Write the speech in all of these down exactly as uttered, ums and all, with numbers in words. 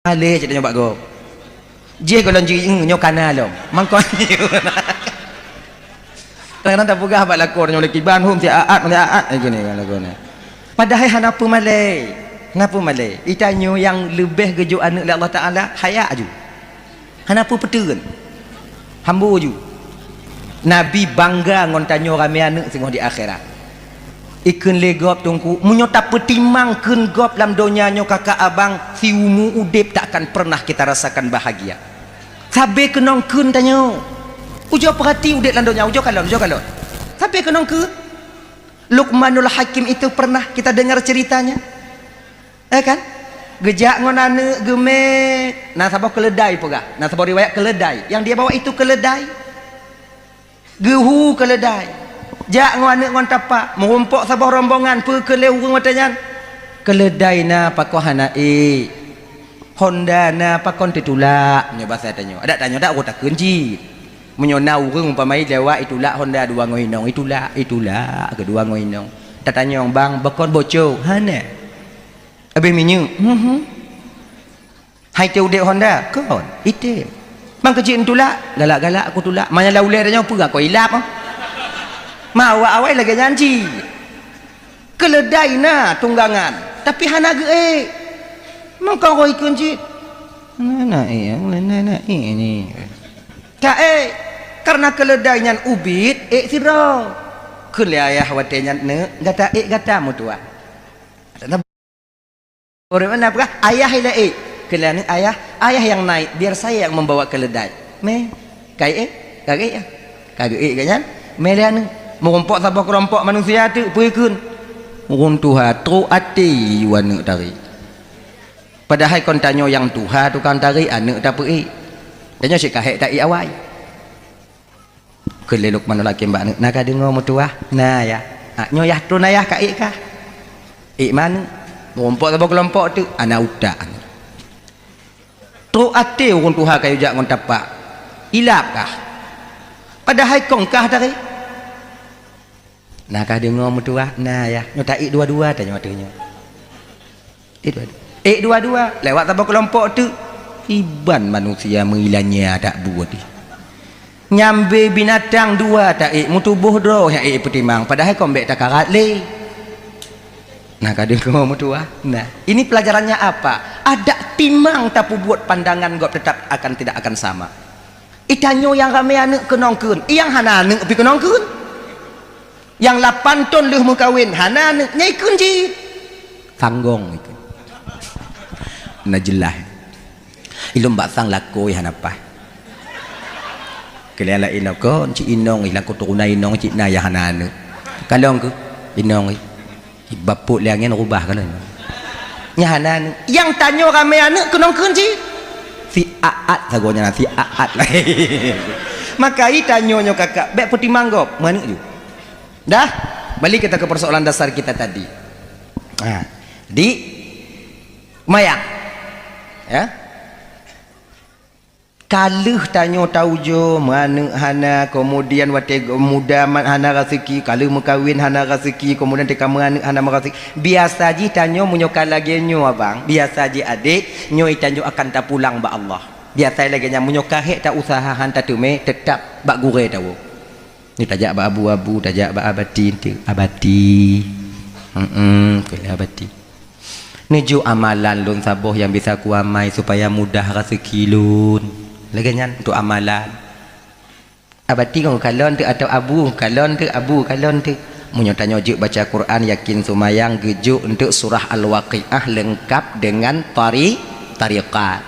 malée cit tanyoe bak gob. Jih gohlom jih, "Nyoe kana lom." Mangkon. Kadang-kadang tapeugah bak lakoe nyoe lé kiban hom si aat, si aat, eh, gini kan lakoe nyoe. Padahai hana peumalée. Hana peumalée. Itanyoe nyang leubeh geujok aneuëk lé Allah Taala, haya aju. Hana peue peuteun. Hambo ju. Nabi bangga ngon tanyoe ramé aneuëk singoh di akhirat. Ikheun lé gob teungku, meunyoe tapeutimang kheun gob lam donya nyoe kakak abang, siumu udeb tak akan pernah kita rasakan bahagia. Sabe keunong kheun tanyoe. Ujoe peurati udeb lam donya, ujoe kalon, ujoe kalon. Sabe keunong kheun. Luqmanul Hakim itu pernah kita dengar ceritanya. Eh kan? Geujak ngon aneuëk geumé, na saboh keuleudai peugah, na saboh riwayat keuleudai. Yang dia bawa itu keuleudai. Geuhu keuleudai. Jak ngon aneuëk ngon tapak, meurumpok saboh rombongan, peue kheun lé ureuëng watée nyan. Keuleudai na pakon hana ék. Honda na pakon teutulak, meunyoe basa tanyoe. Adak tanyoe dak uroe takheun cit. Meunyoe na ureuëng umpama lewat itulak honda dua ngon inong, itulak, itulak keudua ngon inong. Tatanyong, "Bang, bukon bocor?" "Hana." "Habéh minyeuk?" "Hmm, hmm." "Hai teu udeb honda?" "Kon, item." "Bang keucik neutulak?" "Galak-galak aku tulak." Manyang lam ulée tanyoe peue kon ilab ah. Ma awai-awai lagée nyan cit. Keuleudai na tunggangan, tapi hana geuék. Mangkong roh ikheun cit. Na, na ék, na, na ék ni. Ka ék, karena keuleudai nyan ubit, ék sidroe. Kheun lé ayah watée nyan, "Neuk, gata ék gata meutuah." Ureuëng mana peugah, "Ayah ilée ék." Kheun lé aneuëk, "Ayah, ayah yang naik, biar saya yang membawa keuleudai." Mé, ka ék, ka ék, ka ék geuék geuh nyan. Mé lé aneuëk, meurumpok saboh keulompok manusia teuk, peue kheun. Ureuëng tuha, trok até yue aneuëk tari. Padahai kon tanyoe nyang tuha tukang tari, aneuëk tapeuék. Tanyoe cit ka hék taék awai. Kheun lé Luqmanul Hakim bak aneuëk, "Na ka deungoe meutuah?" "Na, yah." "Ah, nyoe yah tron ayah ka ék kah?" "Ék ma aneuëk?" Meurumpok saboh keulompok teuk, hana utak. Trok até ureuëng tuha ka yue jak ngon tapak. Ilab kah? Padahai kong kah tari. "Na ka deungoe meutuah?" "Na, yah." "Nyoe taék dua-dua tanyoe ateueh nyoe." Ék dua-dua. Ék dua-dua. Lewat saboh keulompok teuk. Iban manusia meuilanya tak buet. Nyambe binatang dua taék, meutuboh droe nyang ék peutimang, padahai kon bék takarat lé. Na ka deungoe meutuah. Nah, ini pelajarannya apa? Adak timang tapeubuet pandangan gob tetap akan tidak akan sama. Itanyoe nyang ramé aneuëk keunong kheun, nyang hana aneuëk pih keunong kheun. Nyang lapan thon lheueh meukawen, hana aneuëk, nyan ikheun cit. Sanggong ikheun. Na jeulaih. Ilôn bak sang lakoe hana paih. Keulian laén kon, cit inong, lakoe turonan inong cit na nyang hana aneuëk. Kalon keuh, inong. Bapuk lé angén rubah ka lheueh. Nyan hana aneuëk. Nyang tanyoe ramé aneuëk keunong kheun cit. Si aat sagoe nyan, si aat. Maka itanyoe nyoe kakak, bék peutimang gob, meuaneuëk ju. Dah, balik kita ke persoalan dasar kita tadi. Ha, di mayang. Ya. Ka lheueh tanyoe taujoe, meuaneuëk hana, kemudian watée muda mat hana raseuki, ka lheueh meukawen hana raseuki, kemudian teuka meuaneuëk hana meuraseuki. Biasa jih tanyoe meunyoe ka lagée nyoe abang, biasa jih adék, nyoe tanyoe akan tapulang bak Allah. Biasa lagée nyan meunyoe ka hék ta useuha han tateumé, teutap bak gurée tawoe. Ni tajak bak abu-abu, tajak bak abati, abati. Hmm, keu abati. Neujok amalan lôn saboh nyang bisa kuamai supaya mudah raseuki lôn. Lagée nyan untuk amalan. Abati ngon kalon teuk atau abu kalon teuk, abu kalon teuk. Meunyoe tanyoe jeuet baca Quran, yakin seumayang geujok untuk surah Al-Waqiah lengkap dengan tari-, tariqat.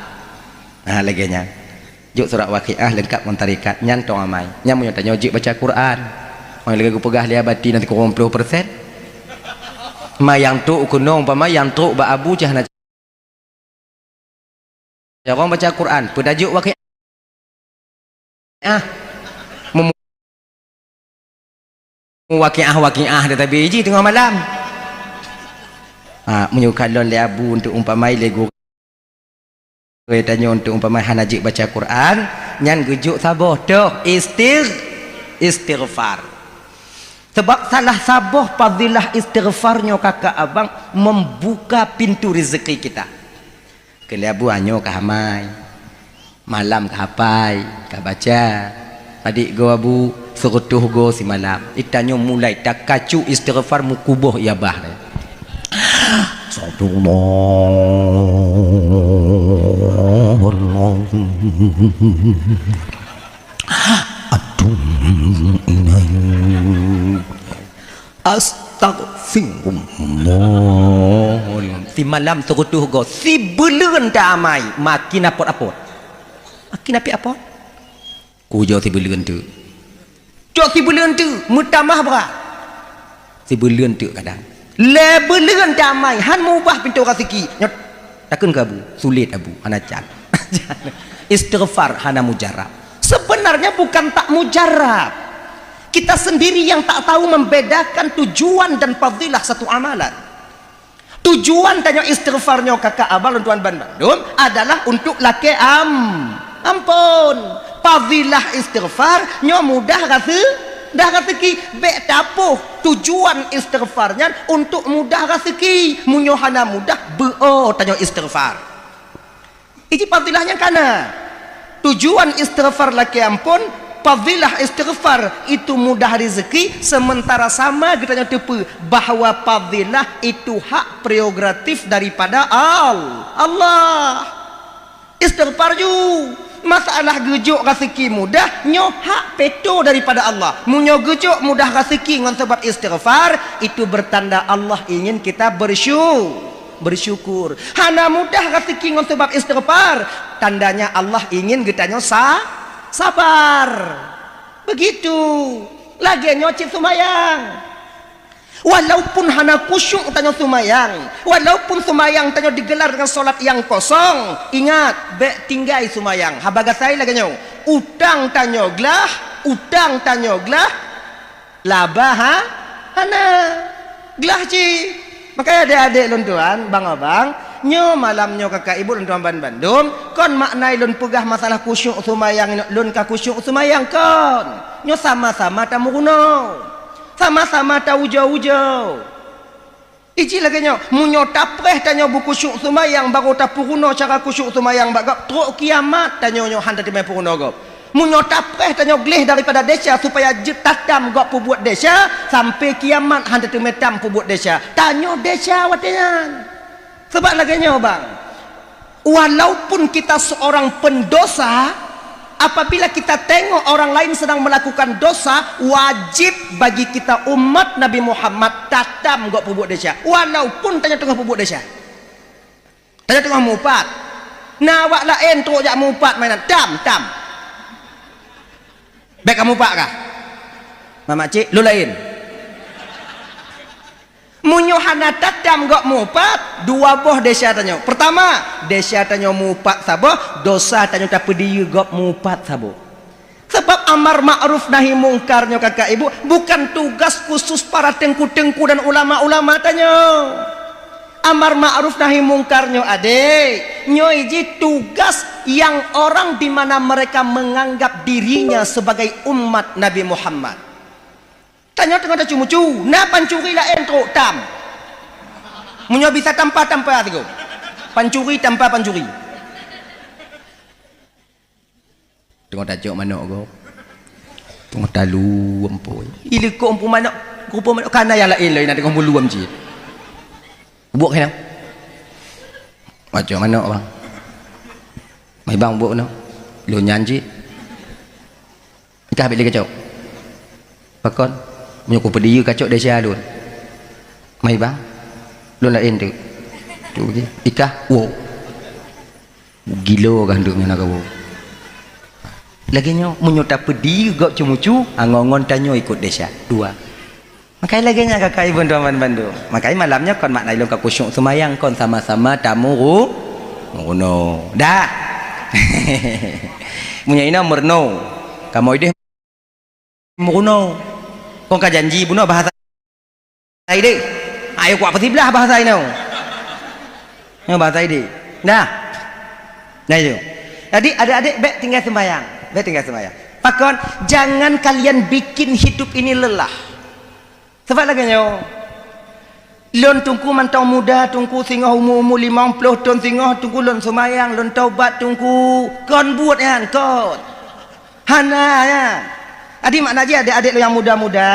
Ha, lagée nyan. Jok surat Waqiah lengkap ngon tarikat, nyan tong amai. Nyan meunyoe tanyoe jeuet baca Quran. Meunyoe lagée geupeugah lé abati nanti kurang ploh persen. Ma nyang trok keunoe umpama nyang trok bak abu cah na carong baca Quran, peue tajok Waqiah. Mem-, Waqiah-waqiah dah tabi jih teungoh malam. Ha, meunyoe kalon lé abu untuk umpamai lé gurée tanyoe untuk umpamai hana jeuet baca Quran, nyan geujok saboh toh istigh-, istighfar. Sebab salah saboh fadilah istighfar nyoe kakak abang membuka pintu rezeki kita. Keu lé Abu, nyoe ka amai. Malam ka hafai, ka baca. Padit goe Abu, seureutôh goe simalam. Di tanyoe mulai takacu istighfar meukuboh ié bah. Astagfirullahalazim. Aduh. Astagfirullah. Simalam seureutôh goe, sibuleuen tamai, makin apot-apot. Makin apot-apot. Kujoe sibuleuen teuk. Cok sibuleuen teuk, meutamah brat. Sibuleuen teuk kadang. Lhèe buleuen tamai, han meuubah pintoe raseuki. Nyoe, takheun keu Abu, sulet Abu, hana can. Istighfar hana mujarab. Sebenarnya bukan tak mujarab. Kita sendiri yang tak tahu membedakan tujuan dan fadilah satu amalan. Tujuan tanyoe istighfar nyoe, kakak abang lôn tuan bandum, adalah untuk lakèe am-, ampôn. Fadilah istighfar nyoe mudah rase-, mudah raseuki. Bèk tapoh tujuan istighfar nyan untuk mudah raseuki. Meunyoe hana mudah, beuo tanyoe istighfar. Iji fadilah nyang kana. Tujuan istighfar lakèe ampôn, fadilah istighfar itu mudah rezeki, sementara sama geutanyoe teupeue bahwa fadilah itu hak prerogatif daripada Al-, Allah. Istighfar ju. Masalah geujok raseuki mudah, nyoe hak peutoe daripada Allah. Meunyoe geujok mudah raseuki ngon sabab istighfar, itu bertanda Allah ingin kita bersyu-, bersyukur. Hana mudah raseuki ngon sabab istighfar, tandanya Allah ingin geutanyoe sa-, sabar. Begitu. Lagèe nyoe cit seumayang. Walaupun hana khusyuk tanyoe seumayang, walaupun seumayang tanyoe digelar dengan solat nyang kosong, ingat, bèk tinggai seumayang. Haba gasai lagèe nyoe, utang tanyoe glah, utang tanyoe glah, laba ha-, hana. Glah cit. Makanya adék-adék lôn tuan, bang abang, nyoe malam nyoe kakak ibu lôn tuan ban bandum, kon makna lôn peugah masalah khusyuk seumayang, lôn ka khusyuk seumayang kon. Nyoe sama-sama tameurunoe. Sama-sama taujoe-ujoe. Iji lagèe nyoe, meunyoe tapreh tanyoe beukhusyuk seumayang, barô tapeurunoe cara khusyuk seumayang bak gob, trok kiamat tanyoe nyoe han tateumé peurunoe gob. Meunyoe tapreh tanyoe gleh daripada desya supaya jeuet tatam gob peubuet desya, sampai kiamat han tateumé tam peubuet desya. Tanyoe desya watèe nyan. Sabab lagèe nyoe, bang. Walaupun kita seorang pendosa, apabila kita tengok orang lain sedang melakukan dosa, wajib bagi kita umat Nabi Muhammad tatam gob peubuet desya. Walaupun tanyoe teungoh peubuet desya. Tanyoe teungoh mupat. Na awak laén trok jak mupat mainan. Tam, tam. Bèk ka mupat kah? Mamak cik, lôn laén. Meunyoe hana tatam gob mupat, dua boh desya tanyoe. Pertama, desya tanyoe mupat saboh, dosa tanyoe tapeudiyeu gob mupat saboh. Sebab amar ma'ruf nahi mungkar nyoe, kakak ibu, bukan tugas khusus para teungku-teungku dan ulama-ulama tanyoe. Amar ma'ruf nahi mungkar nyoe, adék, nyoe jih tugas yang orang di mana mereka menganggap dirinya sebagai umat Nabi Muhammad. Tanyoe teungoh tacu-mucu, na pancuri laén trok tam. Meunyoe bisa tampa-tampa sigoe. Pancuri tampa pancuri. Teungoh tacok manok gob. Teungoh talu ampôn. Ileuko ampôn manok, rupa manok kana nyang laén lom na teungoh meuluem cit. Bubuk keunan. Tacok manok, bang. Mai bang bubuk manok. Lôn nyan cit. Ikah bèk lé kacok. Pakon? Meunyoe kupeudiyeu kacok desya lôn. Mai bang. Lôn laén teuk. Tu jih. Ikah, woe. Gilo kah nduek nyoe na kawoe. Lagèe nyoe, meunyoe tapeudiyeu gob ceumucu, angon-angon tanyoe ikot desya. Dua. Makajih lagèe nyan kakak ibu tuan bandum. Makajih malam nyoe kon makna ilôn ka khusyuk seumayang, kon sama-sama tamuru-, meurunoe. Dah. Meunyoe inoe meurunoe. Kamoe ideh meurunoe. Kon ka janji bunoe bahasa ideh. Ayo kuat peusiblah bahasa inoe. Nyoe bahasa ideh. Dah. Nah itu. Jadi adik-adik bèk tinggai seumayang. Bèk tinggai seumayang. Pakon, jangan kalian bikin hidup ini lelah. Sabab lagèe nyoe, Lôn Teungku mantong muda, Teungku, singoh umu-umu limong ploh thon singoh, Teungku, lôn seumayang, lôn taubat, Teungku. Kon buet nyan, kon. Hana nyan. Jadi makna jih adék-adék lôn nyang muda-muda,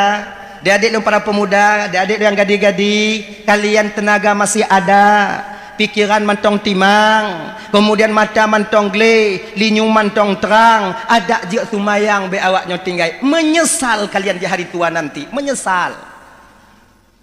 adék-adék lôn para pemuda, adék-adék lôn nyang gadih-gadih, kalian tenaga masih ada, pikiran mantong timang, kemudian mata mantong gleh, linyueng mantong trang, adak jeuet seumayang bék awak nyoe tinggai. Menyesal kalian di hari tua nanti, menyesal.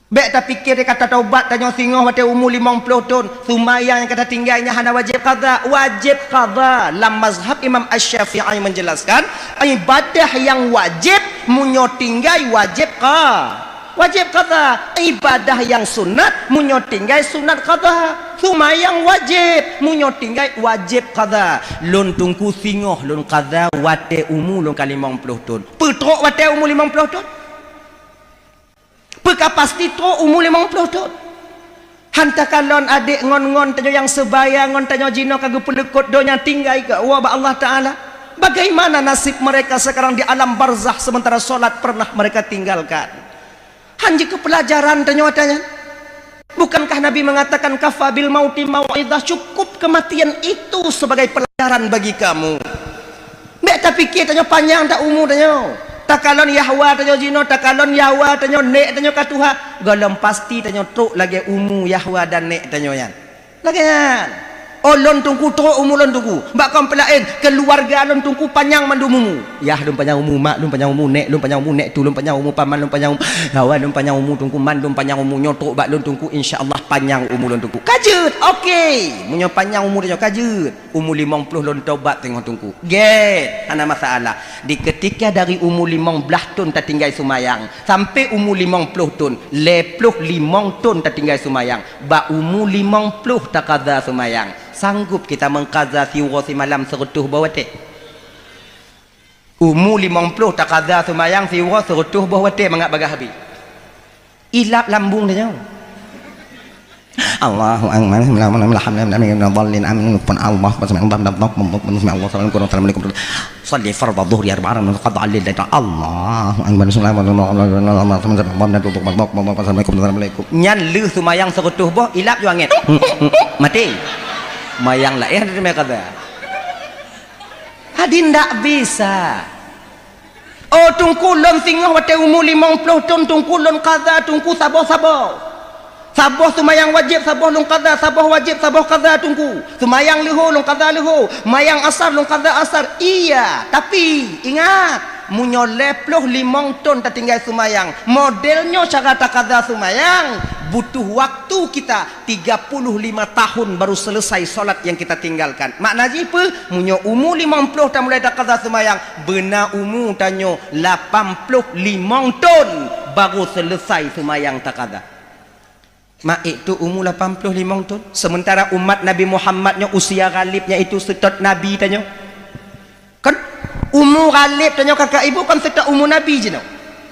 Bék tapike deh ka tataubat tanyoe singoh watée umu limong ploh thon, seumayang nyang ka tatinggai nyan hana wajéb qadha. Wajéb qadha. Lam mazhab Imam Asy-Syafi'i menjelaskan, ibadah nyang wajéb meunyoe tinggai wajéb qa-, wajéb qadha. Ibadah nyang sunat meunyoe tinggai sunat qadha. Seumayang wajéb, meunyoe tinggai wajéb qadha. Lôn Teungku singoh lôn qadha watée umu lôn ka limong ploh thon. Peutrok watée umu limong ploh thon? Peu ka pasti trok umu limong ploh thon? Han takalon adék ngon-ngon tanyoe nyang seubaya ngon tanyoe jinoe ka geupeuleukot donya tinggai geuwoe bak Allah Taala. Bagaimana nasib mereka sekarang di alam barzakh sementara solat pernah mereka tinggalkan? Han jeuet keu peulajaran tanyoe ata nyan? Bukankah Nabi mengatakan, "Kafa bil mauti mau'izah," cukup kematian itu sebagai pelajaran bagi kamu. Bék tapike tanyoe panyang that umu tanyoe. Takalon yahwa tanyoe jinoe, takalon yahwa tanyoe, nék tanyoe ka tuha, gohlom pasti tanyoe trok lagée umu yahwa dan nék tanyoe nyan. Lagée nyan. Oh, lôn Teungku trok umu lôn Teungku. Bak kaum peulaén, keuluwarga lôn Teungku panyang mandum umu. Yah lôn panyang umu, mak lôn panyang umu, nék lôn panyang umu, nék tu lôn panyang umu, paman lôn panyang umu, yahwa lôn panyang umu Teungku, mandum panyang umu. Nyoe trok bak lôn Teungku, insya Allah panyang umu lôn Teungku. Ka jeuet, oke. Meunyoe panyang umu tanyoe ka jeuet. Umu limong ploh lôn taubat teungoh Teungku. Gét, hana masalah. Di keutika dari umu limong blaih thon tatinggai seumayang, sampai umu limong ploh thon, lhée ploh limong thon tatinggai seumayang, bak umu limong ploh taqadha seumayang. Sanggup kita meuqadha siuroe simalam seureutôh boh watée? Umu limong ploh taqadha seumayang siuroe seureutôh boh watée mangat bagaih habéh. Ilap lambung tanyoe. Allahu Akbar. Bismillahirrahmanirrahim. Alhamdulillahirabbil alamin. Amin. Pun Allah, Bismillahirrahmanirrahim. Assalamualaikum warahmatullahi wabarakatuh. Salli fardhu dhuhri arba'an qad alil. Allahu Akbar. Bismillahirrahmanirrahim. Assalamualaikum. Nyan lheueh seumayang seureutôh boh, ilap ju angén. Maté. Mayang laén ada meuqadha. Hadi ndak bisa. Oh, Teungku, lôn singoh watée umu limong ploh thon, Teungku, lôn qadha, Teungku, saboh-saboh. Saboh seumayang wajéb, saboh lôn qadha, saboh wajéb, saboh qadha, Teungku. Seumayang leuho, lôn qadha leuho. Mayang asar, lôn qadha asar. Iya, tapi, ingat, meunyoe lhée ploh limong thon tatinggai seumayang, model nyoe cara taqadha seumayang, butuh waktu kita tiga puluh lima tahun baru selesai solat yang kita tinggalkan. Makna jih peue? Meunyoe umu limong ploh tamulai taqadha seumayang, beuna umu tanyoe lapan ploh limong thon baru selesai seumayang taqadha. Maék tu umu lapan ploh limong thon, sementara umat Nabi Muhammad nyoe usia ghalibnya itu seutôt Nabi tanyoe. Kan? Umu ghalib tanyoe kakak ibu kan seutôt umu Nabi jinoe.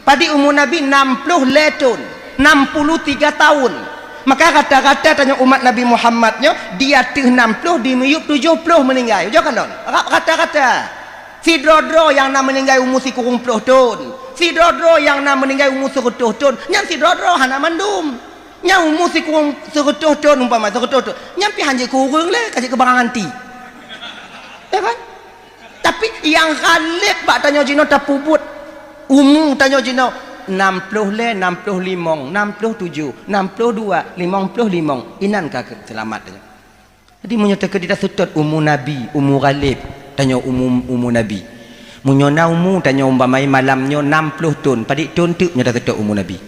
Padit umu Nabi nam ploh lhée thon, enam puluh tiga tahun. Maka rata-rata tanyoe umat Nabi Muhammad nyoe di ateueh enam ploh, di miyueb tujoh ploh meuninggai. Ujoe kalon, rata-rata. Sidroe-droe nyang na meuninggai umu sikureueng ploh thon, sidroe-droe nyang na meuninggai umu seureutôh thon, nyan sidroe-droe hana mandum. Nyang umu sikureueng seureutôh thon umpama, seureutôh thon, nyan pih han jeuet keu ureuëng lé, ka jeuet keu barang anti. Ya kan? Tapi nyang ghalib bak tanyoe jinoe tapeubuet umu tanyoe jinoe enam ploh lhée, enam ploh limong, enam ploh tujoh, enam ploh dua, limong ploh limong, inan ka seulamat tanyoe. Jadi meunyoe teukeudi taseutôt umu Nabi, umu ghalib, tanyoe umu, umu Nabi. Meunyoe na umu tanyoe umpama malam nyoe enam ploh thon, padit thon teuk nyoe taseutôt umu Nabi?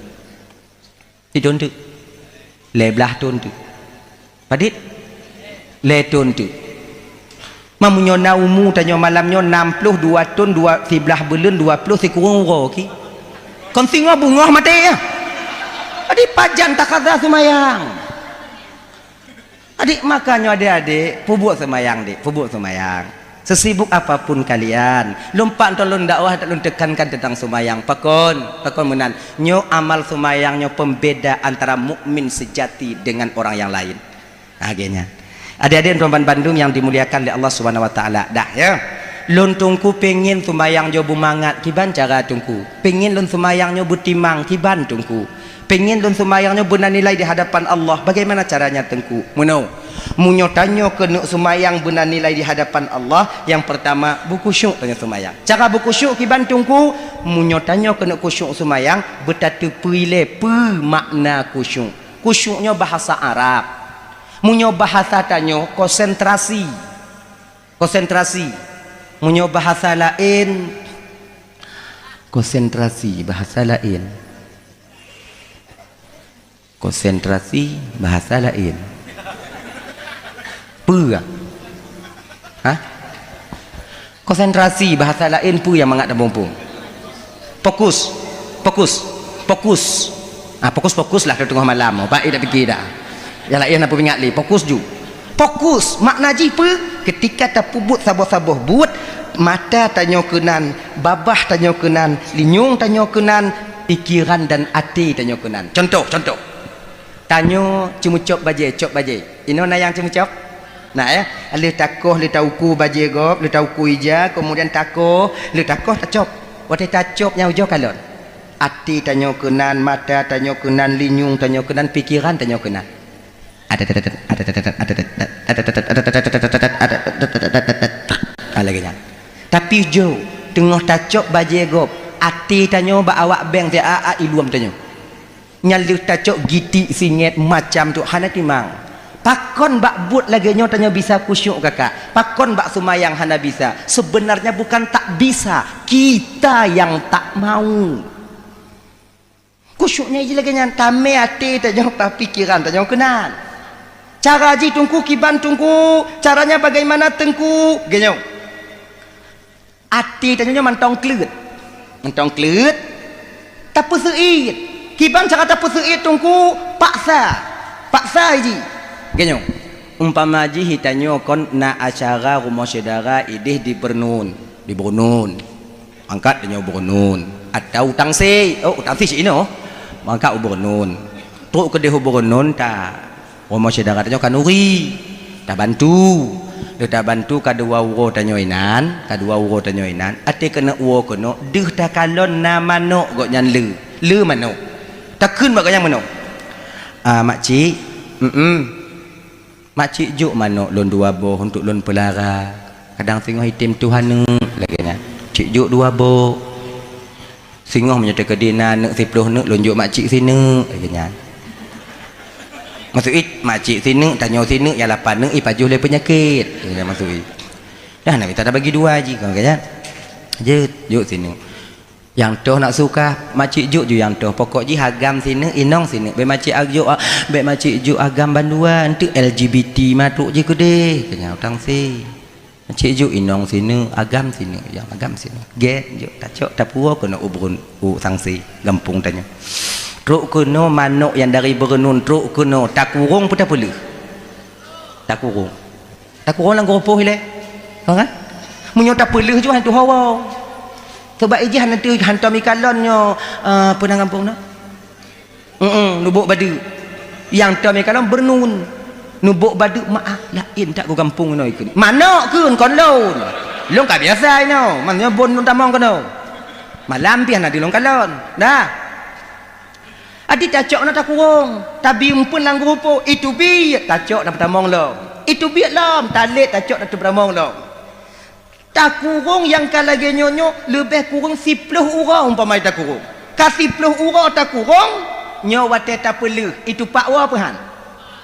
Di thon teuk. Lhée blaih thon teuk. Padit? Lhée thon teuk. Ma meunyoe na umu tanyoe malam nyoe enam ploh dua thon, dua, siblaih buleuen, dua ploh sikureueng uroe ki. Kon singoh beungoh maté ya. Jadi pajan taqadha seumayang. Adik, makanya adik-adik, peubuet seumayang, dik, peubuet seumayang. Sesibuk apapun kalian, lôn pat ntoe lôn dakwah, lôn tekankan tentang seumayang. Pakon, pakon meunan. Nyoe amal seumayang nyoe pembeda antara mukmin sejati dengan orang yang lain. Nah, akhirnya. Adik-adik dan bandum yang dimuliakan oleh Allah Subhanahu wa Taala, dah ya. Lôn Teungku pengen seumayang nyoe beumangat, kiban cara Teungku? Pengen lôn seumayang nyoe beutimang, kiban Teungku? Pengen lôn seumayang nyoe beuna nilai di hadapan Allah. Bagaimana caranya, Teungku? Meunoe. Meunyoe tanyoe keuneuk seumayang beuna nilai di hadapan Allah, nyang peurtama, beukhusyuk tanyoe seumayang. Cara beukhusyuk kiban, Teungku? Meunyoe tanyoe keuneuk khusyuk seumayang, beutateupeue ilée peue makna khusyuk. Khusyuk nyoe bahasa Arab. Meunyoe bahasa tanyoe, konsentrasi. Konsentrasi. Meunyoe bahasa laén, konsentrasi, bahasa laén. Konsentrasi, bahasa laén. Peue? Hah? Konsentrasi, bahasa laén peue nyang mangat tamuphom? Fokus. Fokus. Fokus. Ah, fokus-fokus lah teungoh malam. Baik dak pikir dah. Nyang laén na peuingat lé. Fokus ju. Fokus. Makna jih peue? Ketika tapeubuet saboh-saboh buet, mata tanyoe keunan, babah tanyoe keunan, linyueng tanyoe keunan, pikeran dan até tanyoe keunan. Contoh, contoh. Tanyoe ceumeucop bajée, cop bajée. Inoe na nyang ceumeucop? Na, ya? Lheueh takoh, lheueh tauku bajée gob, lheueh tauku ija, kemudian takoh, lheueh takoh tacop. Watée tacop nyang ujoe kalon. Até tanyoe keunan, mata tanyoe keunan, linyueng tanyoe keunan, pikeran tanyoe keunan. Ah, lagée nyan. Tapi jok, teungoh tacop bajée gob, até tanyoe bak awak beng siat, iluem tanyoe. Nyan lheueh tacok gitik singét macam tu hana timang. Pakon bak buet lagée nyoe tanyoe bisa khusyuk, kakak? Pakon bak seumayang hana bisa? Sebenarnya bukan tak bisa, kita yang tak mau. Khusyuk nyan jih lagée nyan, tamé até tanyoe, pikeran tanyoe keunan. Cara jih, Teungku, kiban, Teungku? Caranya bagaimana, Teungku? Lagée nyoe. Até tanyoe nyoe mantong kleuet. Mantong kleuet, tapeuseuit. Kiban cara tapeuseuit, Teungku? Paksa. Paksa jih. Lagée nyoe. Umpama jih tanyoe kon na acara rumoh syedara ideh di Beureunuen, di Beureunuen. Angkat tanyoe u Beureunuen. Atau u Tangse. Oh, u Tangse cit inoe. Angkat u Beureunuen. Trok keudeh u Beureunuen ta Rumoh syedara tanyoe kanuri, tabantu. Lheueh tabantu kadua uroe tanyoe inan, kadua uroe tanyoe inan, até keuneuk uroe keunoe, deuh takalon na manok gobnyan le. Le manok. Takheun bak gobnyan meunoe, "Ah, makcik, mm-mm. Makcik jok manok lôn dua boh untuk lôn peulara. Kadang singoh item tuha neuk," lagée nyan. "Cik jok dua boh." Singoh meunyoe teukeudi na neuk siploh neuk, lôn jok makcik sineuk, lagée nyan. Maksud jih, makcik sineuk, tanyoe sineuk, nyang lapan neuk, ipajoh lé peunyakét, lagée nyan maksud jih. Dah, na mita tabagi dua jih, kon lagée nyan. Jeuet, jok sineuk. Nyang toh nak suka, makcik jok ju nyang toh. Pokok jih agam sineuk, inong sineuk. Bék makcik jok, bék makcik jok agam bandua, enteuk L G B T matrok jih keudeh, lagée nyan u Tangse. Makcik jok inong sineuk, agam sineuk, nyang agam sineuk. Gét jok, tacok, tapuwoe keunoe u Beureun-, u Tangse, gampông tanyoe. Trok keunoe manok nyang dari Beureunuen, trok keunoe, takurong peu tapeuleuh? Takurong. Takurong lam geurupoh ilée. Faham kan? Meunyoe tapeuleuh jih hana teuh hawa. Sebab ijih hana teuh, hantom ikalon nyoe, eh, peue nan gampông nyoe. Heeh, nubôk badeuk. Nyang tom ikalon Beureunuen. Nubôk badeuk, maah, laén that keu gampông inoe kheun. Manok kheun kon lôn. Lôn ka biasa inoe. Meunyoe bon lôn tamong keunoe. Malam pih hana deuh lôn kalon. Dah. Adak tacok na takurong. Tabi umpeuen lam geurupoh. Iteubiet tacok na peutamong lom. Iteubiet lom. Talét tacok na teupeutamong lom. Takurong nyang ka lagée nyoe nyoe leubeh kureueng siploh uroe umpama takurong. Ka siploh uroe takurong, nyoe watée tapeuleuh, itupat woe peu han?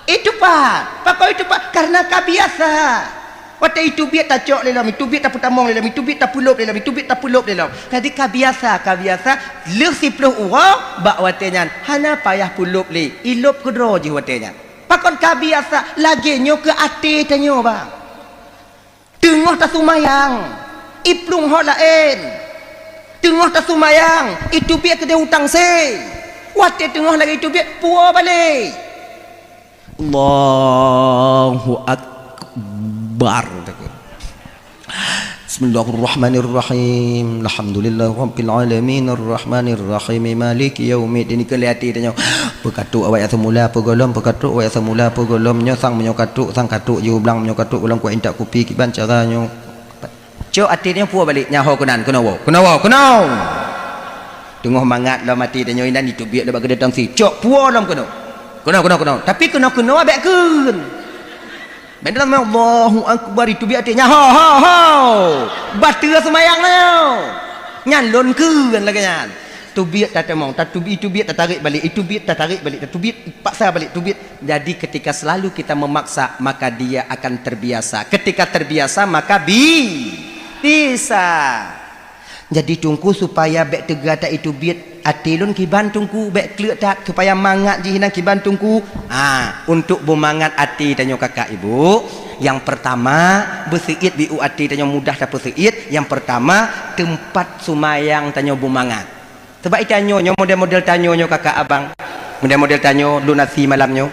Itupat. Pakon itupat? Karena ka biasa. Watée iteubiet tacok lé lom, iteubiet tapeutamong lé lom, iteubiet tapeulop lé lom, iteubiet tapeulop lé lom. Jadi ka biasa, ka biasa, lheueh siploh uroe bak watée nyan hana payah peulop lé, ilop keudroe jih watée nyan. Pakon ka biasa, lagée nyoe keu até tanyoe, bang. Teungoh tasumayang, iplueng ho laén. Teungoh tasumayang, iteubiet keudeh u Tangse. Watée teungoh lagée iteubiet, puwoe balek. Allahu Akbar. Bismillahirrahmanirrahim. Alhamdulillahirabbil alamin, arrahmanirrahim, maliki yaumiddin. Ikeu lé até tanyoe. Peukatrok awak nyang seumula, peugohlom, peukatrok awak nyang seumula, peugohlom. Nyoe sang meunyoe katrok, sang katrok jih u blang, meunyoe katrok u blang, kuat intat kupi, kiban cara nyoe. Cok até nyoe puwoe balek, nyan ho keunan, keunoe woe, keunoe woe, keunoe. Teungoh mangat lom até tanyoe inan, iteubiet lé bak keudè tangsi. Cok puwoe lom keunoe. Keunoe, keunoe, keunoe. Tapi keunoe-keunoe bèk kheun. Bèk dalam Allahu Akbar, iteubiet até nyan. Ho, ho, ho. Bateue seumayang nyoe. Nyan lôn kheun lagèe nyan. Teubiet tatamong, tatubi-, iteubiet tatarek balek, iteubiet tatarek balek, tatubiet paksa balek, teubiet. Jadi ketika selalu kita memaksa, maka dia akan terbiasa. Ketika terbiasa, maka bi-, bisa. Jadi Teungku, supaya bèk teuga that iteubiet até lôn kiban Teungku, bèk kleuet that supaya mangat jih inan kiban Teungku. Ha, untuk beumangat até tanyoe kakak ibu, nyang pertama, beuseuit beu até tanyoe mudah tapeuseuit, nyang pertama, teumpat seumayang tanyoe beumangat. Sabab itanyoe nyoe model-model tanyoe nyoe kakak abang, model-model tanyoe lôn asi malam nyoe.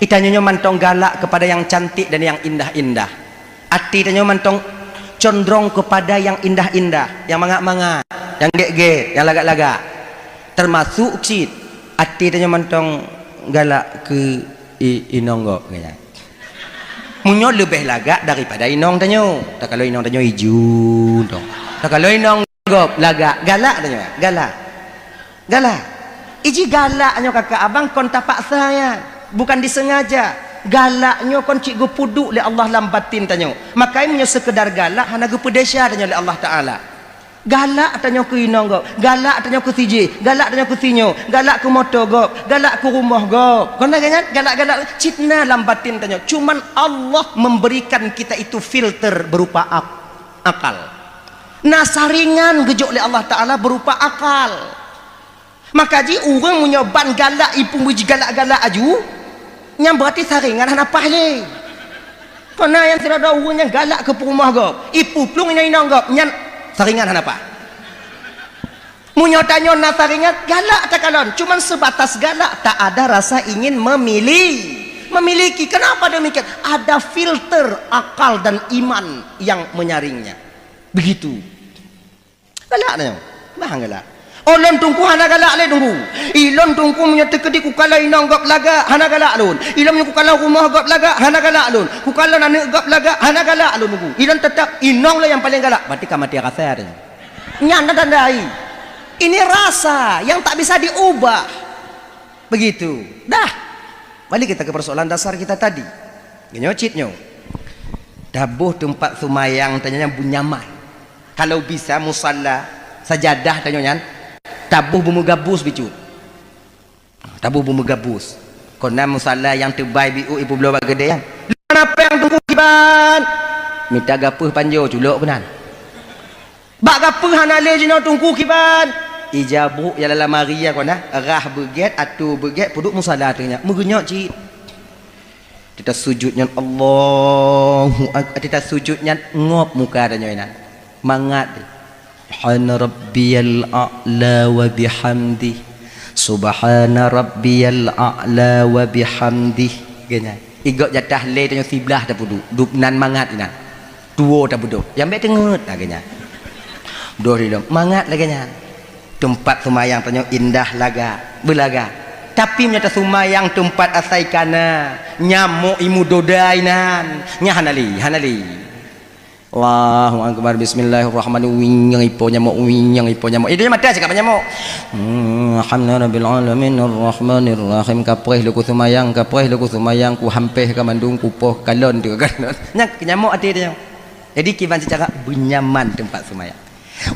Itanyoe nyoe mantong galak kepada yang cantik dan yang indah-indah. Até tanyoe mantong condrong kepada yang indah-indah, yang mangat-mangat, yang gét-gét, yang lagak-lagak. Termasuk cit, até tanyoe mantong galak keu i-, inong gob, keu nyan. Meunyoe leubeh lagak daripada inong tanyoe, takalon inong tanyoe iju, tong. Takalon inong gob lagak, galak tanyoe, galak. Galak. Iji galak nyoe kakak abang kon tapaksa nyan. Bukan disengaja. Galak nyoe kon cit geupeuduek lé Allah lam batin tanyoe. Makajih meunyoe seukeudar galak hana geupeudesya tanyoe lé Allah Taala. Galak tanyoe keu inong gob, galak tanyoe keu sijih, galak tanyoe keu sinyoe, galak keu moto gob, galak keu rumoh gob. Kon lagèe nyan, galak-galak cit na lam batin tanyoe. Cuman Allah memberikan kita itu filter berupa ak-, akal. Na saringan geujok lé Allah Taala berupa akal. Makajih ureueng meunyoe ban galak, ipeumeuji galak-galak aju, nyan beurati saringan hana paih lé. Kon na nyang sidroe-droe ureueng nyang galak keu peurumoh gob, ipeuplueng inong-inong gob, nyan saringan hana paih. Meunyoe tanyoe na saringan, galak takalon, cuman sebatas galak, tak ada rasa ingin memili-, memiliki. Kenapa demikian? Ada filter akal dan iman yang menyaringnya. Begitu. Galak nyoe. Bah galak. Oh, lôn Teungku hana galak lé Teungku. Ilôn Teungku meunyoe teukeudi kukalon inong gob lagak, hana galak lôn. Ilôn meunyoe kukalon rumoh gob lagak, hana galak lôn. Kukalon aneuk gob lagak, hana galak lôn Teungku. Ilôn teutap inong lôn nyang paleng galak. Berarti ka maté rasa tanyoe. Nyan na tanda ai. Ini rasa yang tak bisa diubah. Begitu. Dah. Balik kita ke persoalan dasar kita tadi. Nyoe cit nyoe. Taboh teumpat seumayang tanyoe nyan beunyaman. Kalau bisa musalla, sajadah tanyoe nyan, taboh beumeugabus bacut. Taboh beumeugabus. Kon na musalla nyang teubai bacut ipeubloe bak keudè nyan. Lôn hana péng Teungku kiban. Mita gapeue panjoe culok keunan. Bak gapeue hana lé jinoe Teungku kiban. Ija buet nyang lam lamari nyan kon na, rhah beugét, atô beugét, peuduek musalla teuh nyan. Meugeunyoe cit. Teuta sujut nyan Allahu Ak-, teuta sujut nyan ngob muka tanyoe nyan. Mangat. Subhana rabbiyal a'la wa bihamdih. Subhana rabbiyal a'la wa bihamdih. Geuh nyan. Igob jatah lé tanyoe siblah tapeuduek. Dub nan mangat inan. Tuwoe tabeudôh. Nyang bèk teungeut lagèe nyan. Beudôh di lom. Mangat lagèe nyan. Teumpat seumayang tanyoe indah lagak, beulagak. Tapi meunyoe taseumayang teumpat asai kana, nyamok imu doda inan, nyan hana lé, hana lé. Allahu Akbar, bismillahirrahmanirrahim. Uieng ipo nyamok, uieng ipo nyamok. Eh, dia mata cakap nyamok. Hmm, alhamdulillahirabbil alamin, arrahmanirrahim. Kapreh lôn kuseumayang, kapreh lôn kuseumayang, kuhampeh ka mandum, kupoh kalon teuh kalon. Nyan nyamok até dia. Jadi, kiban secara beunyaman teumpat seumayang.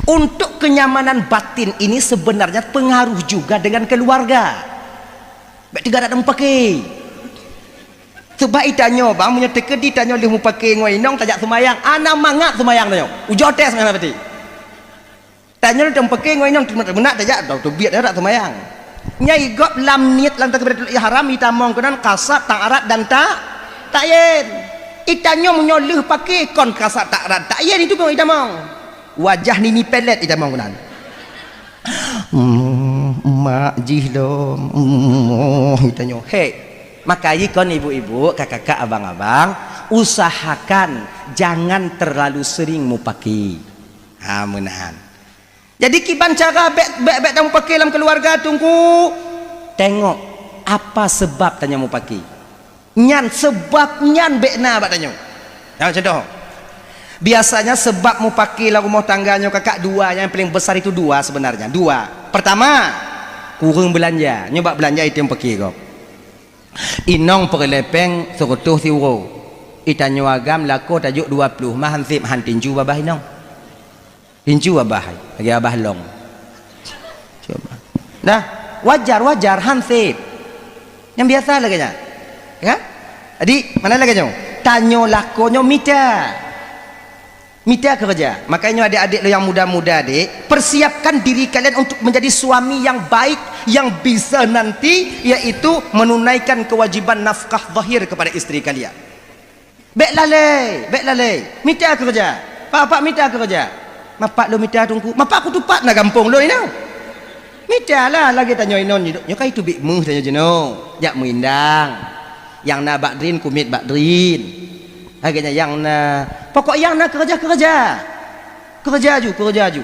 Untuk kenyamanan batin ini sebenarnya pengaruh juga dengan keluarga. Bèk teuga that mupake. Sebab itanyoe, bang, meunyoe teukeudi tanyoe lheueh mupake ngon inong tajak seumayang, hana mangat seumayang tanyoe. Ujoe tes ngon hana pati. Tanyoe lheueh mupake ngon inong, meunak tajak, teubiet that seumayang. Nyan igob lam niet lam takbiratul ihram, itamong keunan kasat, ta'arat dan ta-, ta'yin. Itanyoe meunyoe lheueh pake kon kasat, ta'arat, ta'yin itu pun itamong. Wajah nini pelet itamong keunan. Hmm, mak jih lom. Hmm, oh, itanyoe. Hei, makajih kon ibu-ibu, kakak-kakak, abang-abang, usahakan jangan terlalu sering mupake. Ha, meunan. Jadi kiban cara bèk, bèk, bèk tamupake lam keuluwarga, Teungku? Tengok apa sebab tanyoe mupake. Nyan, sebab nyan bèk na bak tanyoe. Nah, contoh. Biasanya sebab mupake lam rumoh tangga nyoe, kakak, dua, yang paling besar itu dua sebenarnya, dua. Peurtama, kureueng beulanja. Nyoe bak beulanja item pike gob. Inong peureulée péng seureutôh siuroe. Itanyoe agam lakoe tajok dua ploh, mah han sép, han tinju babah inong. Tinju babah, lagée babah long. Cuba. Nah, wajar, wajar, han sép. Nyang biasa lagée nyan. Ya kan? Jadi, mana lagée nyoe? Tanyoe lakoe nyoe mita. Mita keureuja. Makanya adik-adik lo nyang muda-muda, dek, persiapkan diri kalian untuk menjadi suami yang baik, yang bisa nanti, yaitu menunaikan kewajiban nafkah zahir kepada istri kalian. Bék lalée, bék lalée. Mita keureuja. Pak, pak mita keureuja. Mapak lo mita Teungku. Mapak kutupat na gampông lo inoe. Mita lah lagée tanyoe inoe nyoe. Nyoe ka itu bik meuh tanyoe jinoe. Jak meuindang. Nyang na bak drin, kumiet bak drin. Lagée nyan nyang na, pokok nyang na keureuja-keureuja. Keureuja ju, keureuja ju.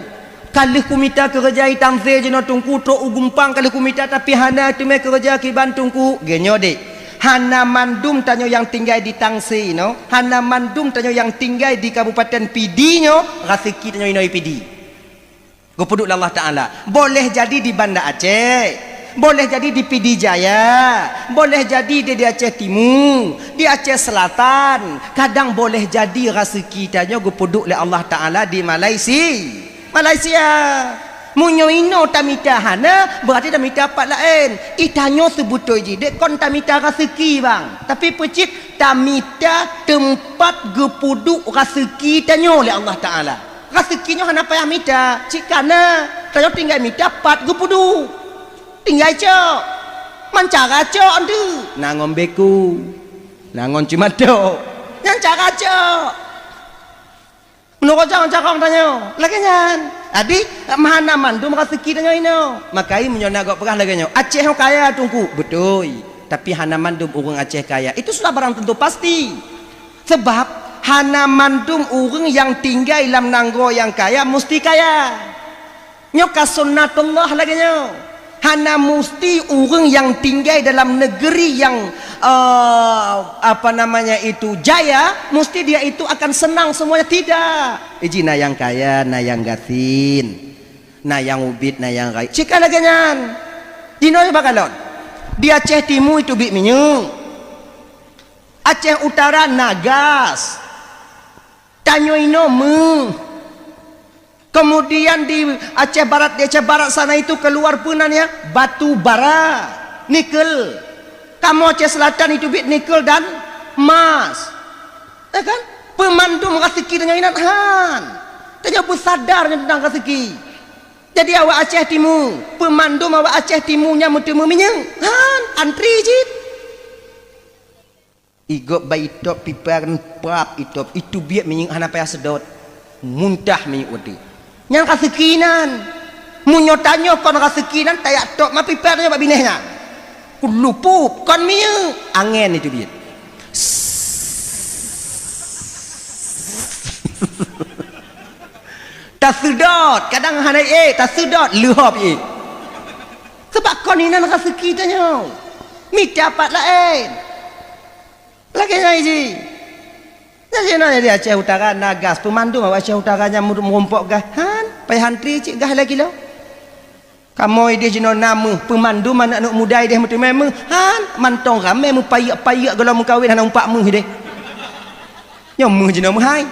Ka lheueh kumita keureuja i Tangse jinoe Teungku, trok u Gumpang ka lheueh kumita, tapi hana teumé keureuja kiban Teungku. Geunyoe dek, hana mandum tanyoe nyang tinggai di Tangse inoe, hana mandum tanyoe nyang tinggai di Kabupaten Pidie nyoe, raseuki tanyoe inoe i Pidie. Geupeuduek lé Allah Taala. Boleh jadi di Banda Aceh, boleh jadi di Pidie Jaya, boleh jadi di, di Aceh Timu, di Aceh Selatan. Kadang boleh jadi raseuki tanyoe geupeuduek lé Allah Taala di Malaysia. Malaysia. Meunyoe inoe tamita hana, berarti tamita pat laén. Itanyoe seubeutôi jih dek kon tamita raseuki, bang. Tapi peucit tamita teumpat geupeuduek raseuki tanyoe lé Allah Taala. Raseuki nyoe hana payah mita, cit kana tanyoe tinggai mita pat geupeuduek. Tinggai cok. Mancara cok antu. Na ngon beku. Na ngon cimatok. Nyan cara cok. Meunurot carông-carông tanyoe, lagée nyan. Jadi, hana mandum raseuki tanyoe inoe. Makai meunyoe na gob peugah lagée nyoe, Aceh nyoe kaya Teungku. Beutôi. Tapi hana mandum ureuëng Aceh kaya. Itu sudah barang tentu pasti. Sebab hana mandum ureuëng nyang tinggai lam nanggroe nyang kaya musti kaya. Nyoe ka sunnatullah lagée nyoe. Hana musti ureuëng nyang tinggai dalam negeri nyang, eh, apa namanya itu, jaya, musti dia itu akan senang semuanya. Tidak. Iji na nyang kaya, na nyang gasien, na nyang ubit, na nyang rayeuk. Cit ka lagée nyan. Jinoe bak kalon. Di Aceh Timu itu bit minyeuk. Aceh Utara na gas. Tanyoe inoe meuh. Kemudian di Aceh Barat, di Aceh Barat sana itu keluar peue nan ya, batu bara, nikel. Kamoe Aceh Selatan itu bit nikel dan emas. Ya kan? Peumandum raseuki tanyoe inan han. Tanyoe beusadar tentang raseuki. Jadi awak Aceh Timu, peumandum awak Aceh Timu nyan meuteumé minyeuk. Han, antri cit. Igop bak itop pipa kan pap itop, itu biet minyeuk hana payah sedot. Muntah minyeuk watée. Nyan raseuki nan. Meunyoe tanyoe kon raseuki nan, tajak top ma pipa tanyoe bak binéh nyan. Kulupop, kon minyeuk, angén itu biet. Taseudot, kadang hana ék, taseudot, leuhop ék. Sebab kon inan raseuki tanyoe. Mita pat laén. Lagée nyan jih. Nyan jih na di Aceh Utara na gas, peumandum awak Aceh Utara nyan meu-, meurumpok gas. Han, payah antri cit gas lagée lo. Kamoe ideh jinoe na meuh, peumandum aneuëk-aneuëk muda ideh meuteumé meuh. Han, mantong ramé meupayek-payek gohlom meukawen hana umpak meuh ideh. Nyoe meuh jinoe meuhai.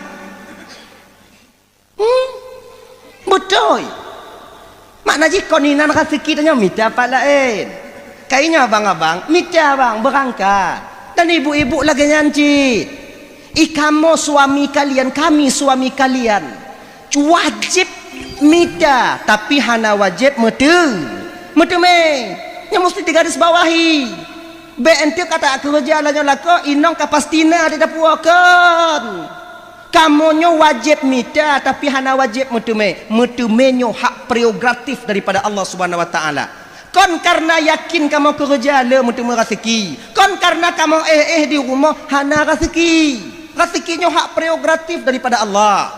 Hmm, beutôi. Makna jih kon inan raseuki tanyoe mita pat laén. Kayée nyoe abang-abang, mita abang beurangkat. Dan ibu-ibu lagée nyan cit. I kamoe suami kalian, kami suami kalian. Wajéb mita, tapi hana wajéb meuteu-, meuteumé. Nyoe musti digaris bawahi. Bék enteuk ka takeureuja lagée nyoe lakoe, inong ka pasti na di dapu kon. Kamoe nyoe wajéb mita, tapi hana wajéb meuteumé. Meuteumé nyoe hak prerogatif daripada Allah Subhanahu wa Taala. Kon kareuna yakin kamoe keureuja le meuteumé raseuki. Kon kareuna kamoe éh-éh di rumoh hana raseuki. Raseuki nyoe hak prerogatif daripada Allah.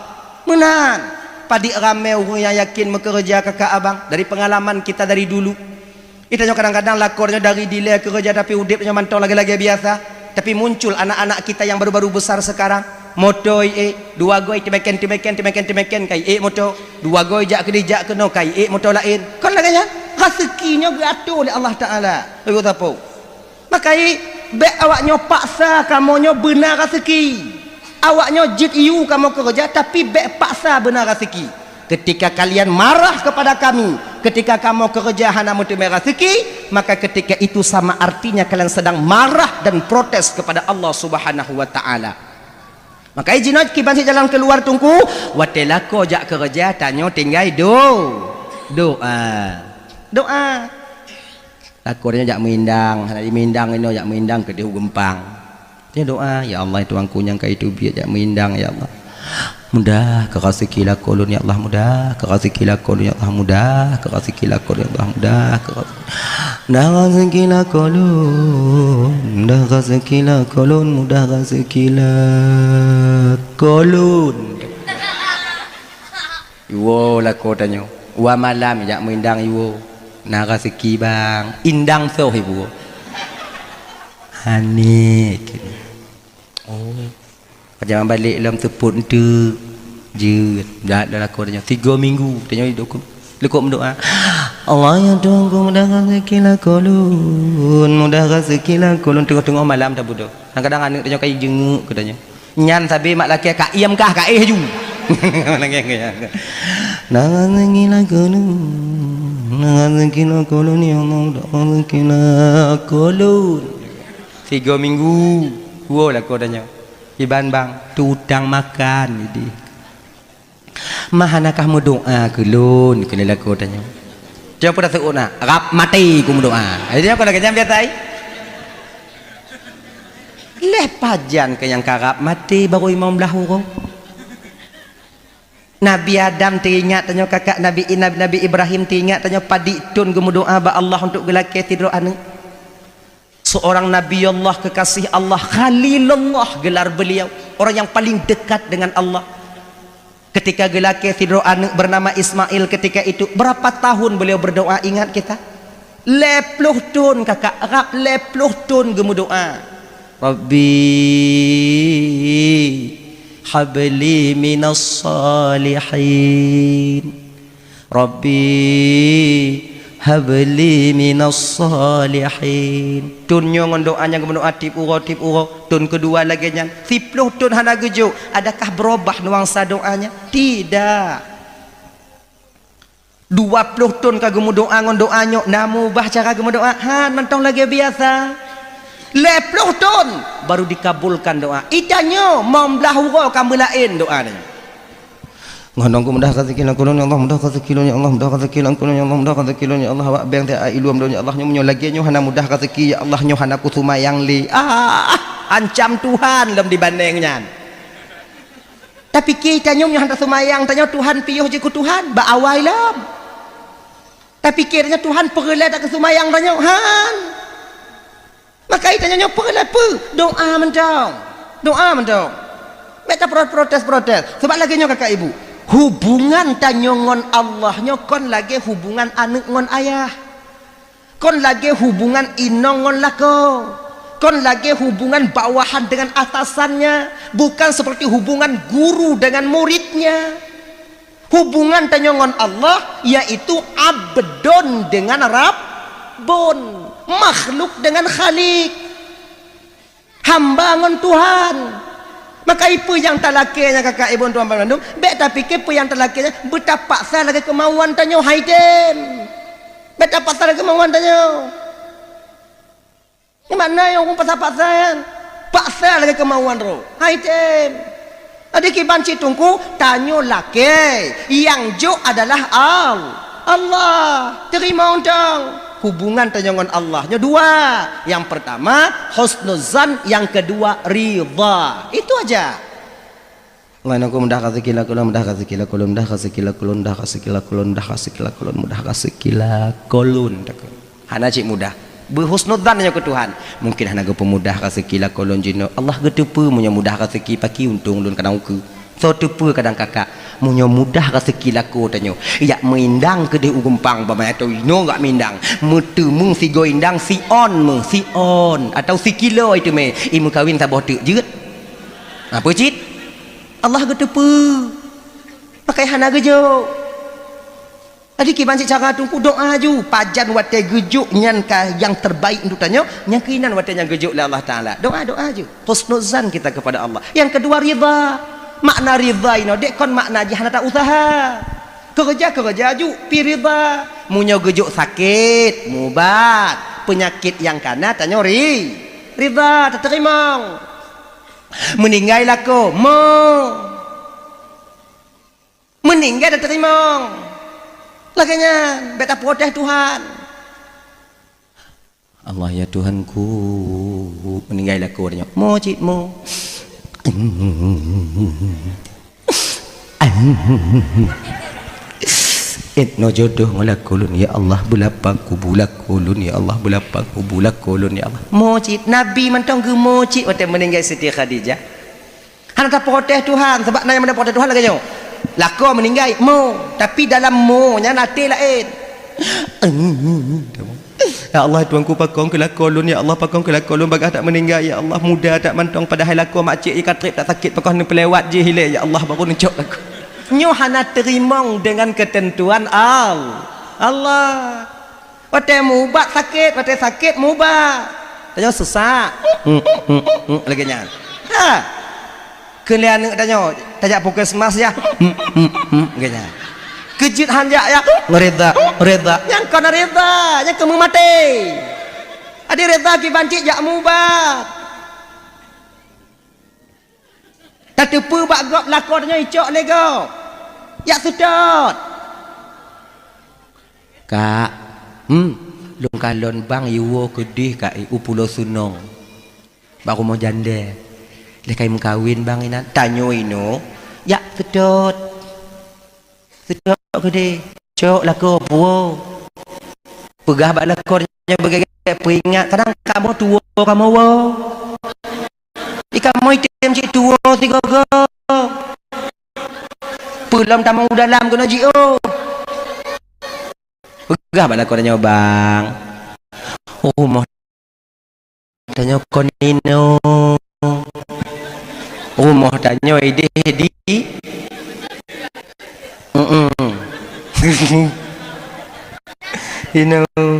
Meunan, padit ramé ureuëng nyang yakin meukeureuja kakak abang dari pengalaman kita dari dulu. Geutanyoe kadang-kadang lakoe nyoe dari dilée keureuja, tapi udeb nyoe mantong lagée-lagée biasa. Tapi muncul anak-anak kita yang baru-baru besar sekarang. Moto iék, dua goe teumeken, teumeken, teumeken, teumeken ka iék moto. Dua goe jak keudeh jak keunoe ka iék moto laén. Kon lagée nyan, raseuki nyoe geuatoe lé Allah Taala. Beutôi sapeue? Maka iék, bék awak nyoe paksa kamoe nyoe beuna raseuki. Awak nyoe jeuet yue kamoe keureuja, tapi bék paksa beuna raseuki. Ketika kalian marah kepada kami, ketika kamoe keureuja hana meuteumé raseuki, maka ketika itu sama artinya kalian sedang marah dan protes kepada Allah Subhanahu wa Taala. Maka jinoe kiban cit jalan keuluar Teungku, watée lakoe jak keureuja tanyoe tinggai do-, doa. Doa. Lakoe tanyoe jak meuindang, hana jimeindang inoe jak meuindang keudeh u geumpang. Tanyoe doa, "Ya Allah, Tuhanku nyang ka iteubiet jak meuindang, ya Allah. Mudahkan raseuki lakoe lôn, ya Allah, mudahkan raseuki lakoe lôn, ya Allah, mudahkan raseuki lakoe lôn, ya Allah, mudahkan raseuki." Mudah raseuki lakoe lôn, mudah raseuki lakoe lôn, mudah raseuki lakoe lôn. Iwoe lakoe tanyoe. Wa malam jak meuindang iwoe. Na raseuki bang. Indang soh iwoe. Aneuk. Oh. Pajan balek lom teupot enteuk. Jeuet. Dah, dah lakoe tanyoe. Tiga minggu. Tanyoe duduk. Lekok meudoa. Allah ya Tuhanku, mudah raseuki lakoe lôn. Mudah raseuki lakoe lôn. Teungoh-teungoh malam tabudoe. Kadang-kadang aneuk tanyoe kai jeungeuk keu tanyoe. Nyan sabe mak lakée ka iem kah ka éh ju. Nangis keu nyan. Nangis gila keu nu. Nangis gila keu nu ni Allah, nangis gila keu nu. Tiga minggu, dua lakoe tanyoe. Iban bang, tu utang makan idi. Mah hana kah meudoa keu lôn, keu lelakoe tanyoe. Coba dah seuôt na, rab maté ku meudoa. Ai dia kau lagée nyan biasa ai. Leh pajan keu nyang ka rab maté baru imam blah uroe. Nabi Adam teuingat tanyoe kakak Nabi, Nabi, Nabi Ibrahim teuingat tanyoe padit thon geumeudoa bak Allah untuk geulakée sidroe aneuk. Seorang Nabi Allah, kekasih Allah, Khalilullah gelar beliau, orang yang paling dekat dengan Allah. Ketika geulakée sidroe aneuk bernama Ismail, ketika itu berapa tahun beliau berdoa, ingat kita? Lhée ploh thon kakak, rab lhée ploh thon geumeudoa. Rabbi habli minas salihin. Rabbi habli minas salihin. Thon nyoe ngon doa nyang geumeudoa tiep uroe, tiep uroe. Thon keudua lagée nyan. Siploh thon hana geujok. Adakah berubah nuansa doanya? Tidak. Dua ploh thon ka geumeudoa ngon doa nyoe. Na meuubah cara geumeudoa? Han, mantong lagée biasa. Lhée ploh thon baru dikabulkan doa. Ita nyoe mamblah uroe ka meulaén doa nyoe. Ngon dong ku mudah raseuki lakoe lôn, ya Allah, mudah raseuki lôn, ya Allah, mudah raseuki lakoe lôn, ya Allah, mudah raseuki lôn, ya Allah, awak beng teuh ai lom lôn, ya Allah, nyoe meunyoe lagée nyoe hana mudah raseuki, ya Allah, nyoe hana kuseumayang lé. Ah, ancam Tuhan lom dibandeng nyan. Tapi keu tanyoe nyoe hana seumayang, tanyoe Tuhan piôh jeuet keu Tuhan, bak awai lom. Tapi keu tanyoe Tuhan peureulée tak keu seumayang tanyoe, han. Maka tanyoe nyoe peue lé peue? Doa mantong. Doa mantong. Bék taprotes-protes. Sebab lagée nyoe kakak ibu, hubungan tanyoe ngon Allah nyoe kon lagée hubungan aneuk ngon ayah. Kon lagée hubungan inong ngon lakoe. Kon lagée hubungan bawahan dengan atasannya, bukan seperti hubungan guru dengan muridnya. Hubungan tanyoe ngon Allah, yaitu abdon dengan rabbon, makhluk dengan khalik, hamba ngon Tuhan. Maka peue nyang talakée nyan kakak ibu tuan bandum, bék tapike peue nyang talakée nyan beutapaksa lagée keumauan tanyoe, hai tem. Bék tapaksa lagée keumauan tanyoe. Di mana nyang ureuëng paksa-paksa nyan? Paksa lagée keumauan droe. Hai tem. Jadi kiban cit teungku, tanyoe lakée, nyang jok adalah Al-, Allah. Teurimong dong. Hubungan tanyoe ngon Allah nyoe dua. Yang pertama, husnuzan, yang kedua, ridha. Itu aja. Ngon aku mudah raseuki lakoe lôn, mudah raseuki lakoe lôn, mudah raseuki lakoe lôn, mudah raseuki lakoe lôn, mudah raseuki lakoe lôn, mudah raseuki lakoe lôn, takheun. Hana cit mudah. Beuhusnuzan nyoe keu Tuhan. Mungkin hana geupeumudah raseuki lakoe lôn jinoe. Allah geuteupeue meunyoe mudah raseuki paki untông lôn kadang ukeue. Soe teupeue kadang kakak, meunyoe mudah raseuki lakoe tanyoe. Jak meuindang keudeh u geumpang bak manyang toh inoe gak meuindang. Meuteumeung sigoe indang si on meuh, si on. Atau sikilo iteumé, imeukawen saboh teuk jeuet. Ha, peue cit? Allah geuteupeue. Pakai hana geujok. Jadi kiban cit cara Teungku, doa ju. Pajan watée geujok nyan ka nyang terbaik untuk tanyoe, nyang keuinan watée nyang geujok lé Allah Taala. Doa, doa ju. Husnuzan kita kepada Allah. Yang kedua, ridha. Makna ridha inoe dek kon makna jih hana ta-usaha. Keureuja, keureuja ju, pi ridha. Meunyoe geujok sakét, mubat. Peunyakét nyang kana tanyoe ri-, ridha, tateurimong. Meuninggai lakoe, mo. Meuninggai tateurimong. Lagée nyan, bék taprotes Tuhan. Allah ya Tuhanku, meuninggai lakoe nyoe. Mo cit mo. Etno jodoh ngon lakoe lôn ya Allah, beulapang kubu lakoe lôn ya Allah, beulapang kubu lakoe lôn ya Allah. Mo cit, Nabi mantong geumo cit watée meuninggai Siti Khadijah. Hana taprotes Tuhan, sabab na nyang meuprotes Tuhan lagée nyoe. Lakoe meuninggai, mo, tapi dalam mo nyan até laén. Ya Allah, Tuhanku, pakon keu lakoe lôn, ya Allah, pakon keu lakoe lôn, bagaih that meuninggai, ya Allah, muda that mantong, padahai lakoe mak cék jih ka trép that sakét, pakon neupeulewat jih ilée, ya Allah, baru neucok lakoe. Nyoe hana teurimong deungon keuteuntuan Al-, Allah. Watée mubat sakét, watée sakét mubat. Tanyoe susah. Lagée nyan. Ha. Keu lé aneuk tanyoe, tajak puskesmas ya. Lagée nyan. Keujeuet han jak ya. Reda, reda. Nyang kon reda, nyang keu meumaté. Adi reda kiban cit jak mubat. Tateupeue bak gob lakoe tanyoe icok lé gob. Jak seutôt. Kak, hmm, lôn kalon bang iwoe keudeh kak i u Pulo Sunong. Bak rumoh jandée. Lé kai meukawen bang inan. Tanyoe inoe, jak seutôt. Seutôt keudeh. Cok lakoe puwoe. Peugah bak lakoe nyoe beugét-gét peuingat. Kadang kamoe tuwoe kamoe woe. Di kamoe item cit tuwoe sigoe-goe. Peulom tamong u dalam keunoe jiôh. Peugah bak lakoe tanyoe bang. Rumoh tanyoe kon inoe. Rumoh tanyoe ideh di. Mm-mm. Inoe.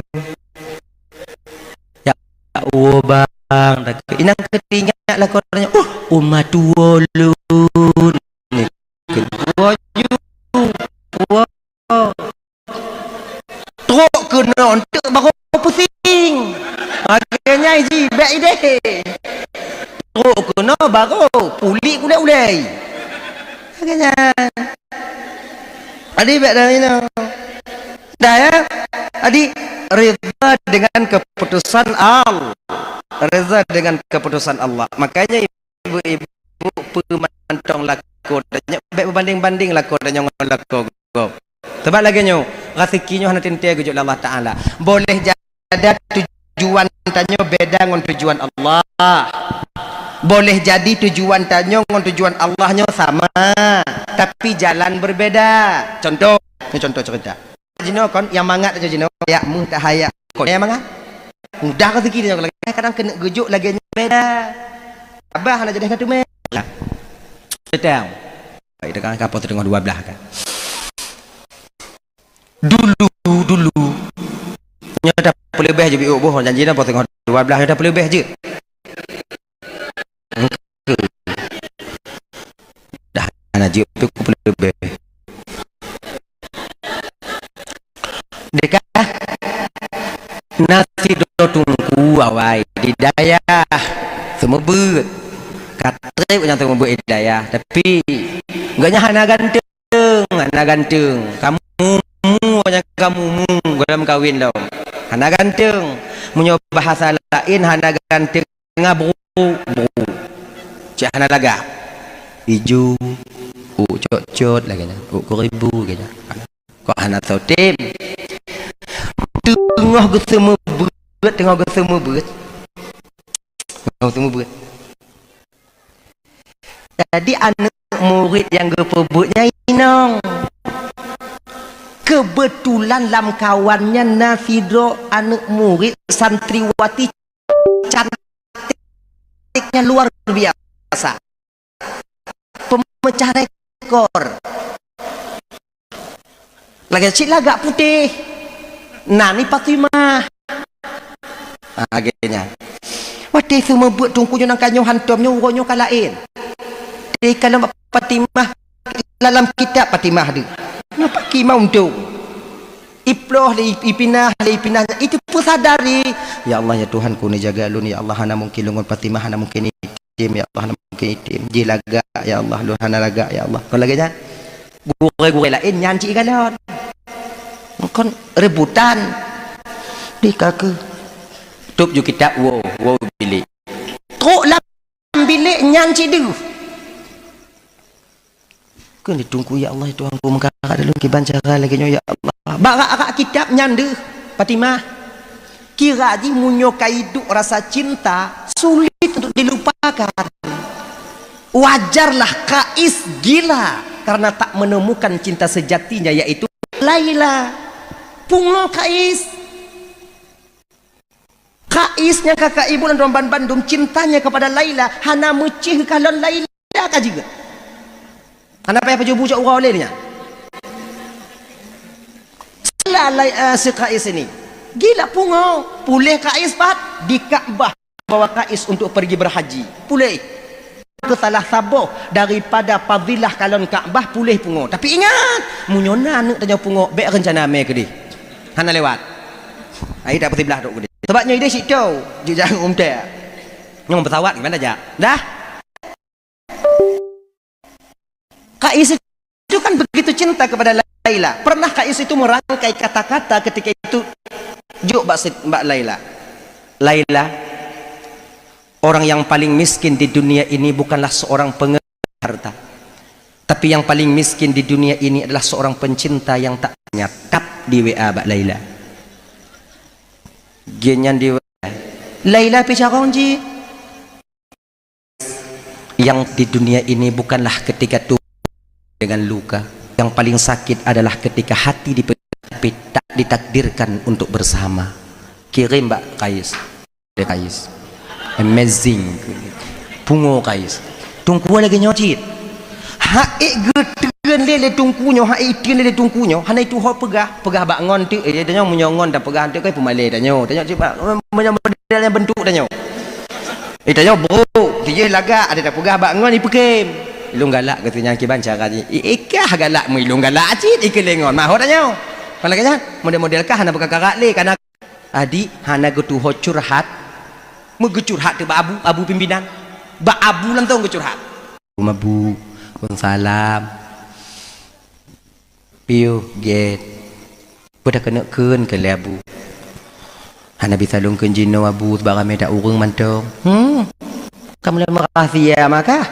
Ya Allah bang, takut. Inang keuingat lakoe tanyoe. Uh, uma tuwoe lôn. Ni keuwoe ju. Woe. Trok keunoe eunteuk barô pusing. Lagée nyan jih bék ideh. Trok keunoe barô puléh ulée-ulée. Lagée nyan. Adi bék dah inoe. Dah ya. Adi reda dengan keputusan Allah. Reda dengan keputusan Allah. Makanya ibu-ibu peumantong lakoe tanyoe, bék beubandeng-bandeng lakoe tanyoe ngon lakoe gob. Sabab lagée nyoe, raseuki nyoe hana teuntée geujok lé Allah Taala. Boleh jadi tujuan tanyoe beda ngon tujuan Allah. Boleh jadi tujuan tanyoe ngon tujuan Allah nyoe sama, tapi jalan berbeda. Contoh, ni contoh cerita. Jinoe kon nyang mangat aja jinoe, ya mudah ya. Kon nyang mangat. Mudah rezeki dia lagi. Kadang kena gejuk lagi beda. Abah nak jadi satu meh. Betul. Baik, dengan kapal setengah dua belas kan. Dulu, dulu. Nyata pelebih je biuk boh janji dah setengah dua belas nyata pelebih je. Dah hana jeuet pih ku peuleubeh. Deka na sidroe teungku awai di dayah seumeubeuet. Ka trép nyang seumeubeuet di dayah, tapi gobnyan hana ganteueng, hana ganteueng. Kamu mu nyang kamu mu goh lom kawen lom. Hana ganteueng. Meunyoe bahasa laén hana ganteueng. Tengah bru, bru. Cit hana lagak. Ijo, uk cot-cot lagée nyan, uk keuribu lagée nyan. Kok hana soe tem? Teungoh geuseumeubeuet, teungoh geuseumeubeuet. Teungoh geuseumeubeuet. Jadi aneuk murit nyang geupeubeuet nyan inong. Keubeutulan lam kawan nyan na sidroe aneuk murit santriwati cantiknya luar biasa. meumeucah rekor. Lagèe cit lagak putéh. Nan ni Fatimah. Ha, lagèe nyan. Watèe seumeubeuet teungku nyoe nangka nyoe hantom nyoe, uroe nyoe ka laén. Di kalon Fatimah, dalam kitab Fatimah deuh. Nyoe pakri mantong. Iploh lé, ipinah lé, ipinah. Itu peusadari. Ya Allah, ya Tuhanku, neujaga lôn, ya Allah, hana mungkin lôn ngon Fatimah, hana mungkin item, ya Allah, hana mungkin item. Jih lagak, ya Allah, lôn hana lagak, ya Allah. Kon lagèe nyan. Gurèe-gurèe laén nyan cit ikalon. Kon rebutan. Di kaki. Tôb ju kitab woe, woe bilék. Trok lam bilék nyan cit deuh. Kheun di teungku, "Ya Allah, ya Tuhanku, meukarat lôn kiban cara lagèe nyoe, ya Allah." Bak rak-rak kitab nyan deuh, Fatimah. Kira jih meunyoe ka iduek rasa cinta, sulit untuk dilupakan. Wajarlah Kais gila karena tak menemukan cinta sejatinya, yaitu Laila. Pungo Kais. Kais nyang ka, ka ibu lom ban-, bandum cintanya kepada Laila, hana meucéh kalon Laila ka jeuet. Hana payah pajoh bucok uroe lé nyan. Gila Lai-, eh, si Kais ini. Gila pungo. Puléh Kais pat di Ka'bah bawa Kais untuk pergi berhaji. Puléh. Keu salah saboh daripada fadilah kalon Ka'bah puléh pungo. Tapi ingat, meunyoe na aneuk tanyoe pungo, bèk reuncana mé keudeh. Hana lewat. Ai tak beusiblah trok keudeh. Sebab nyoe idéh situ, jijak umtée. Nyoe pesawat gimana jak? Dah. Kais itu kan begitu cinta kepada Laila. Pernah Kais itu merangkai kata-kata ketika itu, jok bak Sid-, bak Laila. Laila, orang yang paling miskin di dunia ini bukanlah seorang pengemis harta. Tapi yang paling miskin di dunia ini adalah seorang pencinta yang tak nyatap di W A bak Laila. Gen nyan di W A. Laila pi carông jih. Yang di dunia ini bukanlah ketika tubuh dengan luka. Yang paling sakit adalah ketika hati dipejamkan, tak ditakdirkan untuk bersama. Kirim bak Kais. Kais. Amazing. Pungo Kais. Teungku lagèe nyoe cit. Hak ék geutreun lé, lé teungku nyoe, hak ék treun lé, lé teungku nyoe, hana itu ho peugah, peugah bak ngon teuk, eh, tanyoe meunyoe ngon tapeugah teuk kai peumalée tanyoe. Tanyoe cit bak, meunyoe model nyang bentuk tanyoe. Eh, tanyoe brok, tijih lagak, ada tapeugah bak ngon ipeukém. Ilôn galak keu si nyan kiban cara jih. I, ikah galak meu ilôn galak cit, ikeu lé ngon. Mahot tanyoe. Kon lagèe nyan, model-model kah hana beukakarak lé, kana Adik hana geutuho curhat, meugeucurhat teuk bak abu, abu pimpinan. Bak abu lantong geucurhat. Abu, salam. Piôh gét. Peue dah keuneuk kheun keu lé abu. Hana bisa lôn kheun jinoe abu, sabab ramé that ureuëng mantong. Hmm. Kamoe lôn meurahsia maka.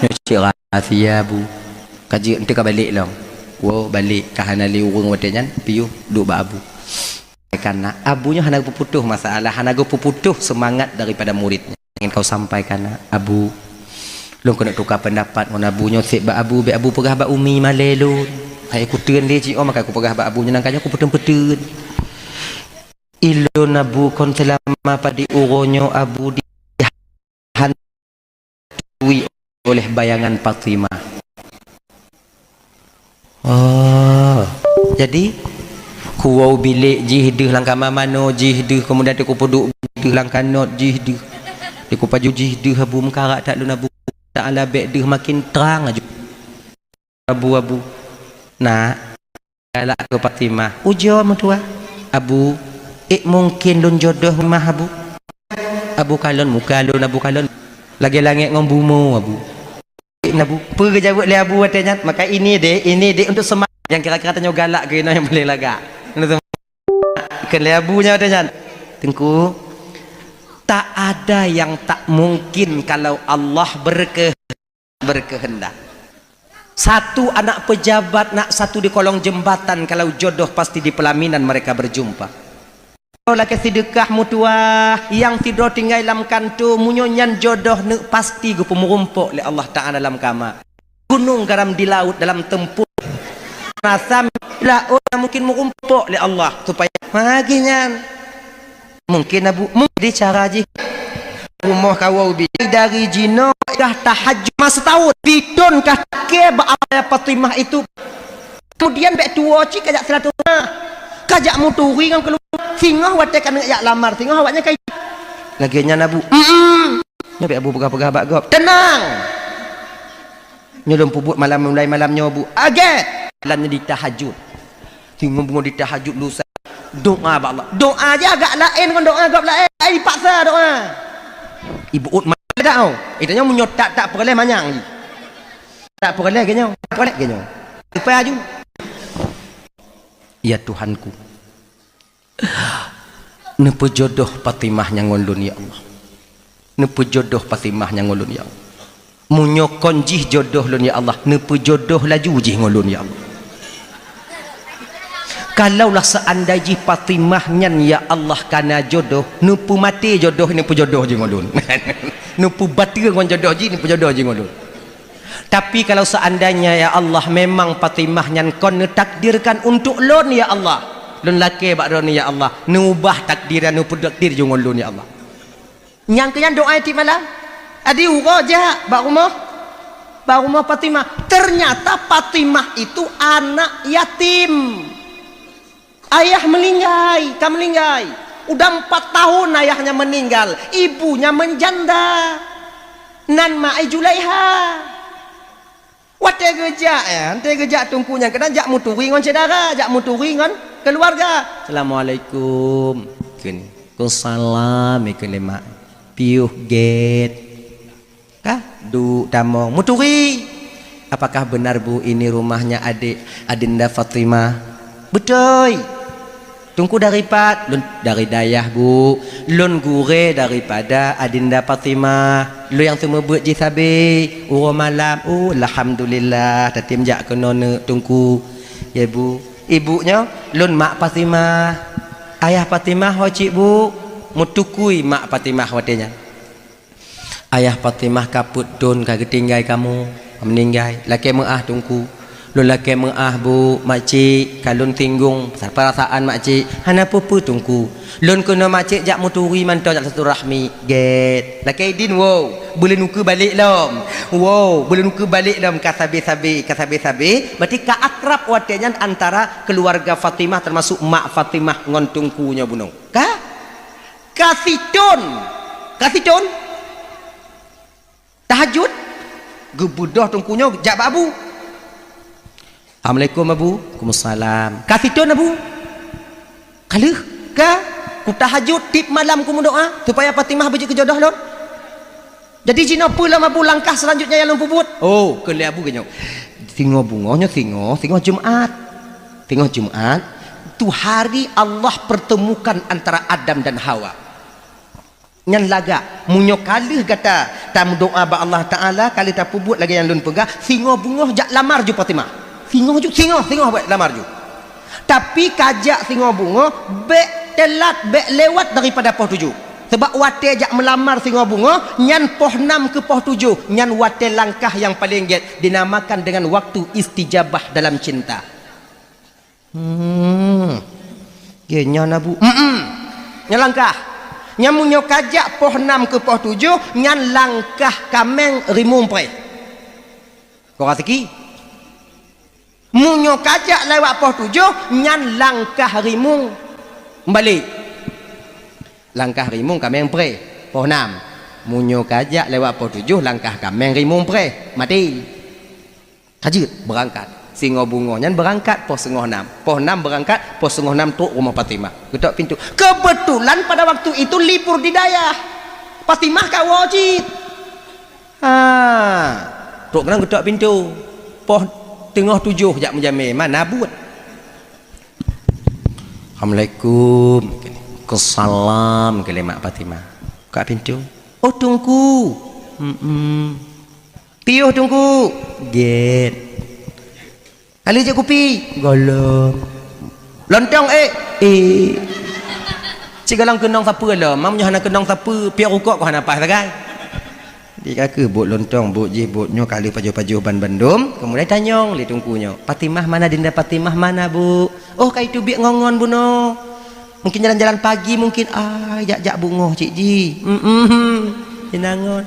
Nyoe cit rahsia abu. Ka jeuet enteuk ka balek lom. Woe balek ka hana lé ureuëng watée nyan, piôh duek bak abu. Sampaikan nak, abu nyoe hana geupeuputoh masalah, hana geupeuputoh seumangat daripada murit nyan. Ingin kau sampaikan nak, abu. Lôn keuneuk tuka peundapat ngon abu nyoe, seb bak abu, bék abu peugah bak umi malée lôn. Hai kuteun lé cit, oh, maka kupeugah bak abu nyoe, nangka nyoe kupeuteun-peuteun. Ilôn abu kon seulama padum uroe nyoe abu di hantui oleh bayangan Fatimah. Oh, jadi kuwoe bilék jih deuh, lam kama manoe jih deuh, keumudian dikupeuduek deuh lam kanot jih deuh, dikupaju jih deuh, abu meukarat that lôn abu. Taala bék deuh makin trang aju. Abu, abu. Nak, galak keu Fatimah. Ujoe meutuah. Abu, ék mungken lôn jodoh mah abu. Abu kalon muka lôn, abu kalon lagée langét ngon bumoe abu. Ék meunan abu. Peue geujaweueb lé abu watée nyan? Maka ini dek, ini dek untuk semangat nyang kira-kira tanyoe galak keu inoe nyang paleng lagak. Kheun lé abu nyan watée nyan. Teungku, tak ada yang tak mungkin kalau Allah berke-, berkehendak. Satu anak pejabat, nak satu di kolong jembatan, kalau jodoh pasti di pelaminan mereka berjumpa. Lakée sideukah meutuah, nyang sidroe tinggai lam kantô, meunyoe nyan jodoh neuk pasti geupeumeurumpok lé Allah Taala lam kama. Gunong garam di laôt dalam tempoh. Rasa laôt mungkin meurumpok lé Allah supaya magih nyan. Mungkin abu, mungkin cara jih. rumoh kawoe ubit. Dari jinoe kah tahajud masa taun. Piton kah ke bak Fatimah itu. Kemudian bèk tuwoe cit kajak silaturahmi. Kajak muturi ngon keuluwarga. Singoh watèe keuneuk jak lamar, singoh awaknyan ka. Lagèe nyan Abu. Mm-mm. Nyoe bèk Abu peugah-peugah bak gob. Teunang. Nyoe lôn peubuet malam, mulai malam nyoe, Bu. Agèt! Malam nyoe ditahajud. Singoh beungoh ditahajud lusa. Doa bak Allah. Doa jih agak laén ngon doa gob laén. Ai dipaksa doa. Ibuet malam dak, oh. Itu nyoe meunyoe tak, tak peureulèe manyang jih. Tak peureulèe geuh nyoe. Tak peureulèe geuh nyoe. Leupah aju. Ya Tuhanku. Neupeujodoh Fatimah nyan ngon lôn, ya Allah. Neupeujodoh Fatimah nyan ngon lôn, ya Allah. Meunyoe kon jih jodoh lôn, ya Allah, neupeujodoh laju jih ngon lôn, ya Allah. Kalaulah seandai jih Fatimah nyan, ya Allah, kana jodoh, neupeumaté jodoh, neupeujodoh jih ngon lôn. Neupeubateue ngon jodoh jih, neupeujodoh jih ngon lôn. Tapi kalau seandainya, ya Allah, memang Fatimah nyan kon neutakdirkan untuk lôn, ya Allah, lôn lakèe bak droeneuh, ya Allah, neuubah takdir dan neupeutakdir jih ngon lôn, ya Allah. Nyang keu nyan doa tiep malam. Adi uroe jak bak rumoh, bak rumoh Fatimah. Ternyata Fatimah itu anak yatim. Ayah meulinggai, ka meulinggai. Udah empat tahun ayahnya meninggal, ibunya menjanda. Nan ma ai Julaiha. Watèe geujak, ya, watèe geujak teungku nyan keunan jak muturi ngon syedara, jak muturi ngon keuluwarga. "Assalamualaikum." Kheun, "Waalaikumsalam," kheun lé mak. "Piôh gèt." Ka duek tamong, muturi. "Apakah benar, Bu, ini rumahnya adik Adinda Fatimah?" "Beutôi." "Teungku dari pat?" "Lôn dari dayah, Bu. Lôn gurèe daripada Adinda Fatimah. Lôn nyang seumeubeuet jih sabe uroe malam." "Oh, alhamdulillah, tatem jak keunoe neuk, Teungku." "Ya, Bu." "Ibu nyoe?" "Lôn mak Fatimah." "Ayah Fatimah ho cit, Bu?" Meutukui mak Fatimah watèe nyan. "Ayah Fatimah ka peuet thon ka geutinggai kamoe, ka meuninggai. Lakèe meu'ah, Teungku." "Lôn lakèe meu'ah, Bu, makcik, ka lôn singgong peurasaan makcik." "Hana peue-peue, Teungku. Lôn keunoe makcik jak muturi mantong jak silaturahmi." "Gèt." "Lakèe idin, woe. Beu lôn ukeue balek lom." "Woe, beu lôn ukeue balek lom, ka sabe-sabe, ka sabe-sabe." Berarti ka akrab watèe nyan antara keuluwarga Fatimah, teumasuk mak Fatimah ngon Teungku nyoe bunoe. Ka? Ka sithon. Ka sithon. Tahajud. Geubeudôh Teungku nyoe jak bak Abu. "Assalamualaikum, Abu." "Waalaikumsalam." "Ka sithon, Abu?" "Ka lheueh." "Ka. Kutahajud tiep malam kumeudoa supaya Fatimah beujeuet keu jodoh lôn. Jadi jinoe peue lom, Abu, langkah selanjutnya nyang lôn peubuet?" "Oh," kheun lé Abu geuh nyoe. "Singoh beungoh nyoe singoh, singoh Jumat. Singoh Jumat, tu hari Allah pertemukan antara Adam dan Hawa." Nyan lagak, meunyoe ka lheueh gata tameudoa bak Allah Taala, ka lheueh tapeubuet lagèe nyang lôn peugah, singoh beungoh jak lamar ju Fatimah. Singoh ju, singoh, singoh bèk lamar ju. Tapi ka jak singoh beungoh, bèk teulat, bèk lewat daripada poh tujoh. Sabab watèe jak meulamar singoh beungoh, nyan poh nam keu poh tujoh, nyan watèe langkah nyang paleng gèt, dinamakan dengan waktu istijabah dalam cinta. Hmm. Ye, nyan Abu. Hmm. Nyan langkah. Nyan meunyoe ka jak poh nam keu poh tujoh, nyan langkah kaméng rimueng preh. Kok raseuki? Meunyoe ka jak lewat poh tujoh, nyan langkah rimueng meubalek. Langkah rimueng kaméng preh, poh nam. Meunyoe ka jak lewat poh tujoh, langkah kaméng rimueng preh, maté. Ka jeuet beurangkat. Singoh beungoh nyan beurangkat poh singoh nam. Poh nam beurangkat, poh singoh nam trok rumoh Fatimah. Geutok pintoe. Kebetulan pada waktu itu libur di dayah. Fatimah ka woe cit. Ha. Trok keunan geutok pintoe. Poh teungoh tujoh jak meujamé, mana buet. "Assalamualaikum." "Waalaikumsalam," kheun lé mak Fatimah. Buka pintoe. "Oh, Teungku." "Hmm." "Piôh, Teungku." "Gèt." "Ka lheueh jép kupi?" "Gohlom." "Lontong, ék?" "Ék." Cit gohlom keunong sapeue lom, meunyoe hana keunong sapeue, piôh rukok kok hana paih sagai. Di ka kheueh bôk lontong, bôk jih, bôk nyoe, ka lheueh pajoh-pajoh ban bandum, keumudian tanyong lé Teungku nyoe, "Fatimah mana, Dinda Fatimah mana, Bu?" "Oh, ka iteubiet ngon-ngon bunoe. Mungkin jalan-jalan pagi mungkin." "Ai, jak-jak beungoh cit jih." "Hmm, hmm, hmm." Inangon.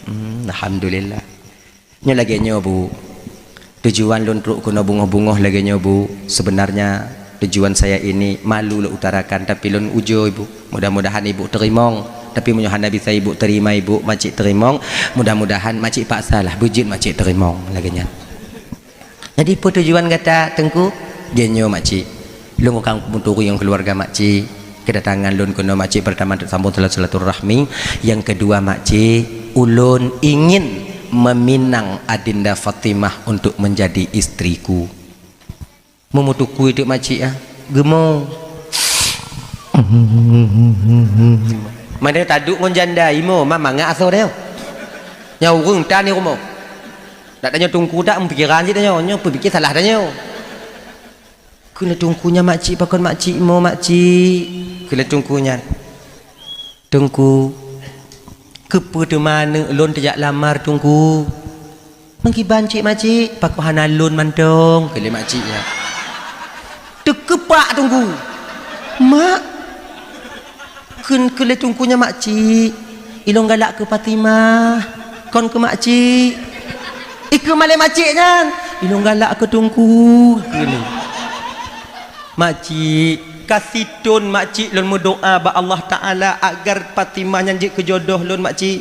Hmm, alhamdulillah. Nyoe lagèe nyoe, Bu. Tujuan lôn trok keunoe beungoh-beungoh lagèe nyoe, Bu. Sebenarnya tujuan saya ini malu lôn utarakan, tapi lôn ujoe, Bu. Mudah-mudahan Ibu teurimong. Tapi meunyoe hana bisa Ibu terima, Ibu, makcik teurimong, mudah-mudahan makcik paksalah beujeuet makcik teurimong lagèe nyan. Jadi, peue tujuan gata, Teungku? Lagèe nyoe, makcik. Lôn ka meuturi ngon keuluwarga makcik. Kedatangan lôn keunoe, makcik, pertama untuk sambung silaturahmi. Yang kedua, makcik, ulôn ingin meminang Adinda Fatimah untuk menjadi istriku. Meumutukui teuk makcik, ah. Geumo. Mana taduek ngon janda, imo, ma-, mangat asoe tanyoe. Nyan ureueng tan di rumoh. Dak tanyoe Teungku, dak meupikiran cit tanyoe, nyoe peupikir salah tanyoe. Kheun lé Teungku nyan, "Makcik, pakon makcik imo, makcik?" Kheun lé Teungku nyan, "Teungku, keupeue teuma aneuk lôn teujak lamar, Teungku?" "Meukiban cit, makcik?" "Pakon hana lôn mantong?" kheun lé makcik nyan. Teukeupak Teungku. "Mak," kheun, kheun lé Teungku nyan, "Makcik, ilôn galak keu Fatimah, kon keu makcik." Ikheun malèe makcik nyan, "Ilôn galak keu Teungku," kheun lé. "Makcik, ka sithon makcik lôn meudoa bak Allah Taala agar Fatimah nyan jeuet keu jodoh lôn, makcik.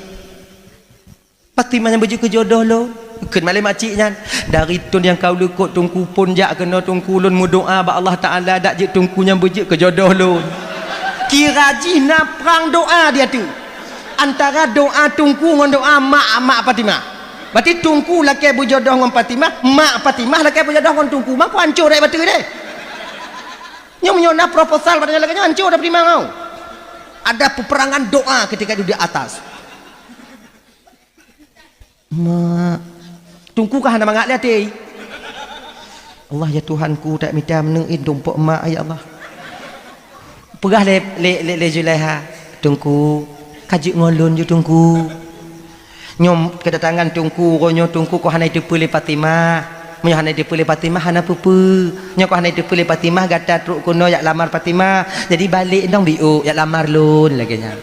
Fatimah nyan beujeuet keu jodoh lôn." Kheun malèe makcik nyan, "Dari thon nyang ka u likot Teungku phôn jak keunoe Teungku, lôn meudoa bak Allah Taala dak jeuet Teungku nyan beujeuet keu jodoh lôn." Kira jih na prang doa di ateueh. Antara doa Teungku ngon doa mak, mak Fatimah. Berarti Teungku lakèe beujodoh ngon Fatimah, mak Fatimah lakèe beujodoh ngon Teungku. Mako ancô deh bateue deh. Nyoe meunyoe na proposal bak tanyoe lagèe nyoe, ancô dah Fatimah nyoe. Ada peperangan doa ketika itu di atas. Mak, Teungku ka hana mangat lé até. "Allah, ya Tuhanku, tak mita meuneuk in tumpok mak, ya Allah." Peugah lé, lé, lé, lé Zulaiha, "Teungku, ka jeuet ngon lôn ju, Teungku." Nyoe kedatangan Teungku, uroe nyoe Teungku kon hana jiteupeue lé Fatimah. Meunyoe hana jiteupeue lé Fatimah, hana peue-peue. Nyoe kon hana jiteupeue lé Fatimah, gata trok keunoe jak lamar Fatimah. Jadi balek dong biôk, jak lamar lôn, lagèe nyan.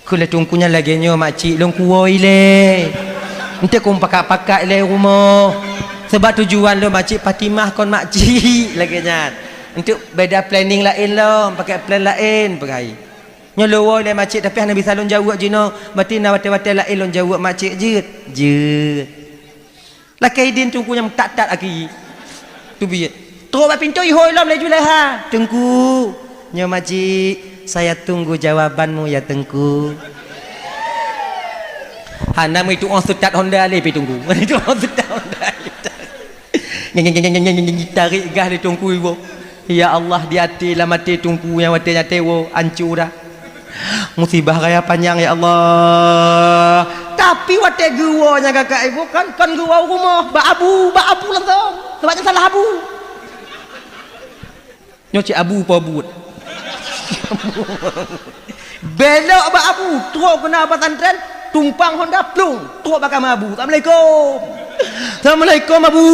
Kheun lé Teungku nyan, "Lagèe nyoe makcik, lôn kuwoe ilèe. Eunteuk kon pakat-pakat ilèe rumoh. Sabab tujuan lôn makcik Fatimah kon makcik," lagèe nyan. "Eunteuk beda planning laén lom, pakai plan laén," peugah. "Nyoe lôn woe ilèe makcik, tapi hana bisa lôn jaweueb jinoe. Berarti na watèe-watèe laén lôn jaweueb makcik, jeuet?" "Jeuet." Lakèe idin Teungku nyang meutat-tat aki. Teubiet. Trok bak pintoe ihôi lom lé Zulaiha. "Teungku, nyoe makcik, saya tunggu jawabanmu ya, Teungku." Hana meutu'oh seutat honda lé pi Teungku. Meutu'oh seutat honda. Tarék gas lé Teungku iwoe. Ya Allah, di até, lam até Teungku nyang watèe nyan teuwoe, ancô dah. Musibah raya panyang, ya Allah. Tapi watèe geuwoe nyan kakak ibu kan, kon geuwoe u rumoh, bak abu, bak abu langsung. Sabab nyan salah abu. Nyoe cit abu po buet. Belok bak abu, trok keunan pesantren, tumpang honda, plung, trok bak kama abu. "Assalamualaikum." "Assalamualaikum, Abu."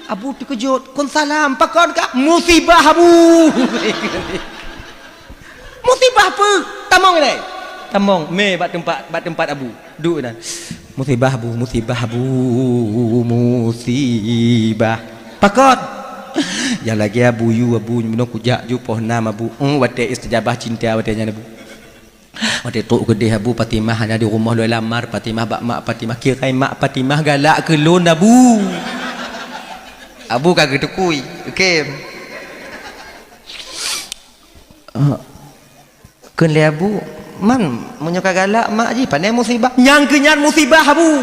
Abu teukeujot, "Kon salam, pakon kah?" "Musibah, Abu." "Musibah peue?" "Tamong ilèe." Tamong, mé bak teumpat, bak teumpat abu. Duek inan. "Musibah, Abu, musibah, Abu, musibah." "Pakon?" "Nyang lagèe Abu yue, Abu, nyoe kujak ju poh nam, Abu." Hmm, watèe istijabah cinta watèe nyan, Abu. Watèe trok keudeh Abu, Fatimah hana di rumoh, lôn lamar Fatimah bak mak Fatimah. Kira mak Fatimah galak keu lôn, Abu. Abu ka geutukui. Oke. Ah, kheun lé Abu, "Man, meunyoe ka galak mak jih, pane musibah?" "Nyang keu nyan musibah, Abu.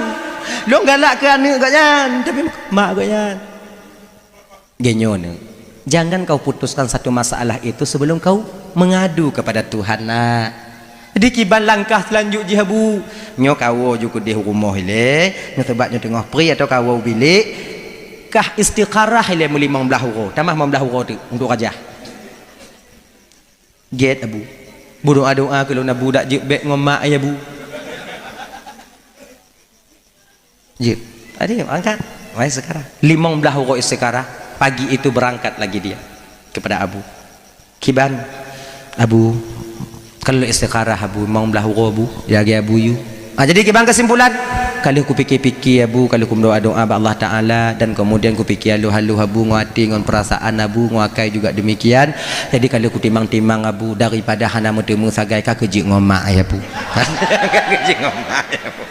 Lôn galak keu aneuk gobnyan, tapi mak gobnyan." Lagèe nyoe, neuk. Jangan kau putuskan satu masalah itu sebelum kau mengadu kepada Tuhan, nak. Jadi kiban langkah seulanjut jih, Abu? Nyoe kawoe ju keudeh u rumoh ilèe, nyoe sabab nyoe teungoh pri atau kawoe u bilék, kah istikharah ilèe meulimong blaih uroe, tamah limong blaih uroe teuk untuk rajah. Gèt, Abu. Beudoa-doa keu lôn, Abu, dak jeuet bèk ngon mak, ya, Bu. Jeuet. Adi, angkat. Mai sekarang. Limong blaih uroe istikharah, pagi itu berangkat lagi dia kepada Abu. Kiban, Abu, Kalau istikharah Abu, memang blah uroe Abu, ya, ya Abu Yu. Ah, jadi kiban kesimpulan, kalau kupikir-pikir Abu, kalau kumeudoa-doa bak Allah Taala dan kemudian kupikir aluh-aluh Abu ngon até ngon perasaan Abu ngon akai juga demikian. Jadi kalau kutimang-timang Abu, daripada hana meuteumé sagai ka keujeuet ngon mak ya Abu. Ka keujeuet ngon mak ya Abu.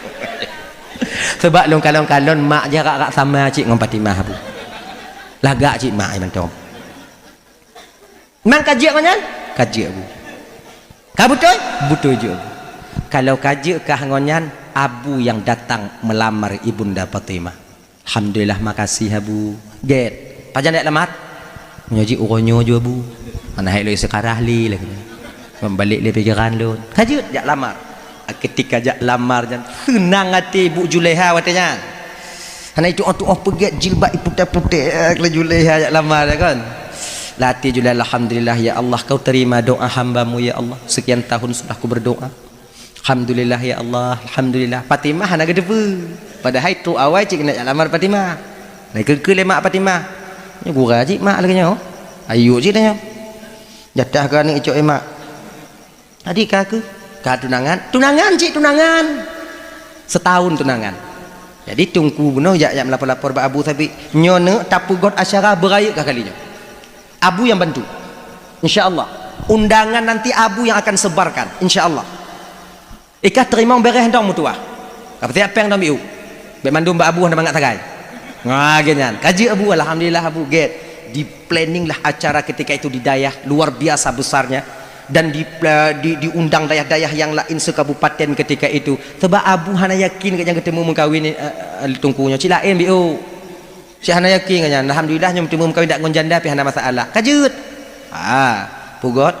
Sebab lôn kalon-kalon mak jarak-jarak sama cit ngon Fatimah Abu. Lagak cit mak mantong. Memang ka jeuet ngon nyan? Ka jeuet Abu. Ka beutôi? Beutôi jeuet Abu. Kalau ka jeuet kah ngon nyan, Abu yang datang melamar Ibunda Fatimah. Alhamdulillah, makasih Abu. Gét. Pajan jak lamar? Nyoe jih uroe nyoe ju Abu. Mana hai lôn istikharah lé lagée nyoe. Balek lé pikiran lôn. Ka jeuet jak lamar. Ketika jak lamar nyan seunang até Ibu Julaiha watée nyan. Hana itu'oh-tu'oh peugét jilbab iputéh-putéh, eh, laju lé jak lamar ya kan. Lam até Julaiha, "Alhamdulillah ya Allah, kau terima doa hamba-Mu ya Allah. Sekian tahun sudah ku berdoa. Alhamdulillah ya Allah, alhamdulillah." Fatimah hana geuteupeue. Padahai trok awai cit keuneuk jak lamar Fatimah. Nah, keu-keu lé mak Fatimah. Nyoe gura cit mak lagée nyoe. Ayo cit tanyoe. Jatah keu aneuk icok e mak. Adik ka keuh? Ka tunangan? Tunangan cit, tunangan. Setahun tunangan. Jadi teungku bunoe jak, jak melapor-lapor bak Abu Thabit. Nyoe neuk tapeugöt acara beurayeuk ka kali nyoe. Abu yang bantu. Insya Allah. Undangan nanti Abu yang akan sebarkan. Insya Allah. Ikah teurimong beureh dong meutuah. Ka peusiap péng dong biu. Bék mandum bak Abu hana mangat sagai. Nah, lagée nyan. Ka jeuet Abu, alhamdulillah Abu gét. Di-planning lah acara ketika itu di dayah, luar biasa besarnya. Dan di, di, diundang dayah-dayah yang lain se-kabupaten ketika itu. Sebab Abu hana yakin gobnyan geuteumu meukawin, eh, eh, teungku nyoe. Cit laén biu. Cit hana yakin gobnyan. Alhamdulillah nyoe teumé meukawin dak ngon janda pih hana masalah. Ka jeuet. Ha, peugöt.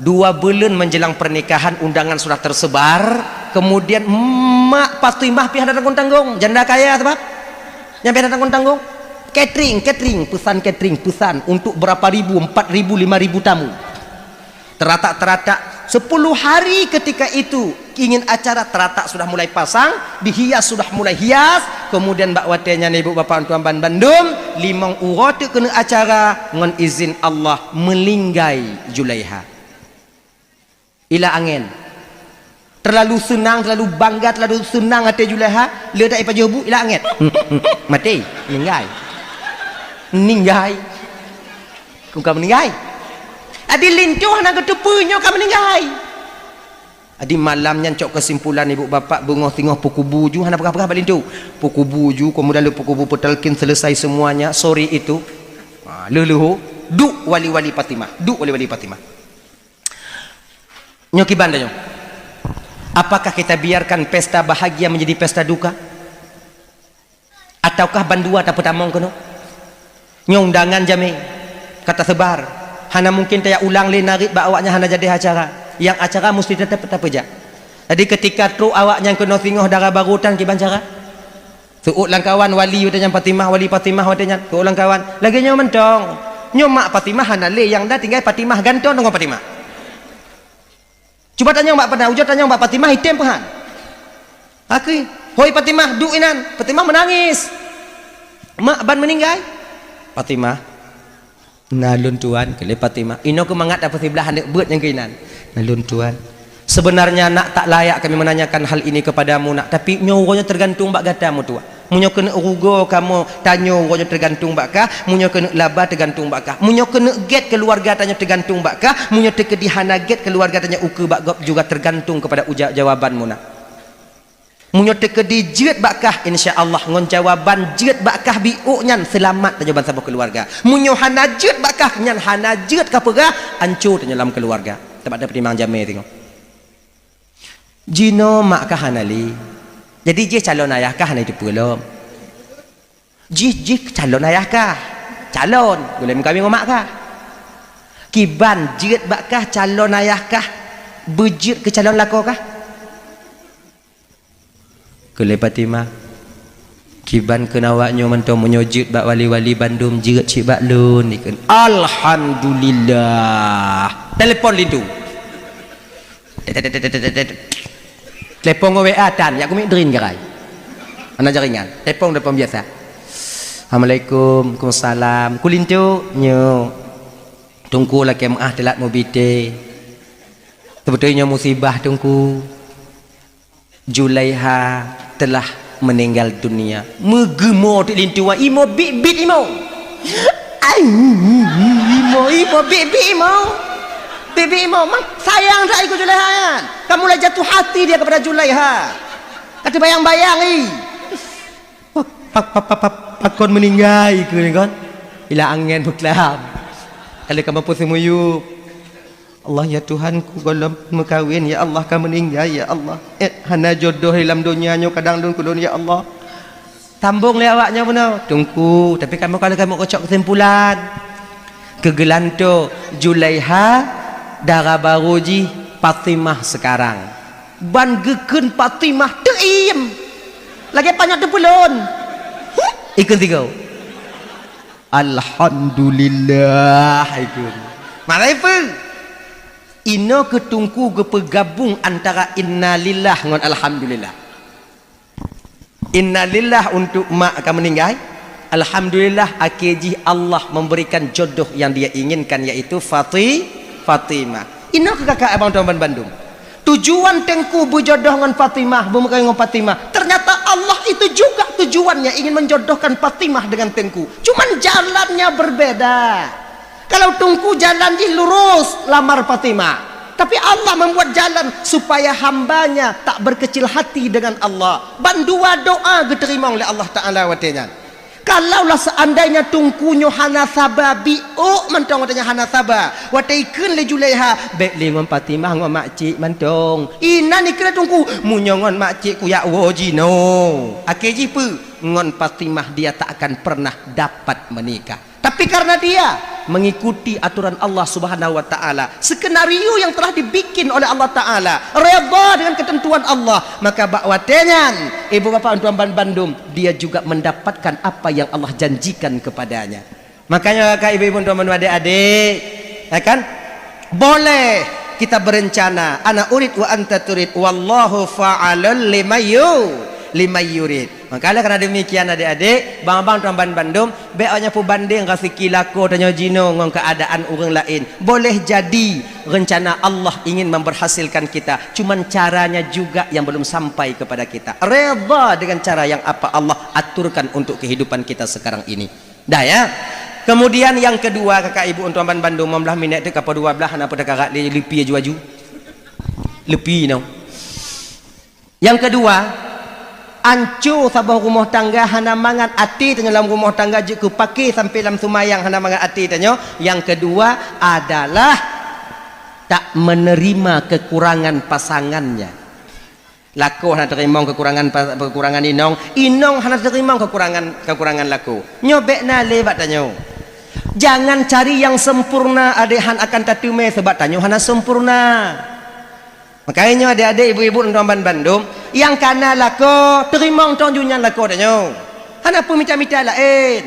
Dua buleuen menjelang pernikahan undangan sudah tersebar, kemudian mak Fatimah pih hana tanggong-tanggong, janda kaya sebab. Nyang pih hana tanggong-tanggong. Catering, catering, peusan catering, peusan untuk berapa ribu, empat ribu, lima ribu tamu. Teratak-teratak, sepuluh hari ketika itu ingin acara, teratak sudah mulai pasang, dihias sudah mulai hias, kemudian bak watée nyan ibu bapak tuan ban bandum, limong uroe teuk keuneuk acara, ngon izin Allah meulinggai Julaiha. Ila angén. Terlalu seunang, terlalu bangga, terlalu seunang até Julaiha, le dak ipajoh bu, ila angén. Maté, meuninggai. Meuninggai. Kong ka meuninggai. Adi linto hana geuteupeue nyoe ka meuninggai. Adi malam nyan cok keusimpulan ibu bapak beungoh singoh peukubu ju hana peugah-peugah bak linto. Peukubu ju, kemudian le peukubu peutalkin selesai semuanya, sore itu. Ha, leuh-leuh, duek wali-wali Fatimah, duek wali-wali Fatimah. Nyoe kiban tanyoe. Apakah kita biarkan pesta bahagia menjadi pesta duka? Ataukah bandua tapeutamong keunoe? Nyoe undangan jamé ka tasebar. Hana mungken tajak ulang lé narit bak awaknyan hana jadi acara. Nyang acara musti teutap tapeujak. Jadi ketika trok awaknyan keunoe singoh dara barô tan kiban cara? Seuôt lam kawan wali watée nyan Fatimah, wali Fatimah watée nyan. Seuôt lam kawan. Lagée nyoe mantong. Nyoe mak Fatimah hana lé nyang na tinggai Fatimah gantoe deungon Fatimah. Cuba tanyong bak Fatimah, ujoe tanyong bak Fatimah item peuhan. Akui, "Hoi Fatimah, duek inan." Fatimah meunangis. "Mak ban meuninggai?" "Fatimah, na lôn tuan," keu lé Fatimah. Inoe keumangat tapeusiblah aneuk beuet nyang keuinan. "Na lôn tuan. Sebenarnya nak tak layak kami menanyakan hal ini kepadamu nak, tapi nyoe uroe nyoe tergantung bak gata meutuah." Meunyoe keuneuk rugoe kamoe tanyoe uroe nyoe teugantung bak kah, meunyoe keuneuk laba teugantung bak kah. Meunyoe keuneuk gét keuluwarga tanyoe teugantung bak kah, meunyoe teukeudi hana gét keuluwarga tanyoe ukeue bak gob juga teugantung keupada uja-, jawaban meunan. Meunyoe teukeudi jeuet bak kah, insya Allah ngon jawaban jeuet bak kah biôk nyan seulamat tanyoe bansaboh keuluwarga. Meunyoe hana jeuet bak kah, nyan hana jeuet kapeugah, anco tanyoe lam keuluwarga. Teuma tapeutimang jamé singoh. Jinoe mak kah hana lé. Jadi jih calon ayah kah hana jiteupeue lom. Jih, jih calon ayah kah. Calon, gulém kawin ngon mak kah. Kiban jeuet bak kah calon ayah kah beujeuet keu calon lakoe kah? Keu lé Fatimah. Kiban kheun awak nyoe mantong meunyoe jeuet bak wali-wali bandum jeuet cit bak lôn dikheun. Alhamdulillah. Telepon linto. Telepon ngon W A tan, yak kumiet drin garai. Hana jaringan. Telepon, telepon biasa. Assalamualaikum. Waalaikumsalam. Keu linto nyoe. Teungku lakée meuah teulat meubi té. Seubeutôi nyoe musibah, Teungku. Julaiha telah meninggal dunia. Meugeumô teuk linto, imoe biet-biet imoe. Ai, imoe, imoe biet-biet imoe. Biet-biet imoe. Mang sayang that ikeu Julaiha nyan. Ka mulai jatuh hati dia kepada Julaiha. Ka teubayang-bayang, ih. Pa-, pa-, pa-, pa-, pakon meuninggai keu ni kon? Ila angén beuklam. Ka lheueh ka mampu seumuyueb. Allah, ya Tuhanku, gohlom meukawen, ya Allah, ka meuninggai, ya Allah. Eh, hana jodoh di lam donya nyoe kadang lôn keu lôn, ya Allah. Sambong lé awak nyoe bunoe, Teungku, tapi kamoe ka lheueh kamoe keucok keusimpulan. Keu geulantoe Julaiha, dara barô jih Fatimah sekarang. Ban geukheun Fatimah teuiem. Lagèe panyöt teupeulon. Ikheun sigoe. Alhamdulillah, ikheun. Marai peue? Inoe keu Teungku geupeugabong antara innalillah ngon alhamdulillah. Innalillah untuk mak ka meuninggai. Alhamdulillah, akhé jih Allah memberikan jodoh yang dia inginkan, yaitu Fati-, Fatimah. Inoe keu kakak abang tuan ban bandum. Tujuan Teungku beujodoh ngon Fatimah, beumeukawen ngon Fatimah. Ternyata Allah itu juga tujuannya ingin menjodohkan Fatimah dengan Teungku. Cuman jalannya berbeda. Kalau Teungku jalan jih lurus, lamar Fatimah. Tapi Allah membuat jalan supaya hambanya tak berkecil hati dengan Allah. Ban dua doa geuteurimong lé Allah Ta'ala watée nyan. Kalaulah seandainya Teungku nyoe hana saba, biôk mantong watée nyan hana saba. Watée ikheun lé Julaiha, "Bék lé ngon Fatimah, ngon makcik mantong." Inan ikheun lé Teungku, "Meunyoe ngon makcik kuyak woe jinoe." Akhé jih peue? Ngon Fatimah dia tak akan pernah dapat menikah. Tapi karena dia mengikuti aturan Allah Subhanahu wa Ta'ala, skenario yang telah dibikin oleh Allah Ta'ala, redha dengan ketentuan Allah, maka bak watée nyan, ibu bapak tuan ban bandum, dia juga mendapatkan apa yang Allah janjikan kepadanya. Makanya, kakak, ibu-ibu, tuan ban adik-adik, ya kan? Boleh kita berencana, ana urid wa anta turid, wallahu fa'alul limayyu-, limayyurid. Maka oleh karena demikian, adik-adik, bang-bang tuan ban bandum, bék awak nyan peubandeng raseuki lakoe tanyoe jinoe ngon keuadaan ureuëng laén. Boleh jadi rencana Allah ingin memberhasilkan kita, cuman caranya juga yang belum sampai kepada kita. Redha dengan cara yang apa Allah aturkan untuk kehidupan kita sekarang ini. Dah ya. Kemudian yang kedua, kakak ibu tuan ban bandum, lima belas minit tu kapal dua belas, hana peue takarat lé, leupie aju-aju. Leupie nyoe. Yang kedua, anco saboh rumoh tangga hana mangat até tanyoe lam rumoh tangga jeuet keu paké sampai lam seumayang hana mangat até tanyoe. Yang kedua adalah tak menerima kekurangan pasangannya. Lakoe hana teurimong kekurangan pa-, kekurangan inong, inong hana teurimong kekurangan, kekurangan lakoe. Nyoe bék na lé bak tanyoe. Jangan cari yang sempurna, adéh han akan tateumé, sabab tanyoe hana sempurna. Makajih nyoe adik-adik, ibu-ibu, tuan ban bandum, nyang kana lakoe, teurimong tong ju nyan lakoe tanyoe. Hana peue mita-mita laén.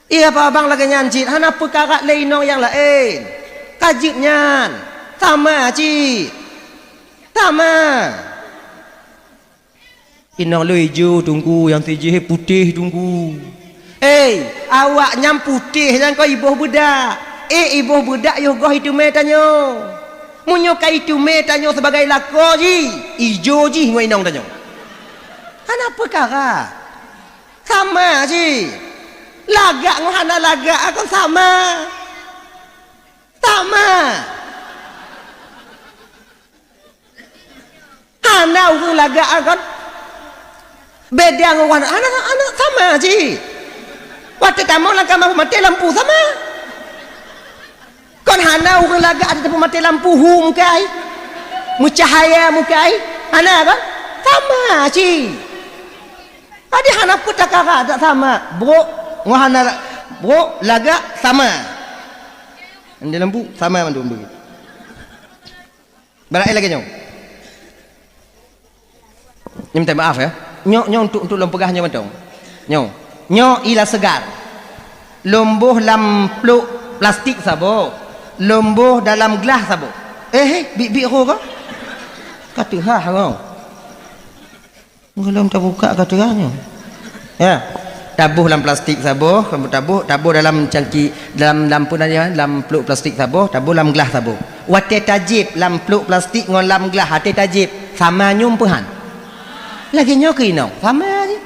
Iya, abang lagée nyan cit, hana peue karat lé inong nyang laén. Ka jeuet nyan. Sama cit. Sama. Inong lôn ijo, Teungku, nyang sijih putéh, Teungku. Hei, awak nyan putéh nyan kon iboh beudak. Eh, iboh beudak yoh goh iteumé tanyoe. Meunyoe ka iteumé tanyoe sibagai lakoe jih, ijo jih ngon inong tanyoe. Hana peukara. Sama jih. Lagak ngon hana lagak kon sama. Sama. Hana ureuëng lagak, ah, kon. Beda ngon ureuëng hana, hana sama cit. Watée tamong lam kama peumaté lampu sama. Kon hana ureuëng lagak ateueh peumaté lampu hu mukai. Meucahaya mukai. Hana kon? Sama cit. Jadi hana peue takara tak sama. Brok ngon hana la-, brok lagak sama. Di lampu sama mandum. Barang lagée nyoe. Nyoe minta maaf ya. Nyoe, nyoe untuk, untuk lôn peugah nyoe mantong. Nyoe. Nyoe ila seugar. Lôn boh lam plôk plastik saboh. Lôn boh dalam glah saboh. Eh, eh, bik-bik ho ka? Ka teuhah ho. Gohlom tabuka ka teuga nyoe. Ya. Taboh lam plastik saboh, kamoe taboh, taboh dalam cangki, dalam, dalam peue nan nyan, dalam plôk plastik saboh, taboh lam glah saboh. Watée tajieb lam pluek plastik ngon lam glah, watée tajieb, sama nyoe peue han? Lagée nyoe keu inong, sama jih.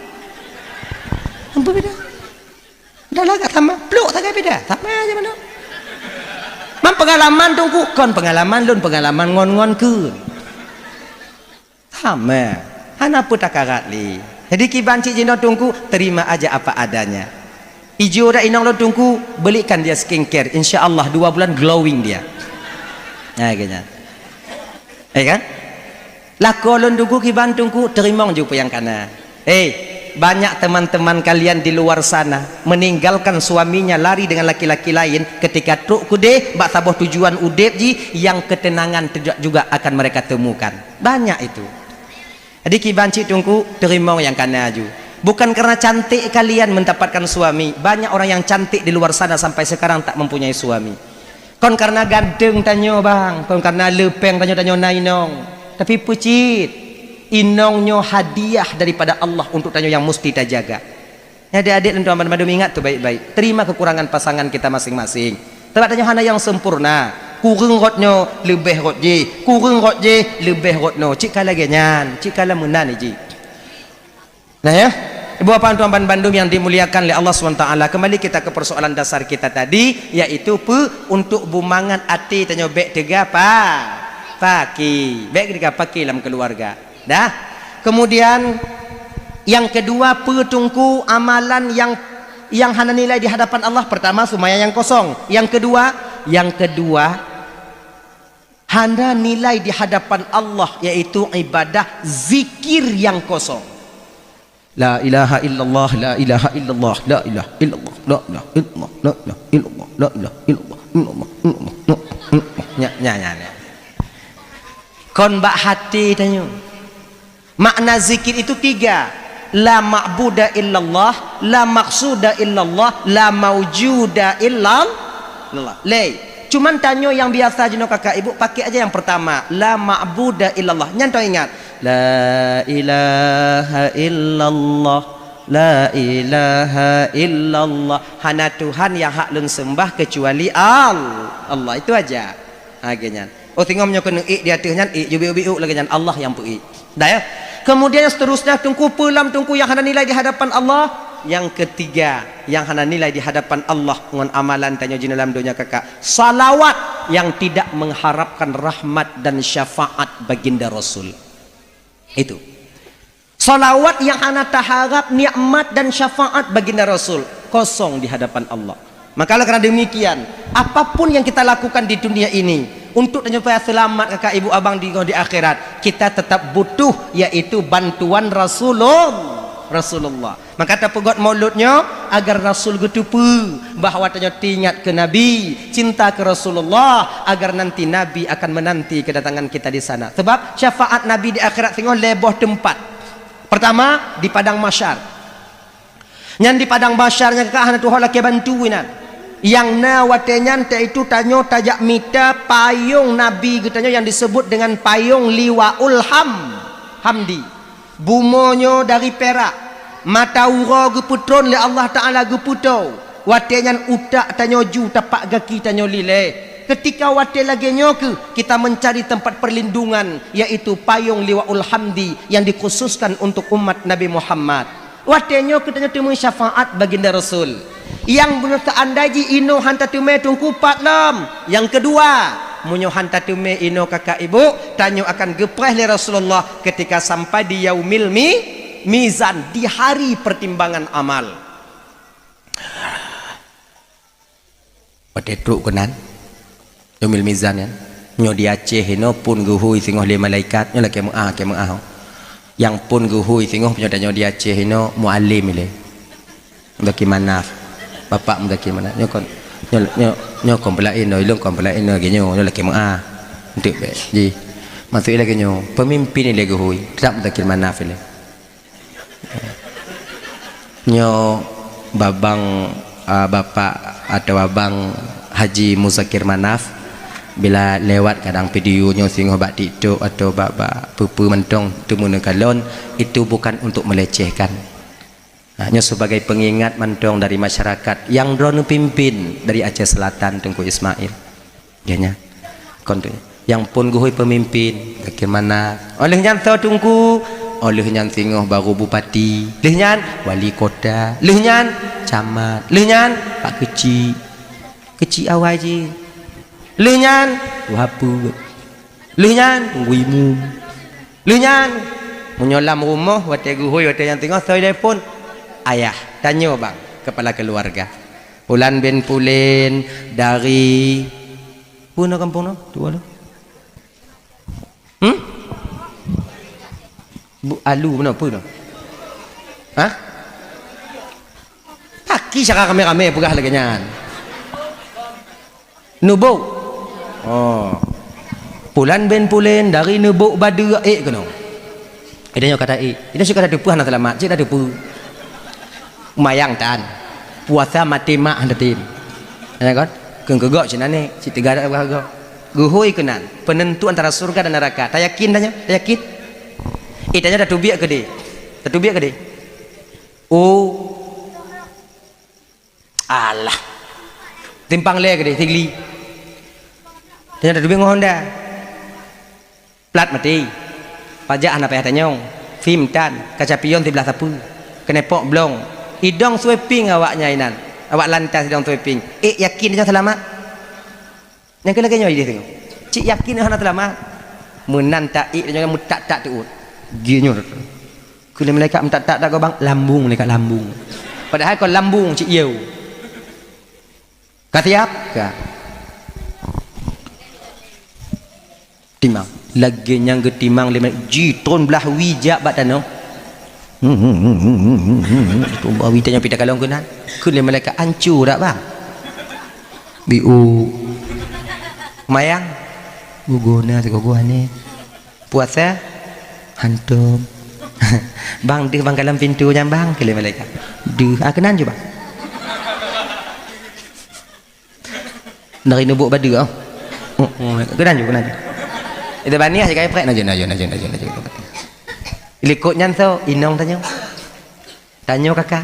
Ampôn beda. Dah lagak sama, pluek sagai beda, sama aja manoe. Man peungalaman Teungku, kon peungalaman lôn, peungalaman ngon-ngon keu. Sama. Hana peue takarat lé. Jadi kiban cit jinoe Teungku, terima aja apa adanya. Ijo dak inong lôn Teungku, belikan dia skincare, insya Allah dua bulan glowing dia. Nah, kayaknya. Eh kan? Lakoe lôn Teungku kiban Teungku, teurimong ju peue nyang kana. Eh, banyak teman-teman kalian di luar sana meninggalkan suaminya lari dengan laki-laki lain ketika trok keudeh bak saboh tujuan udeb jih yang ketenangan tidak juga akan mereka temukan. Banyak itu. Jadi kiban cit Teungku, teurimong nyang kana ju. Bukan karena cantik kalian mendapatkan suami. Banyak orang yang cantik di luar sana sampai sekarang tak mempunyai suami. Kon karena ganteng tanyoe bang, kon karena leupeng tanyoe, tanyoe na inong. Tapi peue cit, inong nyoe hadiah daripada Allah untuk tanyoe yang musti tajaga. Nyan adek-adek lôn tuan bandum ingat tu baik-baik. Terima kekurangan pasangan kita masing-masing. Sebab tanyoe hana nyang sempurna. Kureueng rot nyoe, leubeh rot jih. Kureueng rot jih, leubeh rot nyoe. Cit ka lagée nyan, cit ka meunan jih. Nah ya, ibu bapak tuan bandum yang dimuliakan oleh Allah subhanahu wa taala, kembali kita ke persoalan dasar kita tadi, yaitu peue, untuk bumangat até tanyoe bék teuga pa-, paki, bék teuga paki lam keluarga. Dah. Kemudian yang kedua, peue Teungku amalan yang, yang hana nilai di hadapan Allah? Pertama, sumaya yang kosong. Yang kedua, yang kedua, hana nilai di hadapan Allah, yaitu ibadah zikir yang kosong. La ilaha illallah, la ilaha illallah, la ilaha illallah, la ilaha illallah, la ilaha illallah, la ilaha illallah, illallah, illallah, illallah. Nya, nya, nya, nya. Kon bak hati tanyoe. Makna zikir itu tiga. La ma'buda illallah, la maqsuda illallah, la maujuda illallah. Lé. Cuman tanyoe nyang biasa jinoe kakak ibu, pakai aja yang pertama. La ma'buda illallah. Nyan teuingat. La ilaha illallah. La ilaha illallah. Hana Tuhan yang hak lôn sembah kecuali Al-, Allah. Itu aja. Ha, lagée nyan. Oh, singoh meunyoe keuneuk ék di ateueh nyan, ék ju biuk-biuk lagée nyan, Allah nyang peu-ék. Dah ya? Kemudian yang seterusnya, Teungku, peue lom Teungku yang hana nilai di hadapan Allah? Yang ketiga, yang hana nilai di hadapan Allah ngon amalan tanyoe jinoe lam donya kakak, salawat yang tidak mengharapkan rahmat dan syafaat baginda Rasul. Itu. Salawat yang hana taharap nikmat dan syafaat baginda Rasul, kosong di hadapan Allah. Maka oleh karena demikian, apapun yang kita lakukan di dunia ini untuk tanyoe supaya selamat kakak ibu abang di, di akhirat, kita tetap butuh yaitu bantuan Rasulul-, Rasulullah. Maka tapeugot maulud nyoe agar Rasul geuteupeue bahwa tanyoe teuingat keu Nabi, cinta keu Rasulullah, agar nanti Nabi akan menanti kedatangan kita di sana. Sebab syafaat Nabi di akhirat singoh lhée boh teumpat. Pertama, di padang mahsyar. Nyan di padang mahsyar nyan ka hana tuho lakée bantu inan. Nyang na watée nyan teuitu tanyoe tajak mita payong Nabi geutanyoe nyang disebut dengan payong Liwaul Ham-, Hamdi. Bumoe nyoe dari pirak, mata uroe geupeutron lé Allah Taala geupeutoe. Watée nyan utak tanyoe ju tapak gaki tanyoe lilée. Ketika watée lagée nyoe keuh kita mencari tempat perlindungan, yaitu payong Liwaul Hamdi yang dikhususkan untuk umat Nabi Muhammad. Watée nyoe keuh tanyoe teumé syafaat baginda Rasul. Nyang beuneuh teuandai jih inoe han tateumé teungku pat lom. Nyang keudua, meunyoe han tateumé inoe kakak ibu, tanyoe akan geupreh lé Rasulullah ketika sampai di yaumil mi-, mizan, di hari pertimbangan amal. Watée trok keunan, yaumil mizan nyan, nyoe di Aceh inoe phon geuhôi singoh lé malaikat, nyoe lakée meu'ah, lakée meu'ah. Nyang phon geuhôi singoh nyoe tanyoe di Aceh inoe mualem ilée. Muzakir Manaf. Bapak Muzakir Manaf. Nyoe kon, nyoe, nyoe, nyoe kon peulaén, nyoe ilong kon peulaén, nyoe lagée nyoe, nyoe lakée meu'ah. Enteuk bék. Ji. Maksud lagée nyoe, pemimpin ilée geuhôi, tetap Muzakir Manaf ilée. Nyoe babang, ah, bapak atau abang Haji Muzakir Manaf, bila lewat kadang video nyoe singoh bak TikTok atau bak, bak peue-peue mantong teumeuneuk kalon, itu bukan untuk melecehkan. Nah, nyoe sebagai pengingat mantong dari masyarakat nyang droeneuh pimpin dari Aceh Selatan, Teungku Ismail. Ya, nya. Kon tu. Nyang phon geuhôi peumimpén, bagaimana? Óh lheueh nyan soe teungku? Óh lheueh nyan singoh barô bupati. Lheueh nyan wali kota. Lheueh nyan camat. Lheueh nyan pak keuchik. Keuchik awai jih. Lheueh nyan tuha peuet. Lheueh nyan teungku imum. Lheueh nyan, meunyoe lam rumoh, watée geuhôi, watée nyang teungoh, soe telepon? Ayah. Tanyoe bang, kepala keluarga. Pulan bin Pulen dari, peue na kampung na? Tuwoe lôn. Hmm? Bu, alu meunoe, peue na? Hah? Paki cara ramé-ramé peugah lagée nyan. Neubôk. Oh. Pulan bin Pulen dari Neubôk Badeue ék keunoe. Ida nyoe kata ék. Ida nyoe kata teupeue hana seulamat, cit na teupeue. Mayang tan. Puasa maté mak hana tem. Ya kan? Keu keugok cit na nek, cit teuga dak keugok. Geuhôi keunan, penentu antara surga dan neraka. Tayakin dah nyoe? Tayakin? Eh, tanyoe tateubiet keudeh. Tateubiet keudeh. Oh. Alah. Timpang lé keudeh, Sigli. Tanyoe tateubiet ngon Honda. Plat maté. Pajak hana payah tanyong. Fim tan, kaca pion siblah sapeue. Keunepok blong. Idong sweeping awak nyan inan. Awak lantas idong sweeping. Eh, yakin tanyoe seulamat? Nyang keu lagée nyoe ideh teungoh. Cit yakin hana seulamat. Meunan taék tanyoe meutak-tak teuôt. Jih nyoe. Keu lé malaikat meutak-tak dak gobang, lambung malaikat lambung. Padahai kon lambung cit yeu. Ka siap? Ka. Timang. Lagée nyang geutimang lé malaikat, jitron blah wie jak bak tanoh. Tron blah wie tanoh pih takalon keunan. Keu lé malaikat, "Ancu dak, bang?" "Biu." "Mayang?" "Guguna sigogoh aneh." "Puasa?" "Hantom." "Bang, deuh bang kalon pintoe nyan, bang," keu lé malaikat. "Deuh." "Ah, keunan ju, bang." Dari Neubôk Badeue, oh. Oh, oh, keunan ju, keunan ju. Itu baniah je kai prek, na ju, na ju, na ju, na ju, na ju. Likot nyan soe, inong tanyoe. Tanyoe kakak.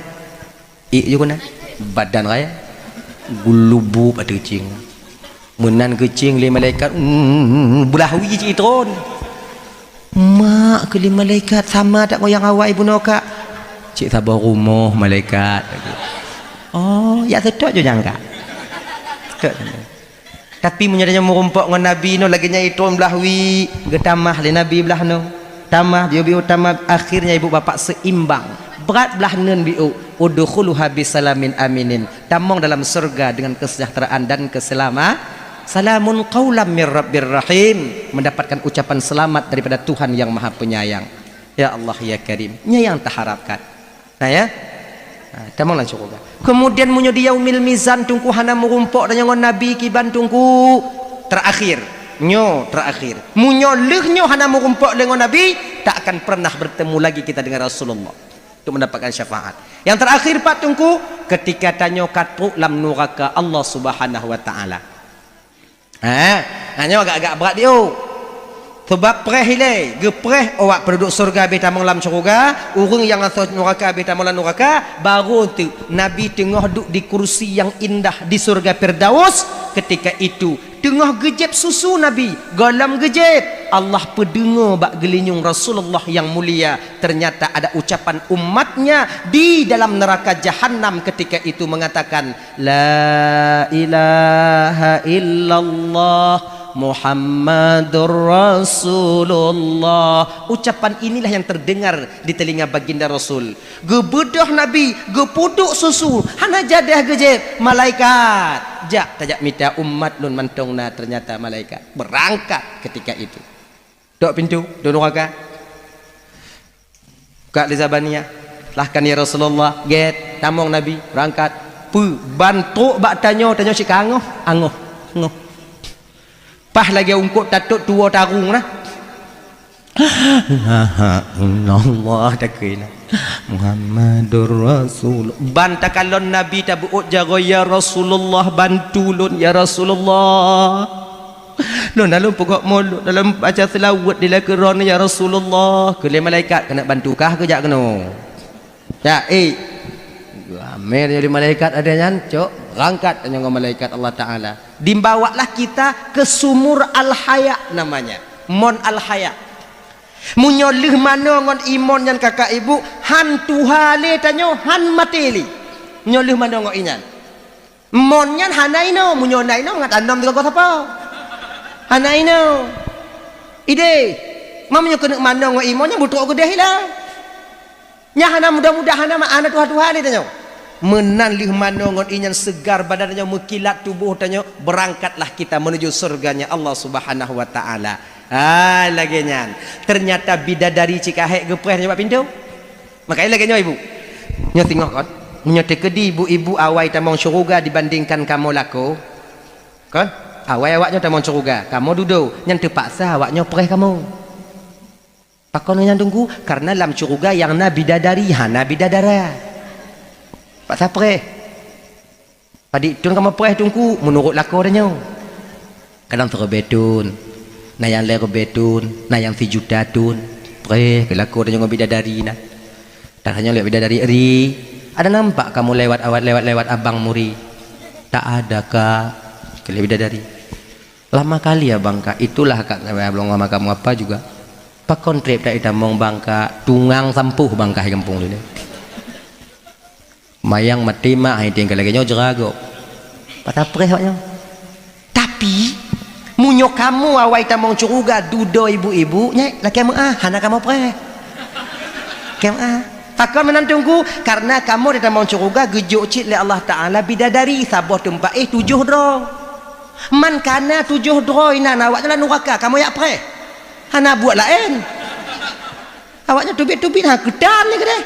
Ék ju keunan. Badan raya. Geulubub ateueh keucing. Meunan keucing lé malaikat, mm, blah wie cit itron. Mak, keu lé malaikat, sama that ngon nyang awai bunoe, Kak. Cit saboh rumoh malaikat. Oh, jak seutôt ju nyang, Kak. Seutôt. Tapi meunyoe tanyoe meurumpok ngon Nabi nyoe lagée nyan itron blah wie, geutamah lé Nabi blah nyoe. Tamah, biu-biu tamah, akhirnya ibu bapak seimbang. Brat blah neun biu, udkhuluha bisalamin aminin. Tamong dalam surga dengan kesejahteraan dan keselama-, salamun qaulam mir rabbir rahim, mendapatkan ucapan selamat daripada Tuhan yang Maha Penyayang. Ya Allah, ya Karim, nyan nyang taharapkan. Nah, ya. Nah, tamong lam syuruga. Kemudian meunyoe di yaumil mizan teungku hana meurumpok tanyoe ngon Nabi kiban teungku, terakhir. Nyoe terakhir. Meunyoe lheueh nyoe hana meurumpok lé ngon Nabi, tak akan pernah bertemu lagi kita dengan Rasulullah. Untuk mendapatkan syafaat. Yang terakhir, Pak Teungku, ketika tanyoe ka trok lam nuraka Allah Subhanahu wa Taala. Ha, ha, nyoe agak-agak brat biôh. Sebab preh ilée, geupreh awak penduduk syurga habéh tamong lam syurga, ureuëng nyang asoe nuraka habéh tamong lam nuraka, barô teuk Nabi teungoh duek di kursi nyang indah di syurga Firdaus. Ketika itu, teungoh geujép susu Nabi, gohlom geujép, Allah peudeungoe bak geulinyueng Rasulullah nyang mulia, ternyata ada ucapan umatnya di dalam neraka Jahannam ketika itu mengatakan, "La ilaha illallah Muhammadur Rasulullah." Ucapan inilah yang terdengar di telinga baginda Rasul. Geubeudôh Nabi, geupeuduek susu, hana jadeh geujép, malaikat, "Jak, tajak mita umat lôn mantong na," ternyata malaikat berangkat ketika itu. Tok pintu, tok nuraka. Kak lé Zabaniyah, "Silahkan ya Rasulullah, gét, tamong Nabi, berangkat." Peue, ban trok bak tanyoe, tanyoe cit ka angoh, angoh, angoh. Paih lagée eungkôt tatôt tuwoe tarông na. "La ilaha illallah," takheun na. "Muhammadur Rasul." Ban takalon Nabi tabeuôt jaroe, "Ya Rasulullah, bantu lôn, ya Rasulullah. Lôn na lôn peugét mulod, na lôn baca seulaweuet di lakoe droeneuh, ya Rasulullah." Keu lé malaikat, "Keuneuk bantu kah keu jak keunoe?" "Ya, ék." Mé tanyoe di malaikat ada nyan, cok, berangkat tanyoe ngon malaikat Allah Taala. Dibawalah kita ke sumur Al-Haya namanya. Mon Al-Haya. Meunyoe lheueh manoe ngon imon nyan kakak ibu, han tuha lé tanyoe, han maté lé. Meunyoe lheueh manoe ngon inyan. Mon nyan hana inoe, meunyoe na inoe mangat anom digogoh sapo. Hana inoe. Idéh. Ma meunyoe keuneuk manoe ngon imon nyan beutrok keudeh ilang. Nyan hana mudah-mudahan, hana ma-, hana tuha-tuha lé tanyoe. Meunan lheueh manoe ngon inyan seugar badan tanyoe, meukilat tuboh tanyoe, berangkatlah kita menuju surganya Allah Subhanahu wa Taala. Ah, lagée nyan. Ternyata bidadari cit ka hék geupreh nyoe bak pintoe. Makanya lagée nyoe ibu. Nyoe singoh kon. Meunyoe teukeudi ibu-ibu awai tamong syeuruga dibandingkan kamoe lakoe. Kon? Awai awaknyoe tamong syeuruga, kamoe dudoe, nyan teupaksa awaknyoe preh kamoe. Pakon nyan Teungku? Karena lam syeuruga nyang na bidadari, hana bidadara. Paksa preh. Padit thon kamoe preh Teungku, meunurot lakoe tanyoe. Kadang siribée thon, na nyang lhée ribée thon, na nyang sijuta thon. Preh keu lakoe tanyoe ngon bidadari na. Tanyoe lé bidadari ri, ada nampak kamoe lewat awat, lewat-lewat abang muri? Tak ada, Kak, keu lé bidadari. Lama kali abang, Kak. Itulah, Kak, belum lama kamu apa juga. Pakon treb tak itamong bang, Kak? Tungang sampoh bang, Kak, di gampông lé. Mayang maté mak hai tinggai lagée nyoe jeragob. Patah preh awaknyoe. Tapi meunyoe kamoe awai tamong syeuruga dudoe ibu-ibu, nyan lakée meuah, hana kamoe preh. Lakée meuah. Pakon meunan Teungku? Karena kamoe di tamong syeuruga geujok cit lé Allah Taala bidadari saboh teumpat éh tujoh droe. Man kana tujoh droe inan awaknyan lam nuraka, kamoe jak preh. Hana buet laén. Awaknyan teubiet-teubiet ha keutan lé keudeh.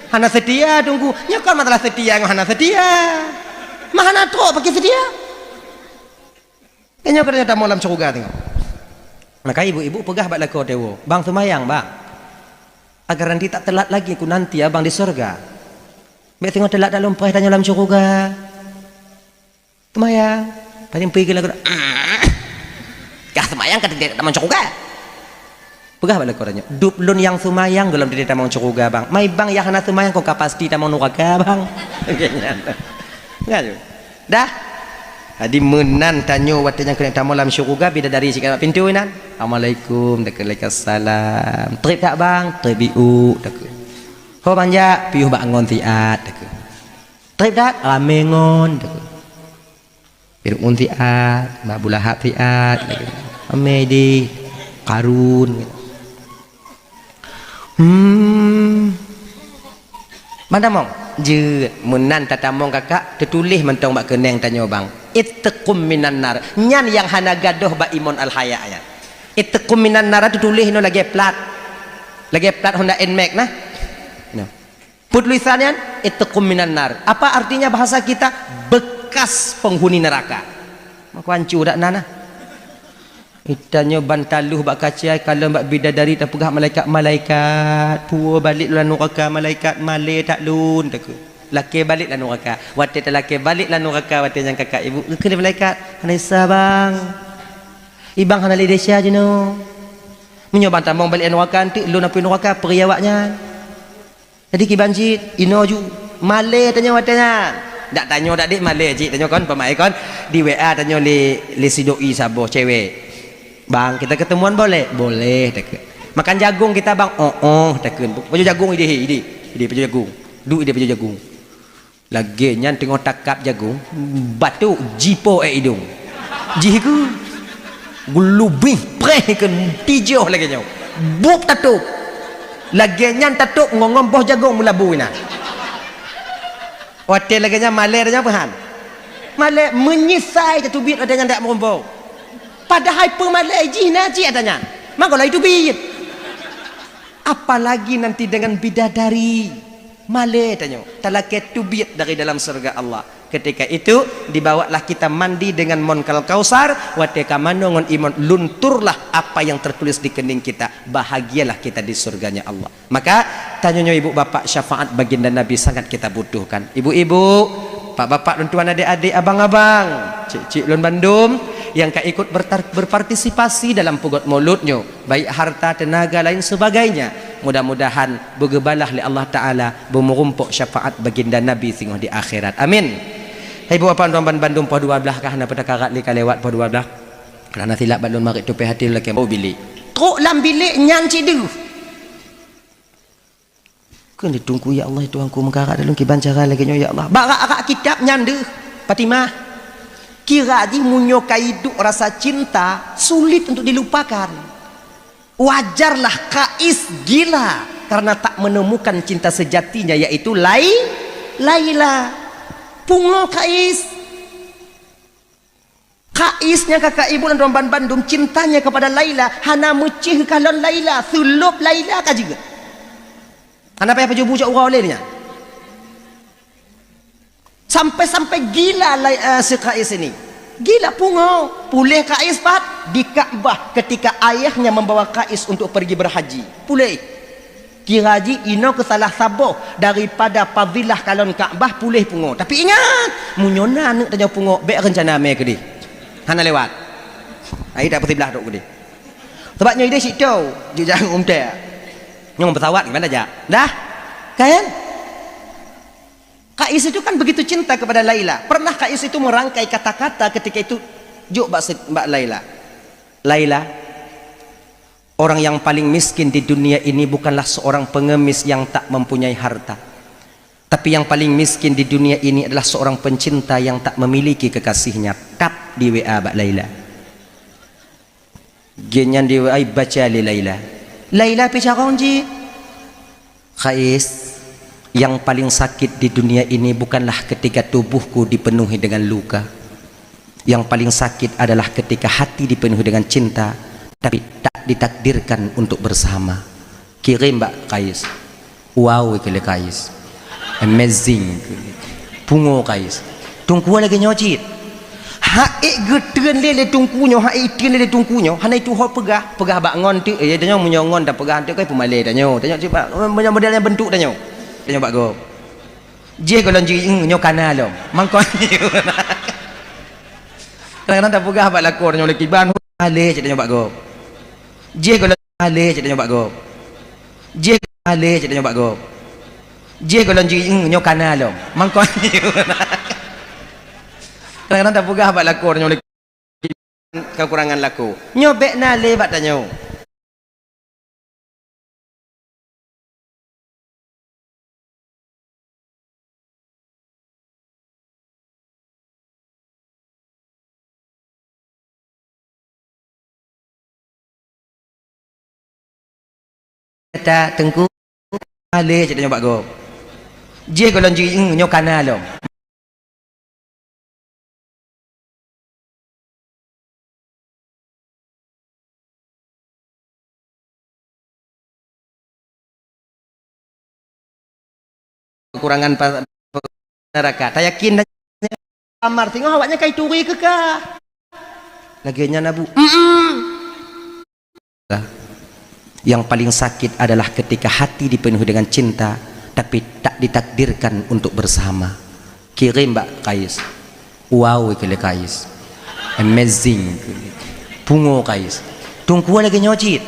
Hana seutia Teungku. Nyoe kon masalah seutia ngon hana seutia. Ma hana trok pakri seutia. Nyoe keuneuk tamong lam syeuruga teungoh. Maka ibu-ibu peugah bak lakoe teuwoe, "Bang seumayang, Bang. Agar nanti tak telat lagi ku nanti abang di syeuruga. Bék singoh telat dak lôn preh tanyoe lam syeuruga." Seumayang. Paling pui geula-geula. Kah seumayang ka teuntèe tamong syeuruga. Peugah bak lakoe tanyoe, "Dub lôn nyang seumayang gohlom teuntèe tamong syeuruga, Bang. Mai bang nyang hana seumayang kon ka pasti tamong nuraka, Bang." Nyan. Dah. Jadi meunan tanyoe watèe nyang keuneuk tamong lam syeuruga, bidadari cit ka bak pintoe nan. "Assalamualaikum," takheun, "Waalaikumsalam." "Trép that, Bang?" "Trép biuk," takheun. "Ho bang jak?" "Piôh bak ngon siat," takheun. "Trép that?" "Ramé ngon," takheun. Fir'aun siat, Abu Lahab siat, ramé di Qarun. Hmm. Ban tamong? Jeuet, meunan tatamong kakak, teutuléh mantong bak keuneng tanyoe bang. Itqum minan nar. Nyan nyang hana gadôh bak imon al-haya nyan. Itqum minan nar teutuléh inoe lagèe plat. Lagèe plat Honda Nmax nah. Nah. Peue tulisan nyan? Itqum minan nar. Apa artinya bahasa kita? Bekas penghuni neraka. Maka ancu dak na nah. Itanyoe ban taloh bak kaca, kalon bak bidadari tapeugah malaikat, "Malaikat, puwoe balek lôn nuraka, malaikat, malèe that lôn," takheun. Lakèe balek lam nuraka. Watèe talakèe balek lam nuraka, watèe nyan kakak ibu, geukheun lé malaikat, "Hana desya, Bang. Ibang hana lé desya jinoe. Meunyoe bang tamong balek lam nuraka, eunteuk lôn apui nuraka, peuri awaknyan." Jadi kiban cit, inoe ju, malèe tanyoe watèe nyan. Dak tanyoe dak dek malèe cit, tanyoe kon peumaén kon. Di W A tanyoe lé, lé si doi saboh cewek. "Bang, kita ketemuan boleh?" "Boleh," takheun. "Makan jagung kita, Bang?" "Oh, oh," takheun. Pajoh jagung idéh, idéh. Idéh pajoh jagung. Duek idéh pajoh jagung. Lagèe nyan teungoh takab jagung, batuk jipo èk idong. Jih keu geulubih preh keu tijoh lagèe nyoe. Bup tatôp. Lagèe nyan tatôp ngon-ngon boh jagung meulabu inan. Watèe lagèe nyan malèe tanyoe peuhan. Malèe meunyeusai tateubiet watèe nyan dak meurumpok. Padahai peumalèe jih na cit ata nyan. Mangko laju teubiet. Apalagi nanti dengan bidadari. Malèe tanyoe, talakèe teubiet dari dalam syeuruga Allah. Ketika itu, dibawalah kita mandi dengan mon kal kausar, watèe ka manoe ngon imon, lunturlah apa yang tertulis di kening kita. Bahagialah kita di syurganya Allah. Maka, tanyoe nyoe ibu bapak, syafaat baginda Nabi sangat kita butuhkan. Ibu-ibu, bapak-bapak, lôn tuan, adik-adik, abang-abang, cik-cik lôn bandum, nyang ka ikut bertar-, berpartisipasi dalam peugöt maulud nyoe, baik harta, tenaga, lain sebagainya, Mudah-mudahan beugeubalaih lé Allah Taala, beumeurumpok syafaat baginda Nabi singoh di akhirat. Amin. Hai buet apa tuan ban bandum, poh dua belas kah na peutakarat lé ka lewat poh dua belas. Karena silap bak lôn marit tupéh até lôn lakée bak bilék. Trok lam bilék nyan cit deuh. Kheun di Teungku, "Ya Allah, ya Tuhanku, meukarat lôn kiban cara lagée nyoe, ya Allah." Bak rak-rak kitab nyan deuh, Fatimah. Kira jih meunyoe ka iduek rasa cinta, sulit untuk dilupakan. Wajarlah Kais gila karena tak menemukan cinta sejatinya, yaitu Lai-, Laila. Pungo Kais. Kais nyang ka kaibu lam droe ban bandum cintanya kepada Laila, hana meucéh kalon Laila, seulop Laila ka jeuet. Hana payah pajoh bu cok uroe lé nyan. Sampai-sampai gila Lai-, eh, si Kais ini. Gila pungo. Puléh Kais pat di Ka'bah ketika ayahnya membawa Kais untuk pergi berhaji. Puléh. Kira jih inoe keu salah saboh daripada fadilah kalon Ka'bah puléh pungo. Tapi ingat, meunyoe na aneuk tanyoe pungo, bék reuncana mé keudeh. Hana lewat. Ai tak peusiblah trok keudeh. Sebab nyoe ideh situ, jejak umtée. Nyong pesawat gimana jak? Dah? Kan? Kais itu kan begitu cinta kepada Laila. Pernah Kais itu merangkai kata-kata ketika itu jok bak se-, bak Laila. Laila, orang yang paling miskin di dunia ini bukanlah seorang pengemis yang tak mempunyai harta. Tapi yang paling miskin di dunia ini adalah seorang pencinta yang tak memiliki kekasihnya. Tap di W A bak Laila. Gobnyan di W A baca lé Laila. Laila pi carông jih. Kais, yang paling sakit di dunia ini bukanlah ketika tubuhku dipenuhi dengan luka. Yang paling sakit adalah ketika hati dipenuhi dengan cinta, tapi tak ditakdirkan untuk bersama. Kirém bak Kais. Wow, kheun lé Kais. Amazing. Pungo Kais. Teungku lagée nyoe cit. Hak ék geutreun lé, lé teungku nyoe, hak ék treun lé, lé teungku nyoe, hana ituho peugah, peugah bak ngon teuk, eh, tanyoe meunyoe ngon tapeugah teuk kai peumalée tanyoe. Tanyoe cit bak, meunyoe model nyang beuntuk tanyoe. Tanyoe bak gob. Jih gohlom jih, nyoe kana lom. Mangkon. Kadang-kadang tapeugah bak lakoe tanyoe lé kiban, malée cit tanyoe bak gob. Jih gohlom malée cit tanyoe bak gob. Jih malée cit tanyoe bak gob. Jih gohlom jih, "Hmm, nyoe kana lom." Mangkon. Kadang-kadang tapeugah bak lakoe tanyoe lé kekurangan lakoe. Nyoe bék na lé bak tanyoe. Kata teungku, malée cit tanyoe bak gob. Jih gohlom jih, "Hmm, nyoe kana lom." Kekurangan pa-, neraka. Tayakin dan amar, singoh awaknyan kai turi keu kah. Lagée nyan, Abu. Mm-mm. Yang paling sakit adalah ketika hati dipenuhi dengan cinta, tapi tak ditakdirkan untuk bersama. Kirém bak Kais. Wow, kheun lé Kais. Amazing. Pungo Kais. Teungku lagée nyoe cit.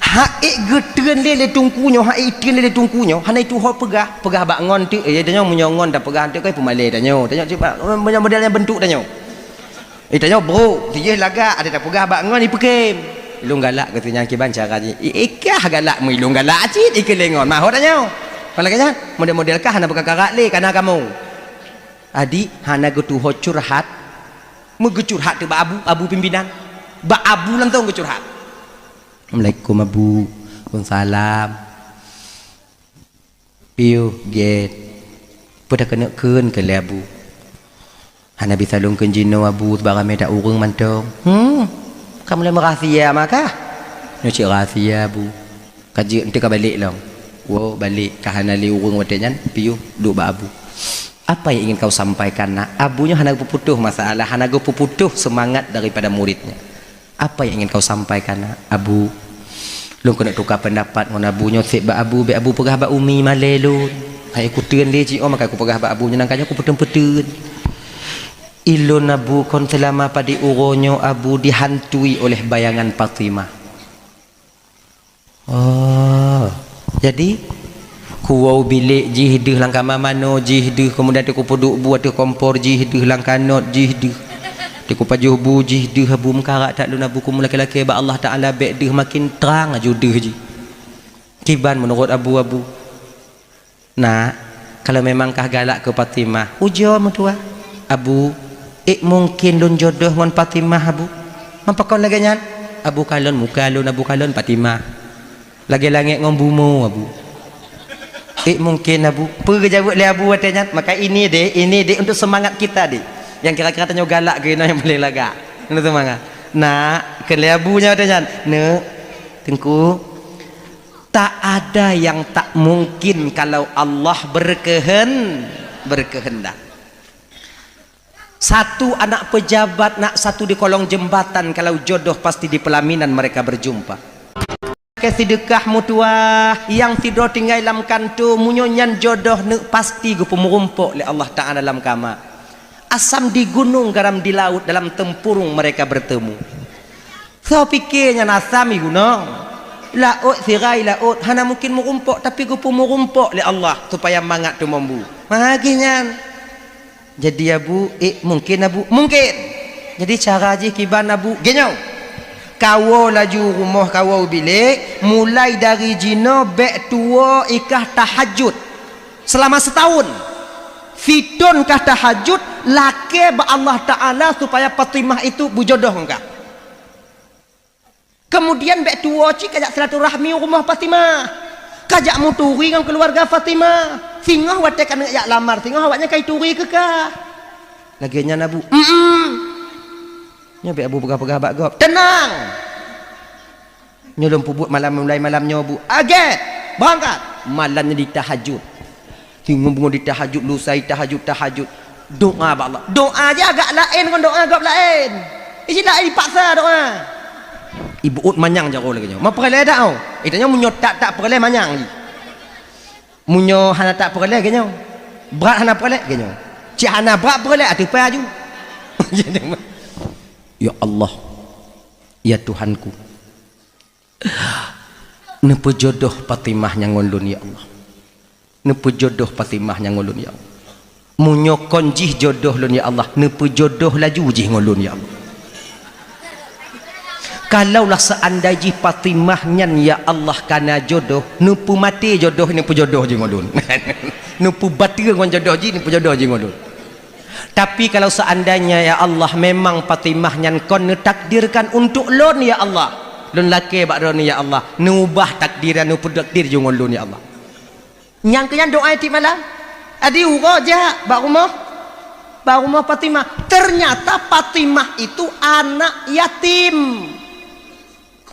Hak ék geutreun lé, lé teungku nyoe, hak ék treun lé, lé teungku nyoe, hana ituho peugah, peugah bak ngon teuk, eh, tanyoe meunyoe ngon tapeugah teuk kai peumalée tanyoe. Tanyoe cit bak, meunyoe model nyang beuntuk tanyoe. Eh, tanyoe brok, tijih lagak, ada tapeugah bak ngon ipeukém. Ilôn galak keu si nyan kiban cara jih. I, ikah galak, meu ilôn galak cit, ikeu lé ngon. Mahot tanyoe. Kon lagée nyan, model-model kah hana beukakarat lé, kana kamoe. Adik hana geutuho curhat, meugeucurhat teuk bak abu, abu pimpinan. Bak abu langsong geucurhat. Assalamualaikum, Abu. Waalaikumsalam. Piôh gét. Peue takeuneuk kheun keu lé Abu? Hana bisa lôn kheun jinoe Abu, sabab ramé that ureuëng mantong. Hmm, ka mulai meurahsia mah kah? Nyoe cit rahsia Abu. Ka jeuet, enteuk ka balek lom. Woe balek, ka hana lé ureuëng watée nyan, piôh duek bak Abu. Apa yang ingin kau sampaikan, Nak? Abu nyoe hana geupeuputoh masalah, hana geupeuputoh seumangat daripada muridnya. Apa yang ingin kau sampaikan, Nak? Abu, lôn keuneuk tuka peundapat ngon Abu nyoe seb bak Abu, bék Abu peugah bak umi malée lôn. Hai kutreun lé jiôh, maka kupeugah bak Abu nyoe, nangka nyoe kupeuteun-peuteun. Ilôn Abu kon seulama padé uroe nyoe Abu dihantui oleh bayangan Fatimah. Oh, Jadi, kuwoe u bilék jih deuh, lam kama manoe jih deuh, keumudian teukupeuduek bu ateueh kompor jih deuh, lam kanot jih deuh, teukupajoh bu jih deuh, Abu, meukarat that lôn, Abu, kumeulakée-lakée bak Allah Taala bék deuh, makin trang laju deuh jih. Kiban meunurot Abu, Abu? Nak, kalau memang kah galak keu Fatimah, ujoe meutuah. Abu, ék mungken lôn jodoh ngon Fatimah, Abu? Man pakon lagée nyan? Abu, kalon muka lôn, Abu, kalon Fatimah. Lagée langét ngon bumoe, Abu. Ék mungken, Abu? Peue geujaweueb lé Abu watée nyan? Maka ini, Dek, ini, Dek, untuk semangat kita, Dek. Nyang kira-kira tanyoe galak keu inoe nyang paléng lagak. Untuk semangat. Nak, kheun lé Abu nyan watée nyan. Neuk, Teungku, tak ada yang tak mungkin kalau Allah berkehen-, berkehendak. Satu anak pejabat, nak satu di kolong jembatan, kalau jodoh pasti di pelaminan mereka berjumpa. Ke sidekah meutuah, nyang sidroe tinggai lam kanto, meunyoe nyan jodoh neuk pasti geupeumeurumpok lé Allah Taala lam kama. Asam di gunong, garam di laut, dalam tempurung mereka bertemu. Soe pike nyan asam i gunong, laôt sirai laôt, hana mungken meurumpok, tapi geupeumeurumpok lé Allah supaya mangat teumambu. Mageh nyan. Jadi Abu, ék mungken Abu? Mungken. Jadi cara jih kiban Abu? Geunyoe. Kawoe laju rumoh, kawoe u bilék, mulai dari jinoe bék tuwoe i kah tahajud selama setahun. Sithon kah tahajud, lakée bak Allah Taala supaya Fatimah itu beujodoh ngon kah. Kemudian bék tuwoe cit kajak silaturahmi u rumoh Fatimah. Kajak meuturi ngon keuluwarga Fatimah. Singoh watée keuneuk jak lamar, singoh awaknyan ka ituri keu kah. Lagée nyan Abu. Mm-mm. Nyoe bék Abu peugah-peugah bak gob. Teunang! Nyoe lôn peubuet malam, mulai malam nyoe, Bu. Agét! Beurangkat! Malam nyoe ditahajud. Singoh beungoh ditahajud, lusa itahajud, tahajud. Doá bak Allah. Doá jih agak laén ngon doá gob laén. Isi laén dipaksa doá. Ibuet manyang jaroe lagée nyoe. Ma peureulée dak, oh? Ita nyoe meunyoe tak, tak peureulée manyang jih. Meunyoe hana tak peureulée, geunyoe. Brat hana peureulée, geunyoe. Cit hana brat peureulée, ateueh pai aju. Ya Allah, ya Tuhanku, neupeujodoh Fatimah nyan ngon lôn, ya Allah. Neupeujodoh Fatimah nyan ngon lôn, ya Allah. Meunyoe kon jih jodoh lôn, ya Allah, neupeujodoh laju jih ngon lôn, ya Allah. Kalaulah seandai jih Fatimah nyan, ya Allah, kana jodoh, neupeumaté jodoh, neupeujodoh jih ngon lôn. Neupeubateue ngon jodoh jih, neupeujodoh jih ngon lôn. Tapi kalau seandainya, ya Allah, memang Fatimah nyan kon neutakdirkan untuk lôn, ya Allah, lôn lakée bak droeneuh, ya Allah, neuubah takdir nyan, neupeutakdir jih ngon lôn, ya Allah. Nyang keu nyan doá tiep malam. Adi uroe jak bak rumoh, bak rumoh Fatimah. Ternyata Fatimah itu anak yatim.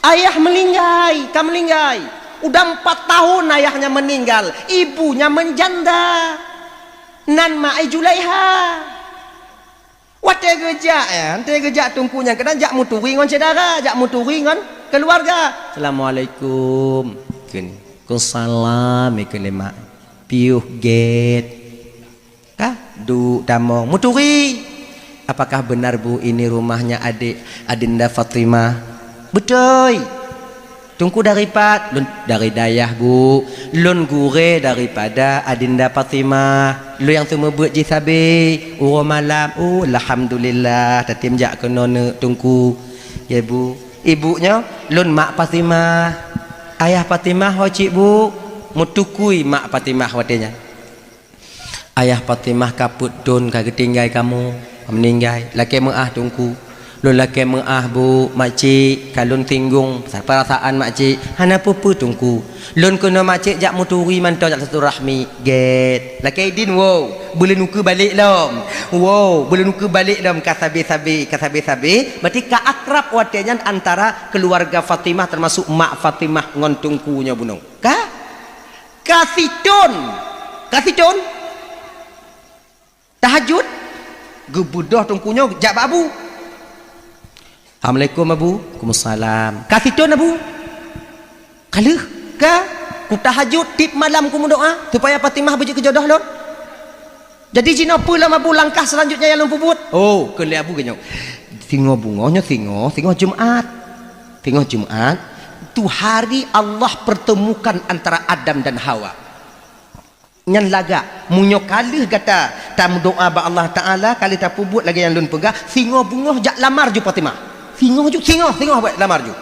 Ayah meuninggai, ka meuninggai. Udah empat tahun ayahnya meninggal, ibunya menjanda. Nan ma ai Julaiha. Watée geujak, ya, watée geujak teungku nyan keunan jak meuturi ngon syedara, jak meuturi ngon keuluwarga. "Assalamualaikum." Kheun, "Waalaikumsalam," kheun lé mak. "Piôh gét." Ka duek tamong, meuturi. "Apakah benar, Bu, ini rumahnya adik Adinda Fatimah?" "Beutôi." "Teungku dari pat?" "Lôn dari dayah, Bu. Lôn gurée daripada Adinda Fatimah. Lôn nyang seumeubeuet jih sabe uroe malam." "Oh, alhamdulillah, tatem jak keunoe neuk, Teungku." "Ya, Bu." "Ibu nyoe?" "Lôn mak Fatimah." "Ayah Fatimah ho cit, Bu?" Meutukui mak Fatimah watée nyan. "Ayah Fatimah ka peuet thon ka geutinggai kamoe, ka meuninggai. Lakée meuáh, Teungku." "Lôn lakée meuáh, Bu, makcik, ka lôn singgong peurasaan makcik." "Hana peue-peue, Teungku. Lôn keunoe makcik jak meuturi mantong, jak silaturahmi." "Gét. Lakée idin, woe, beuleunukeue balek lom. Woe, beuleunukeue balek lom, ka sabe-sabe, ka sabe-sabe." Berarti ka akrab watée nyan antara keuluwarga Fatimah, teumasuk mak Fatimah ngon Teungku nyoe bunoe. Ka? Ka sithon. Ka sithon. Tahajud. Geubeudôh Teungku nyoe jak bak Abu. "Assalamualaikum, Abu." "Waalaikumsalam." "Ka sithon, Abu?" "Ka lheueh." "Ka. Kutahajud tiep malam kumeudoá supaya Fatimah beujeuet keu jodoh lôn." "Jadi jinoe peue lom, Abu, langkah seulanjutnya nyang lôn peubuet?" "Oh," kheun lé Abu geunyoe, "singoh beungoh nyoe singoh, singoh Jumat. Singoh Jumat, Tu hari Allah pertemukan antara Adam dan Hawa. Nyan lagak, meunyoe ka lheueh gata tameudoá bak Allah Taala, ka lheueh tapeubuet lagée nyang lôn peugah, singoh beungoh jak lamar ju Fatimah. Singoh ju, singoh, singoh bak lamar ju.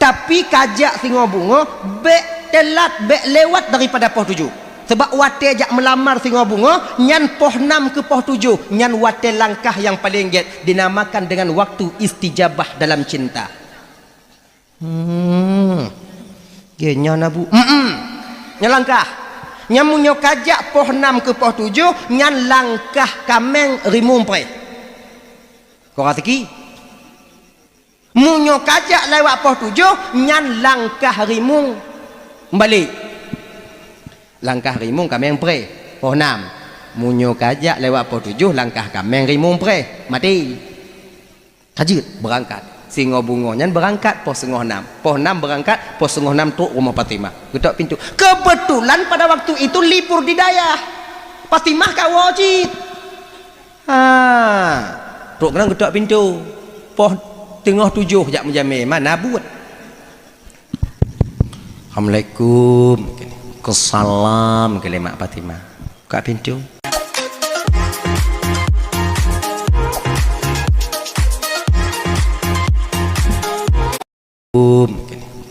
Tapi ka jak singoh beungoh, bék teulat, bék lewat daripada poh tujoh. Sebab watée jak meulamar singoh beungoh, nyan poh nam keu poh tujoh, nyan watée langkah nyang paleng gét, dinamakan dengan waktu istijabah dalam cinta. Hmm. Ye, nyan Abu. Hmm. Nyan langkah. Nyan meunyoe ka jak poh nam keu poh tujoh, nyan langkah kaméng rimueng preh. Kok raseuki? Meunyoe ka jak lewat poh tujoh, nyan langkah rimueng balek. Langkah rimueng kaméng preh, poh nam. Meunyoe ka jak lewat poh tujoh, langkah kaméng rimueng preh, maté. Ka jeuet beurangkat. Singoh beungoh nyan beurangkat poh singoh nam. Poh nam beurangkat, poh singoh nam trok rumoh Fatimah. Geutok pintoe. Kebetulan pada waktu itu libur di dayah. Fatimah ka woe cit. Ha. Trok keunan geutok pintoe. Poh teungoh tujoh jak meujamé, mana buet. Assalamualaikum. Keusalaam keu lé mak Fatimah. Buka pintoe.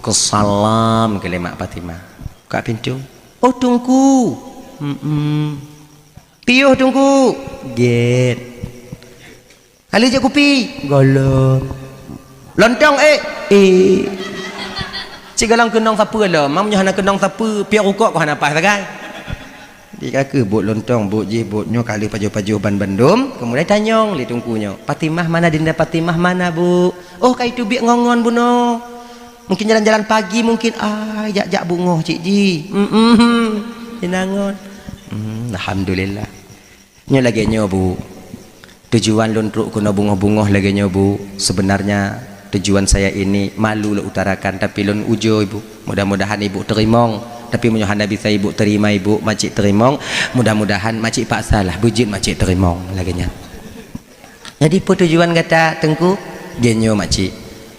Keusalaam keu lé mak Fatimah. Buka pintoe. Oh, Teungku. Hmm. Piôh Teungku. Gét. Kali jeuet kupi, gohlom. Lontong, eh, eh. Cit gohlom keunong sapeue lom, meunyoe hana keunong sapeue, piôh rukok kok hana paih sagai. Di ka keuh buet lontong, buet jih, buet nyoe, ka lheueh pajoh-pajoh ban bandum, keumudian tanyong lé teungku nyoe, "Fatimah mana, Dinda Fatimah mana, Bu?" "Oh, ka iteubiet ngon-ngon bunoe. Mungkin jalan-jalan pagi mungkin." "Ah, jak-jak beungoh cit jih." "Hmm, hmm, hmm. Inangon." Hmm, alhamdulillah. Nyoe lagée nyoe, Bu. Tujuan lôn trok keunoe beungoh-beungoh lagée nyoe, Bu. Sebenarnya tujuan saya ini malu lôn utarakan, tapi lôn ujoe, Bu. Mudah-mudahan Ibu teurimong. Tapi meunyoe hana bisa Ibu terima, Ibu, Makcik teurimong, mudah-mudahan Makcik paksalah beujeuet Makcik teurimong lagée nyan. Jadi, peue tujuan gata, Teungku? Lagée nyoe, Makcik.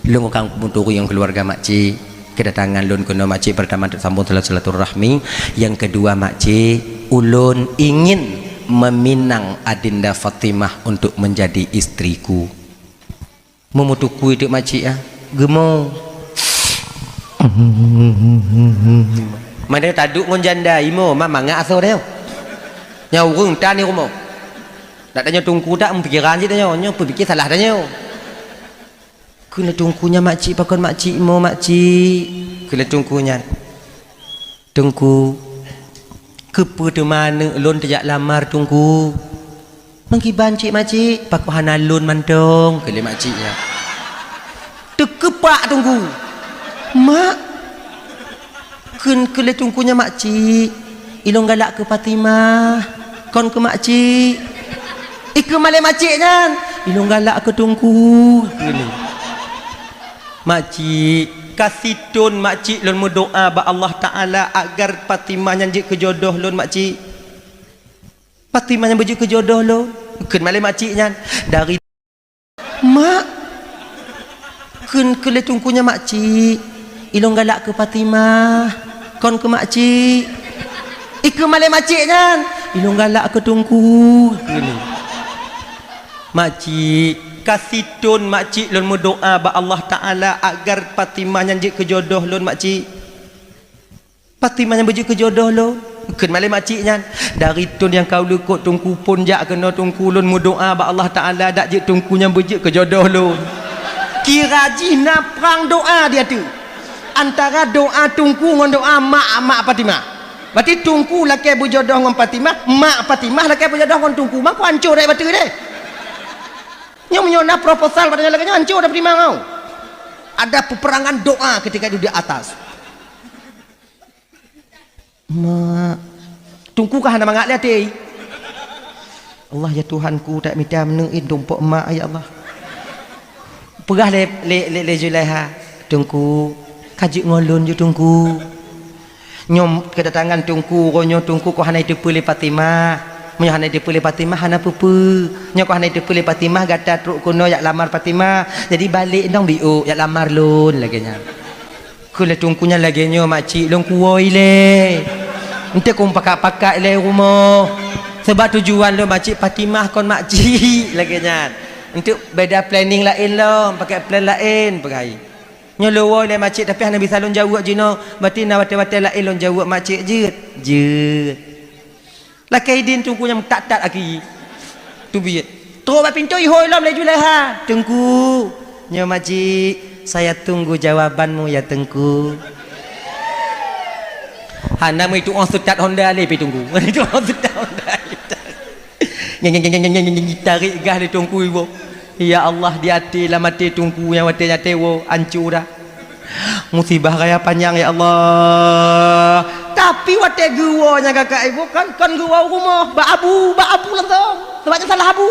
Lôn ka meuturi ngon keuluwarga Makcik. Kedatangan lôn keunoe, Makcik, pertama untuk sambung silaturahmi. Yang kedua, Makcik, ulôn ingin meminang Adinda Fatimah untuk menjadi istriku. Meumeutukui teuk Makcik, ah. Geumo. Mana taduek ngon janda, imo, ma-, mangat asoe tanyoe. Nyan ureuëng tan di rumoh. Nak tanyoe Teungku tak, meupikiran cit tanyoe, nyoe peupike salah tanyoe. Kheun lé Teungku nyan, "Makcik, pakon Makcik mo, Makcik?" Kheun lé Teungku nyan, "Teungku, keupeue teuma aneuk lôn teujak lamar, Teungku?" "Meukiban cit, Makcik?" "Pakon hana lôn mantong?" kheun lé Makcik nyan. Teukeupak Teungku. "Mak," kheun, kheun lé Teungku nyan, "Makcik, ilôn galak keu Fatimah, kon keu Makcik." Ikheun malée Makcik nyan, "Ilôn galak keu Teungku," kheun lé. "Makcik, ka sithon Makcik lôn meudoá bak Allah Taala agar Fatimah nyan jeuet keu jodoh lôn, Makcik. Fatimah nyan beujeuet keu jodoh lôn," kheun malée Makcik nyan. Dari Mak, kheun, kheun lé Teungku nyan, "Makcik, ilôn galak keu Fatimah, kon keu Makcik." Ikheun malée Makcik nyan, "Ilôn galak keu Teungku," kheun lé. "Makcik, ka sithon Makcik lôn meudoá bak Allah Taala agar Fatimah nyan jeuet keu jodoh lôn, Makcik. Fatimah nyan beujeuet keu jodoh lôn," kheun malée Makcik nyan. "Dari thon nyang ka u likot Teungku phon jak keunoe Teungku, lôn meudoá bak Allah Taala dak jeuet Teungku nyan beujeuet keu jodoh lôn." Kira jih na prang doá di ateueh. Antara doá Teungku ngon doá mak, mak Fatimah. Berarti Teungku lakée beujodoh ngon Fatimah, mak Fatimah lakée beujodoh ngon Teungku. Mako hancô dak bateu deh. Nyoe meunyoe na proposal pada nyoe lagée nyoe, hancô dak Fatimah nyoe. Ada peperangan doa ketika itu di atas. Mak. Teungku ka hana mangat lé até. Allah, ya Tuhanku, tak mita meuneuk in tumpok mak, ya Allah. Peugah lé, lé, lé, lé Zulaiha, "Teungku, ka jeuet ngon lôn ju Teungku." Nyoe kedatangan Teungku, uroe nyoe Teungku kok hana jiteupeue lé Fatimah. Meunyoe hana jiteupeue lé Fatimah, hana peue-peue. Nyoe kok hana jiteupeue lé Fatimah, gata trok keunoe jak lamar Fatimah. Jadi balek dong biôk jak lamar lôn lagée nyan. Keu lé teungku nyan lagée nyoe makcik, lôn kuwoe ilée. Eunteuk keu pakak-pakak ilée rumoh. Sabab tujuan lôn makcik Fatimah kon makcik lagée nyan. Eunteuk beda planning laén lom, pakai plan laén peugah. Nyoe lôn woe ilée makcik, tapi hana bisa lôn jaweueb jinoe. Berarti na watée-watée laén lôn jaweueb makcik jeuet. Jeuet. Lakée idin teungku nyang meutat-tat aki. Teubiet. Trok bak pintoe ihôi lom lé Julaiha. "Teungku, nyoe makcik, saya tunggu jawabanmu ya, Teungku." Hana meuitu'oh seutat Honda lé pi teungku. Itu'oh seutat Honda. Nyeng, nyeng, nyeng, nyeng, nyeng, nyeng, tarék gas lé teungku iboh. Ya Allah, di até lam até teungku nyang watée nyan tewoe, ancu dah. Musibah raya panyang, ya Allah. Tapi watée geuwoe nyang kakak ibu kan, kon geuwoe u rumoh, bak abu, bak abu langsung. Sebab nyan salah abu.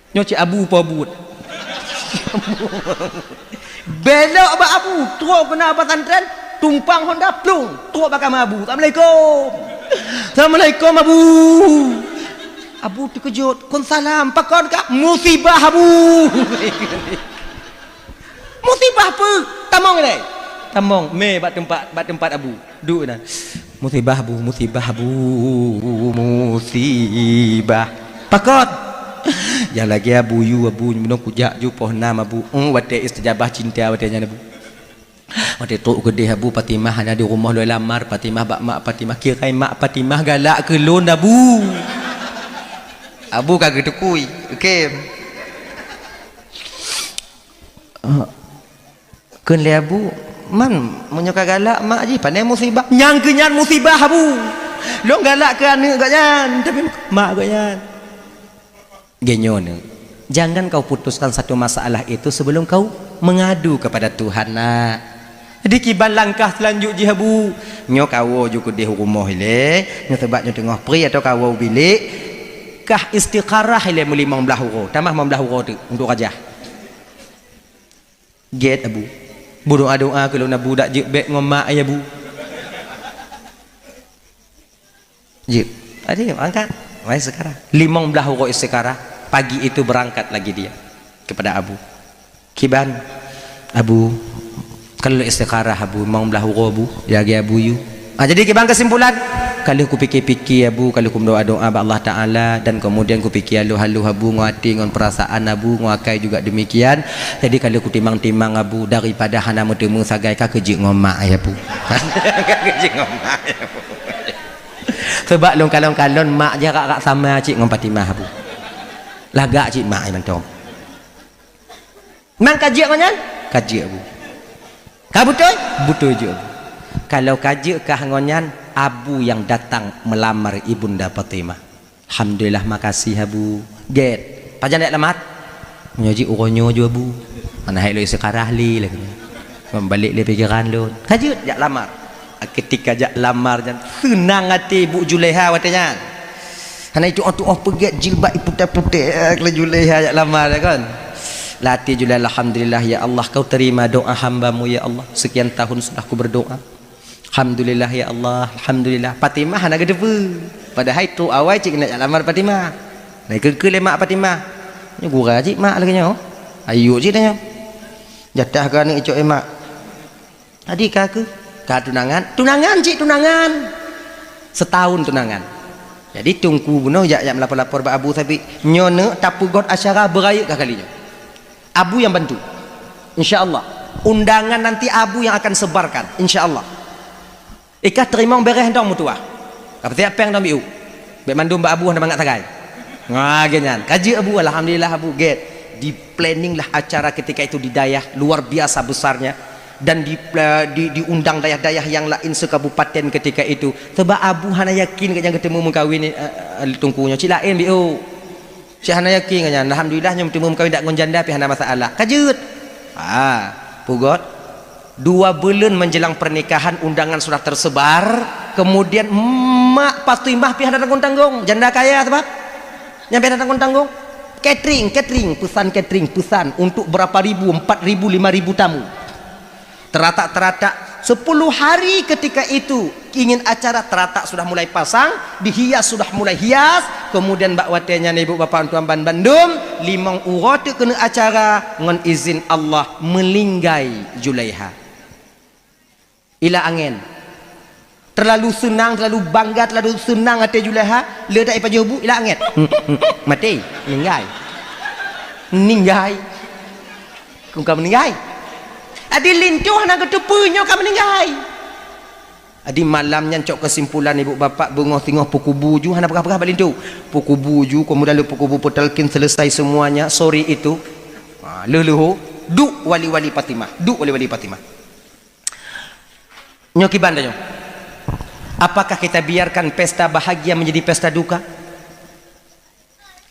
Nyoe cit abu po buet. Belok bak abu, trok keunan pesantren, tumpang Honda, plung, trok bak kama abu. "Assalamualaikum." "Assalamualaikum, Abu." Abu teukeujot, "Kon salam, pakon kah?" "Musibah, Abu." "Musibah peue?" "Tamong ilée." Tamong, mé bak teumpat, bak teumpat abu. Duek na. "Musibah, Bu, musibah, Bu, musibah." "Pakon?" "Nyang lagée abu yue, Abu, meunyoe kujak ju poh nam, Abu." Oh, watée istijabah cinta watée nyan, Abu. Watée trok keudeh, Abu, Fatimah hana di rumoh lôn lamar, Fatimah bak mak Fatimah. "Kirai mak Fatimah galak keu lôn, Abu." Abu ka geutukui. Oke. Kheun lé abu, "Man, meunyoe ka galak mak jih, pane musibah?" "Nyang keu nyan musibah, abu. Lôn galak keu aneuk gobnyan, tapi mak gobnyan." Geuh nyoe neuh, jangan kau putuskan satu masalah itu sebelum kau mengadu kepada Tuhan, nak. Jadi kiban langkah seulanjut jih abu, nyoe kawoe ju keudeh u rumoh ilée, nyoe sabab nyoe teungoh pri atau kawoe u bilék, kah istikharah ilée meulimong blaih uroe, tamah limong blaih uroe teuk untuk rajah. Gét abu. Beudoá-doá keu lôn abu, dak jeuet bék ngon mak ayah abu. Jeuet. Tadi angkat. Mai istikharah. Limong blaih uroe istikharah, pagi itu berangkat lagi dia kepada abu. Kiban, abu, ka lôn istikharah abu, limong blaih uroe abu, ya, ya abu yue. Ah, jadi kiban kesimpulan, ka lheueh kupike-pike abu, ka lheueh kumeudoá-doá bak Allah Taala, dan kemudian kupike haloh-haloh abu ngon até ngon peurasaan abu, ngon akai juga demikian. Jadi ka lheueh kutimang-timang abu, daripada hana meuteumé sagai ka keu jeuet ngon mak ayah abu. Ka keu jeuet ngon mak ayah abu. Sebab lôn kalon-kalon mak jih rak-rak sama cit ngon Fatimah abu. Lagak cit mak ayah mantong. Nang ka jeuet ngon nyan? Ka jeuet abu. Ka beutôi? Beutôi jeuet abu. Kalau ka jeuet kah ngon nyan, abu nyang datang meulamar Ibunda Fatimah. Alhamdulillah, makasih abu. Gét. Pajan jak lamar? Nyoe jih uroe nyoe ju abu. Hana hai lôn istikharah lé lagée nyoe. Membalek lé pikeran lôn. Ka jeuet jak lamar. Ketika jak lamar nyan, seunang até Bu Julaiha watée nyan. Hana itu'oh-tu'oh peugét jilbab iputéh-putéh, eh, laju lé jak lamar, ya kan? Lam até Julaiha, "Alhamdulillah, ya Allah, kau terima doa hamba-Mu, ya Allah. Sekian tahun sudah ku berdoa. Alhamdulillah, ya Allah, alhamdulillah." Fatimah hana geuteupeue. Padahai trok awai cit keuneuk jak lamar Fatimah. Nah, keu-keu lé mak Fatimah. Nyoe gura cit mak lagée nyoe. Ayue cit tanyoe. Jatah keu aneuk icok, eh, mak. Jadi ka keuh, ka tunangan, tunangan cit tunangan. Setahun tunangan. Jadi teungku bunoe jak, jak meulapor-lapor bak abu sabe, nyoe neuk tapeugöt acara beurayeuk ka kali nyoe. Abu nyang bantu. Insya Allah. Undangan nanti abu yang akan sebarkan. Insya Allah. Ikah teurimong beureh dong meutuah. Ka peusiap péng dong biu. Bék mandum bak abu hana mangat sagai. Nah, gét nyan. Ka jeuet abu, alhamdulillah abu gét. Di-planning lah acara ketika itu di dayah, luar biasa besarnya. Dan di, di, diundang dayah-dayah yang lain sekabupaten ketika itu. Sebab abu hana yakin gét nyang geuteumu meukawen, eh, eh, teungku nyoe. Cit laén biu. Cit hana yakin gét nyan. Alhamdulillah nyoe meuteumé meukawen dak ngon janda pih hana masalah. Ka jeuet. Ha, peugöt. Dua buleuen menjelang pernikahan, undangan sudah tersebar. Kemudian mak Fatimah pih hana tanggong-tanggong. Janda kaya sabab. Nyang pih hana tanggong-tanggong. Catering, catering, pesan catering, pesan untuk berapa ribu, empat ribu, lima ribu tamu. Teratak-teratak Sepuluh hari ketika itu ingin acara, teratak sudah mulai pasang, dihias sudah mulai hias, kemudian bak watée nyan ibu bapak tuan ban bandum, limong uroe teuk keuneuk acara, ngon izin Allah meuninggai Julaiha. Ila angén. Terlalu seunang, terlalu bangga, terlalu seunang até Julaiha, le dak ipajoh bu, ila angén. Maté, meuninggai. Meuninggai. Kong ka meuninggai. Adi linto hana geuteupeue nyoe ka meuninggai. Adi malam nyan cok keusimpulan ibu bapak beungoh singoh peukubu ju hana peugah-peugah bak linto. Peukubu ju, kemudian lé peukubu peutalkin selesai semuanya, sore itu. Ha, leuh-leuho, duek wali-wali Fatimah, duek wali-wali Fatimah. Nyoe kiban tanyoe. Apakah kita biarkan pesta bahagia menjadi pesta duka?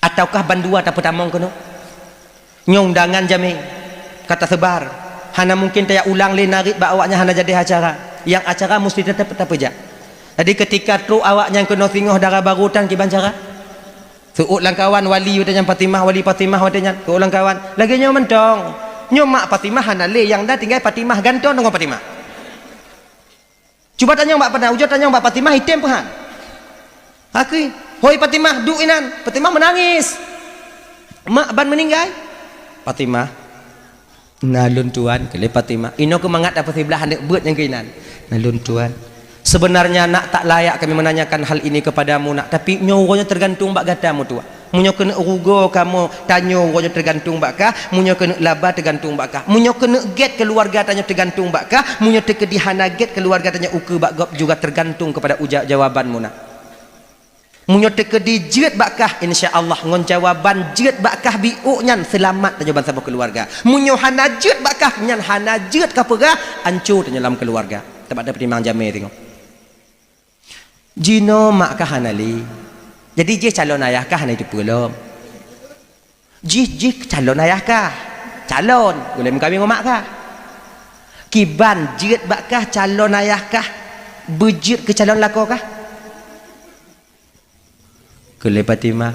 Ataukah bandua tapeutamong keunoe? Nyoe undangan jamé ka taseubar. Hana mungkin tajak ulang lé narit bak awaknyan hana jadeh acara. Nyang acara musti teutap tapeujak. Jadi ketika trok awaknyan keunoe singoh dara barô tan kiban cara? Seuôt lam kawan wali watée nyan Fatimah, wali Fatimah watée nyan. Seuôt lam kawan. Lagée nyoe mantong. Nyoe mak Fatimah hana lé, nyang na tinggai Fatimah, gantoe deungon Fatimah. Cuba tanyong bak Fatimah, ujoe tanyong bak Fatimah, item peuhan. Hakui, "Hoi Fatimah, duek inan." Fatimah meunangis. "Mak ban meuninggai?" "Fatimah, na lôn tuan," kheun lé Fatimah. Inoe keumangat dapeuet siblah aneuk beuet nyang keuinan. "Na lôn tuan. Sebenarnya nak tak layak kami menanyakan hal ini kepadamu nak, tapi nyoe uroe nyoe tergantung bak gata meutuah." Meunyoe keuneuk rugoe kamoe, tanyoe uroe nyoe teugantung bak kah, meunyoe keuneuk laba teugantung bak kah. Meunyoe keuneuk gét keuluwarga tanyoe teugantung bak kah, meunyoe teukeudi hana gét keuluwarga tanyoe ukeue bak gob juga teugantung keupada uja-, jawaban meunan. Meunyoe teukeudi jeuet bak kah, insya Allah ngon jawaban jeuet bak kah biôk nyan seulamat tanyoe bansaboh keuluwarga. Meunyoe hana jeuet bak kah, nyan hana jeuet kapeugah, anco tanyoe lam keuluwarga. Teuma tapeutimang jamé teungoh. Jinoe mak kah hana lé. Jadi jih calon ayah kah hana jiteupeue lom. Jih, jih calon ayah kah. Calon, ulée meukawen ngon mak kah. Kiban jeuet bak kah calon ayah kah, beujeuet keu calon lakoe kah? Kheun lé Fatimah,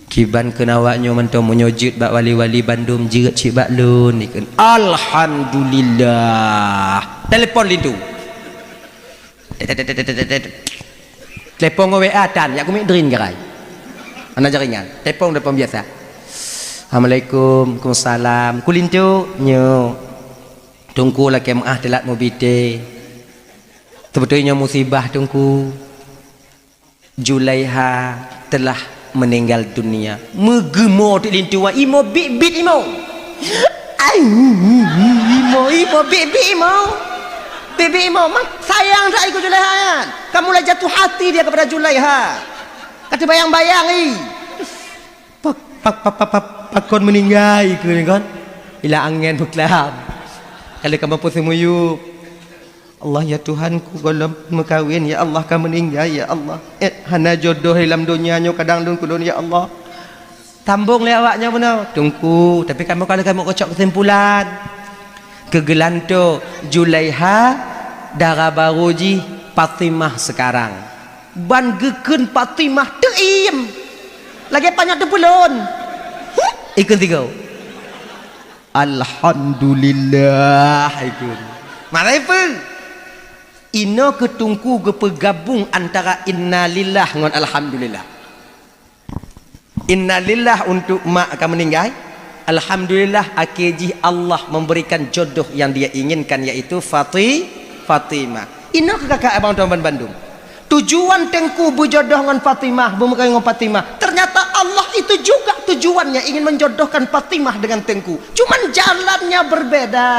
"Kiban kheun awak nyoe mantong, meunyoe jeuet bak wali-wali bandum jeuet cit bak lôn," ikheun. "Alhamdulillah." Telepon linto. Tet, tet, tet. Telepon ngon W A tan, jak kumiet drin garai. Hana jaringan. Telepon, telepon biasa. "Assalamualaikum." "Waalaikumsalam." "Keu linto?" "Nyoe. Teungku lakée meuáh teulat mubi té. Teubeutôi nyoe musibah, Teungku." Julaiha telah meninggal dunia. Meugeumo teuk linto, imoe biet-biet imoe. Ai, imoe, imoe biet-biet imoe. Biet-biet imoe, mak sayang that keu Julaiha nyan. Ka mulai jatuh hati dia kepada Julaiha. Ka teubayang-bayang i. Pak, pak, pak, pak, pak, pakon meuninggai keu nyan kon? Ila angén beuklam. Ka lheueh ka mampu seumuyueb. Allah, ya Tuhanku, gohlom meukawen, ya Allah, ka meuninggai, ya Allah. Eh, hana jodoh lam donya nyoe kadang lôn keu lôn, ya Allah. Sambong lé awak nyan bunoe, Teungku, tapi kamoe ka lheueh kamoe keucok keusimpulan. Keu geulantoe, Julaiha, dara barô jih Fatimah sekarang. Ban geukheun Fatimah teuiem. Lagée panyöt teupeulon. Ikheun sigoe. Alhamdulillah, ikheun. Marai peue? Inoe keu Teungku geupeugabong antara innalillah ngon alhamdulillah. Innalillah untuk mak ka meuninggai. Alhamdulillah, akhé jih Allah memberikan jodoh yang Dia inginkan, yaitu Fati-, Fatimah. Inoe keu kakak abang tuan ban bandum. Tujuan Teungku beujodoh ngon Fatimah, beumeukawen ngon Fatimah. Ternyata Allah itu juga tujuannya ingin menjodohkan Fatimah dengan Teungku. Cuman jalannya berbeda.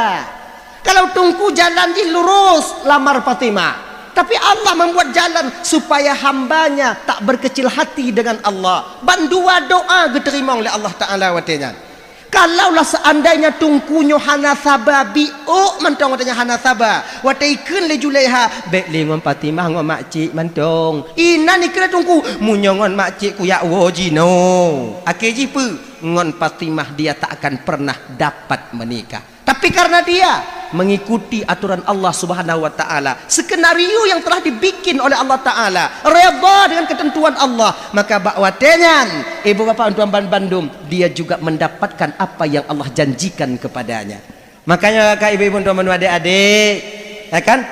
Kalau Teungku jalan jih lurus, lamar Fatimah. Tapi Allah membuat jalan supaya hamba-Nya tak berkecil hati dengan Allah. Bandua doa geuteurimong lé Allah Taala watée nyan. Kalaulah seandainya Teungku nyoe hana saba, biôk mantong watée nyan hana saba. Watée ikheun lé Julaiha, "Bék lé ngon Fatimah, ngon makcik mantong." Inan ikheun lé Teungku, "Meunyoe ngon makcik kujak woe jinoe." Akhé jih peue? Ngon Fatimah dia tak akan pernah dapat menikah. Tapi karena dia mengikuti aturan Allah Subhanahu wa Ta'ala, skenario yang telah dibikin oleh Allah Ta'ala, redha dengan ketentuan Allah, maka bak watée nyan, ibu bapak tuan ban bandum, dia juga mendapatkan apa yang Allah janjikan kepadanya. Makanya, kakak, ibu-ibu, tuan-tuan, adik-adik, Ya kan?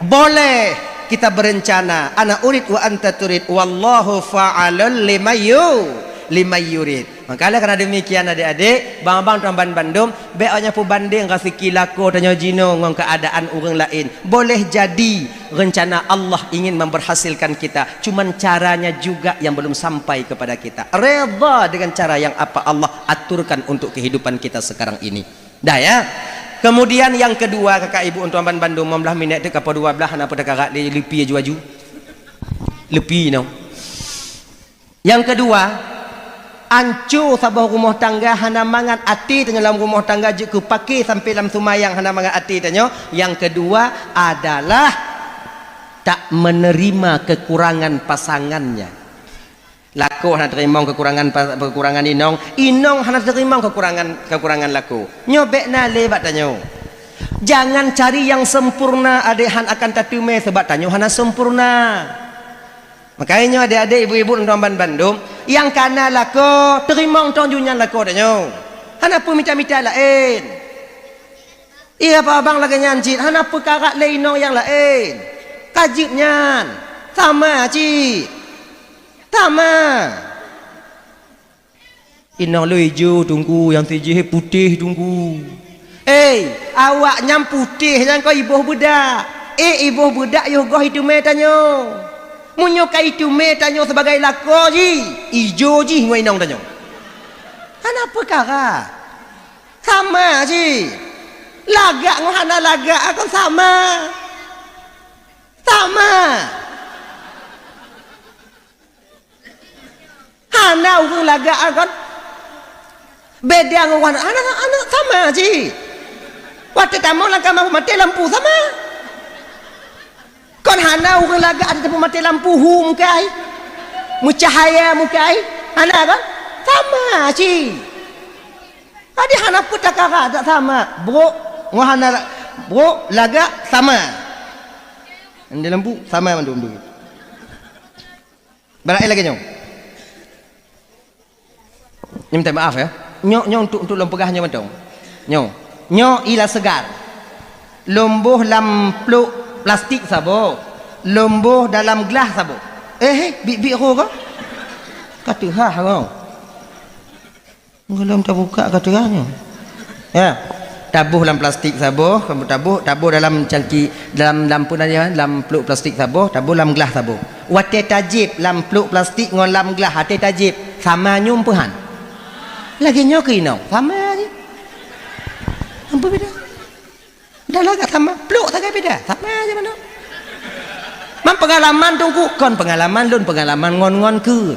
Boleh kita berencana, ana urid wa anta turid, wallahu fa'alul limayyu-, limayyurid. Maka oleh karena demikian, adik-adik, bang-bang tuan ban bandum, bék awaknyan peubandeng raseuki lakoe tanyoe jinoe ngon keuadaan ureuëng laén. Boleh jadi rencana Allah ingin memberhasilkan kita, cuman caranya juga yang belum sampai kepada kita. Redha dengan cara yang apa Allah aturkan untuk kehidupan kita sekarang ini. Dah ya. Kemudian yang kedua, kakak ibu tuan ban bandum, lima belas minit teuh ka po dua belas, hana peue takarat lé, leupi aju-aju. Leupi noh. Yang kedua, anco saboh rumoh tangga hana mangat até tanyoe lam rumoh tangga jeuet keu paké sampai lam seumayang hana mangat até tanyoe. Yang kedua adalah tak menerima kekurangan pasangannya. Lakoe hana teurimong kekurangan pa-, kekurangan inong, inong hana teurimong kekurangan, kekurangan lakoe. Nyoe bék na lé bak tanyoe. Jangan cari yang sempurna, adik, han akan tateumé, sabab tanyoe hana sempurna. Makajih nyoe adik-adik, ibu-ibu, tuan ban bandum, nyang kana lakoe, teurimong tong ju nyan lakoe tanyoe. Hana peue mita-mita laén. Iya, abang lagée nyan cit, hana peue karat lé inong nyang laén. Ka jeuet nyan. Sama cit. Sama. Inong lôn ijo, Teungku, nyang sijih putéh, Teungku. Hei, awak nyan putéh nyan kon iboh beudak. Eh, iboh beudak yoh goh iteumé tanyoe. Meunyoe ka iteumé tanyoe sibagai lakoe jih, ijo jih ngon inong tanyoe. Hana peue karat. Sama cit. Lagak ngon hana lagak kon sama. Sama. Hana ureuëng lagak kon beda ngon hana, hana, hana, sama cit. Watée tamong lam kama peumaté lampu sama. Kon hana ureuëng lagak ata teupeumaté lampu hu mukai. Meucahaya mukai. Hana kon? Sama cit. Jadi hana peue takarat, tak sama. Brok ngon hana la-, brok lagak sama. Di lampu sama mandum tu. Barang lagée nyoe. Nyoe minta maaf ya. Nyoe, nyoe untuk, untuk lôn peugah nyoe mantong. Nyoe. Nyoe ila seugar. Lôn boh lam plôk plastik saboh. Lôn boh dalam glah saboh. Eh, eh, bit-bit ho ko? Ka teuhah ko. Gohlom tabuka ka teuhah nyoe. Ya. Taboh lam plastik saboh, kamoe taboh, taboh dalam cangki, dalam, dalam pun aja, dalam plôk plastik saboh, taboh lam glah saboh. Watée tajieb lam plôk plastik ngon lam glah, watée tajieb, sama nyoe peuhan. Lagée nyoe keu inong, sama jih. Ampun beda. Dah lagak sama, plôk sagai beda, sama aja mana. Man pengalaman Teungku, kon pengalaman lôn, pengalaman ngon-ngon keu.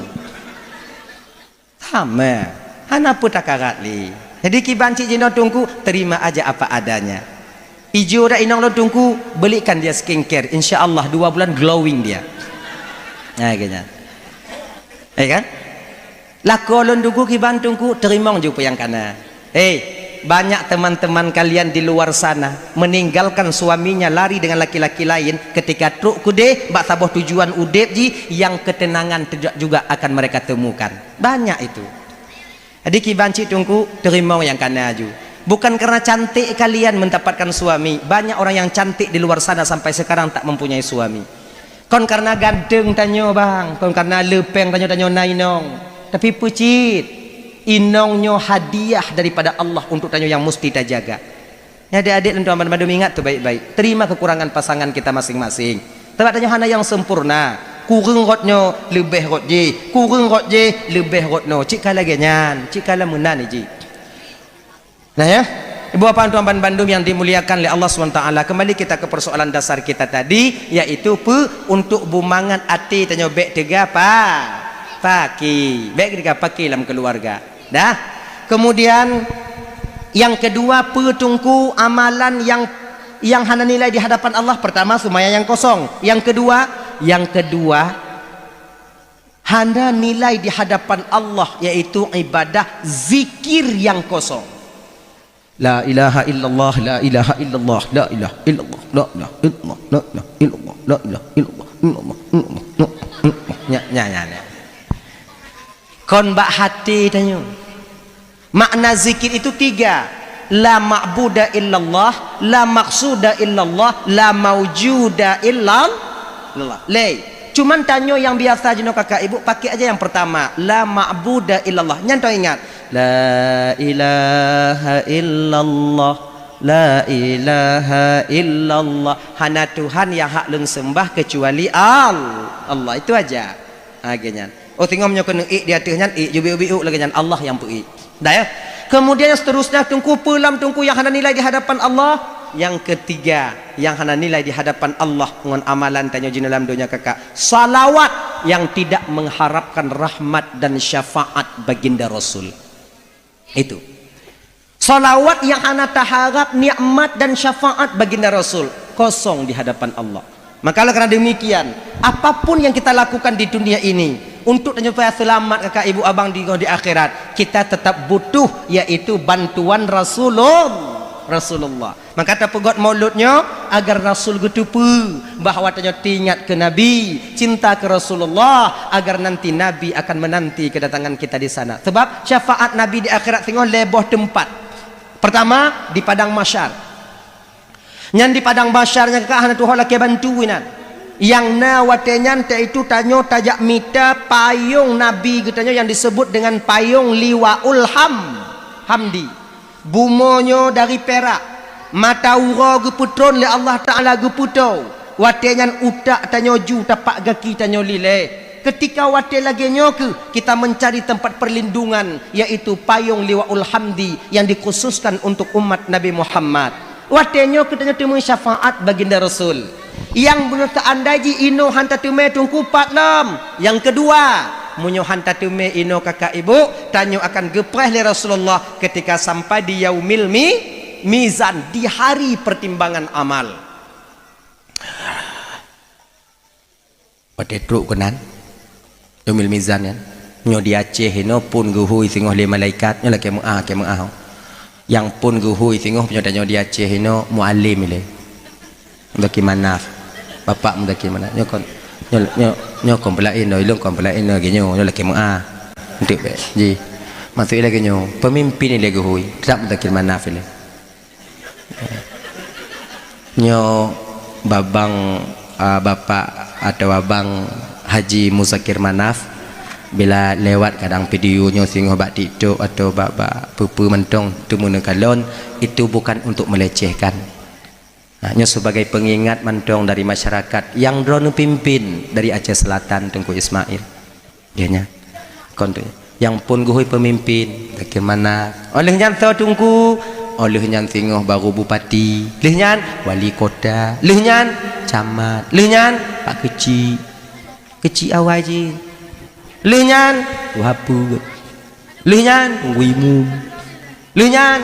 Sama. Hana peue takarat lé. Jadi kiban cit jinoe Teungku, terima aja apa adanya. Ijo dak inong lôn Teungku, belikan dia skincare. Insya Allah dua bulan glowing dia. Nah, kayaknya. Ya kan? Lakoe lôn Teungku kiban Teungku, teurimong ju peue nyang kana. Hei, banyak teman-teman kalian di luar sana meninggalkan suaminya lari dengan laki-laki lain ketika trok keudeh bak saboh tujuan udeb jih yang ketenangan tidak juga akan mereka temukan. Banyak itu. Jadi kiban cit Teungku, teurimong nyang kana aju. Bukan karena cantik kalian mendapatkan suami. Banyak orang yang cantik di luar sana sampai sekarang tak mempunyai suami. Kon karena ganteng tanyoe bang, kon karena leupeng tanyoe, tanyoe na inong. Tapi peue cit, inong nyoe hadiah daripada Allah untuk tanyoe yang musti tajaga. Nyan adek-adek lôn tuan banmandum ingat tu baik-baik. Terima kekurangan pasangan kita masing-masing. Sabab tanyoe hana nyang sempurna. Kureueng rot nyoe leubeh rot jih, kureueng rot jih leubeh rot nyoe. Cit ka lagée nyan, cit ka lam meunan jih. Nah ya, ibu bapak tuan banmandum yang dimuliakan oleh Allah subhanahu wa taala, kembali kita ke persoalan dasar kita tadi, yaitu peue, untuk bumangat até tanyoe bék teuga pa-, paki, bék teuga paki lam keluarga. Dah. Kemudian yang kedua, peue Teungku amalan yang, yang hana nilai di hadapan Allah? Pertama, seumayang nyang kosong. Yang kedua, yang kedua, hana nilai di hadapan Allah, yaitu ibadah zikir nyang kosong. La ilaha illallah, la ilaha illallah, la ilaha illallah, la ilaha illallah, la ilaha illallah, la ilaha illallah, illallah, illallah, illallah. Nya, nya, nya, nya. Kon bak hati tanyoe. Makna zikir itu tiga. La ma'buda illallah, la maqsuda illallah, la maujuda illallah. Lé. Cuman tanyoe nyang biasa jinoe kakak ibu, pakai aja yang pertama, la ma'buda illallah. Nyan teuingat. La ilaha illallah, la ilaha illallah. Hana Tuhan yang hak lôn sembah kecuali Al-, Allah. Itu aja. Ha, lagèe nyan. Oh, singoh meunyoe keuneuk ék di ateueh nyan, ék ju biuk-biuk lagèe nyan, Allah nyang peu-ék. Dah, ya? Kemudian yang seterusnya, Teungku, peue lom Teungku nyang hana nilai di hadapan Allah? Yang ketiga, nyang hana nilai di hadapan Allah ngon amalan tanyoe jinoe lam donya kakak, salawat yang tidak mengharapkan rahmat dan syafaat baginda Rasul. Itu. Salawat yang hana taharap nikmat dan syafaat baginda Rasul, kosong di hadapan Allah. Maka oleh karena demikian, apapun yang kita lakukan di dunia ini, untuk supaya selamat kakak ibu abang di, di akhirat, kita tetap butuh, yaitu bantuan Rasulullah. Rasulullah. Maka tapeugot maulud nyoe agar Rasul geuteupeue bahwa tanyoe teuingat keu Nabi, cinta keu Rasulullah, agar nanti Nabi akan menanti kedatangan kita di sana. Sebab syafaat Nabi di akhirat singoh lhèe boh teumpat. Pertama, di padang mahsyar. Nyan di padang mahsyar nyan ka hana tuho lakèe bantu inan. Nyang na watèe nyan, yaitu tanyoe tajak mita payông Nabi geutanyoe nyang disebut dengan payông Liwaul Ham-, Hamdi. Bumoe nyoe dari pirak, mata uroe geupeutron lé Allah Taala geupeutoe, watèe nyan utak tanyoe ju tapak gaki tanyoe lilée. Keutika watèe lagèe nyoe kheueh kita mencari tempat perlindungan, yaitu payông Liwaul Hamdi yang dikhususkan untuk umat Nabi Muhammad. Watèe nyoe kheueh tanyoe teumé syafaat baginda Rasul. Nyang beuneuh teuandai jih inoe han tateumé teungku pat lom. Nyang keudua, meunyoe han tateumé inoe kakak ibu, tanyoe akan geupreh lé Rasulullah keutika sampai di yaumil mi-, mizan, di hari pertimbangan amal. Watèe trok keunan, Yaumil Mizan nyan. Nyoe di Aceh inoe phon geuhôi singoh lé malaikat, nyoe lakèe meu'ah, lakèe meu'ah. Nyang phon geuhôi singoh nyoe tanyoe di Aceh inoe mualem ilèe. Muzakir Manaf. Bapak Muzakir Manaf. Nyoe kon, nyoe, nyoe, nyoe kon peulaén nyoe, ilôn kon peulaén nyoe, lagèe nyoe, nyoe lakèe meu'ah. Eunteuk bèk. Ji. Maksud ilèe lagèe nyoe, peumimpin ilèe geuhôi, teutap Muzakir Manaf ilèe. Nyoe babang, a, bapak atawa abang Haji Muzakir Manaf, bila lewat kadang video nyoe singoh bak TikTok atawa bak, bak peue-peue mantong teumeuneuk kalon, itu bukan untuk melecehkan. Nah, nyoe sebagai pengingat mantong dari masyarakat nyang droeneuh pimpin dari Aceh Selatan, Teungku Ismail. Geuh nyan. Kon tu. Nyang phon geuhôi peumimpin, bagaimana? Óh lheueh nyan soe teungku? Óh lheueh nyan singoh baru bupati. Lheueh nyan wali kota. Lheueh nyan camat. Lheueh nyan pak keuchik. Keuchik awai jih. Lheueh nyan tuha peuet. Lheueh nyan teungku imum. Lheueh nyan,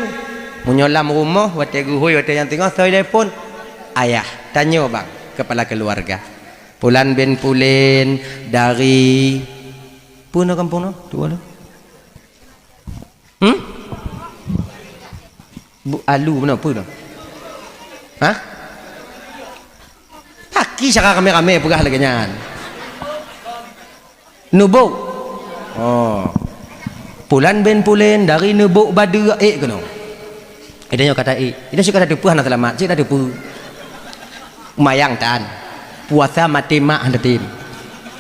meunyoe lam rumoh, watèe geuhôi, watèe nyang teungoh, soe telepon, ayah, tanyoe bang, kepala keluarga. Pulan bin Pulen dari, peue nyoe kampung nyoe? Tuwoe lôn. Hmm? Bu, alu meunoe, peue nyoe? Hah? Paki cara ramé-ramé peugah lagèe nyan. Neubok. Oh. Pulan bin Pulen dari Neubok Badeue ék keunoe. Ida nyoe kata ék. Ida syok kata teupeue hana seulamat, cit na teupeue. Mayang tan. Puasa maté mak hana tem.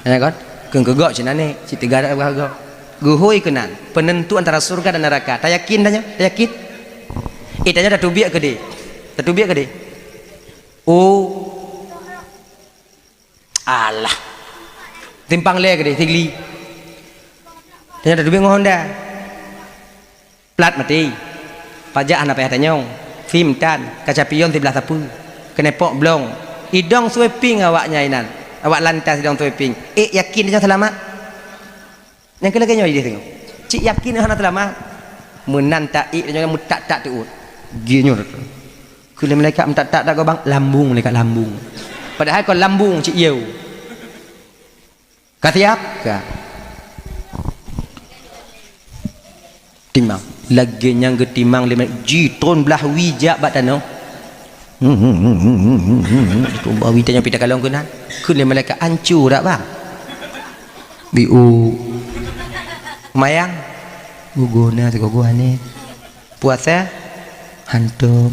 Ya kan? Keu keugok cit na nèk, cit teuga dak gok. Geuhôi keunan, penentu antara surga dan neraka. Tayakin dah nyoe? Tayakin? Eh, tanyoe tateubiet keudeh. Tateubiet keudeh. Oh. Alah. Simpang lé keudeh, Sigli. Tanyoe tateubiet ngon Honda. Plat maté. Pajak hana payah tanyong. Sim tan, kaca pion siblah sapeue. Keunepok blong. Idong sweeping awak nyan inan. Awak lantas idong sweeping. Ék yakin tanyoe seulamat? Nyang keu lagèe nyoe jih teungoh. Cit yakin hana seulamat. Meunan taék tanyoe meutak-tak teuôt. Geuh nyoe. Keu lé malaikat meutak-tak dak gobang, lambung malaikat lambung. Padahai kon lambung cit yeu. Ka siap? Ka. Timang. Lagèe nyang geutimang lé malaikat, jitron blah wie jak bak tanoh. Tron blah wie tanyoe pih takalon keunan. Kheun lé malaikat, "Ancu dak, Bang?" "Biu." "Mayang?" "Gugoe na sigoe-goe aneuëk." "Puasa?" Hantom.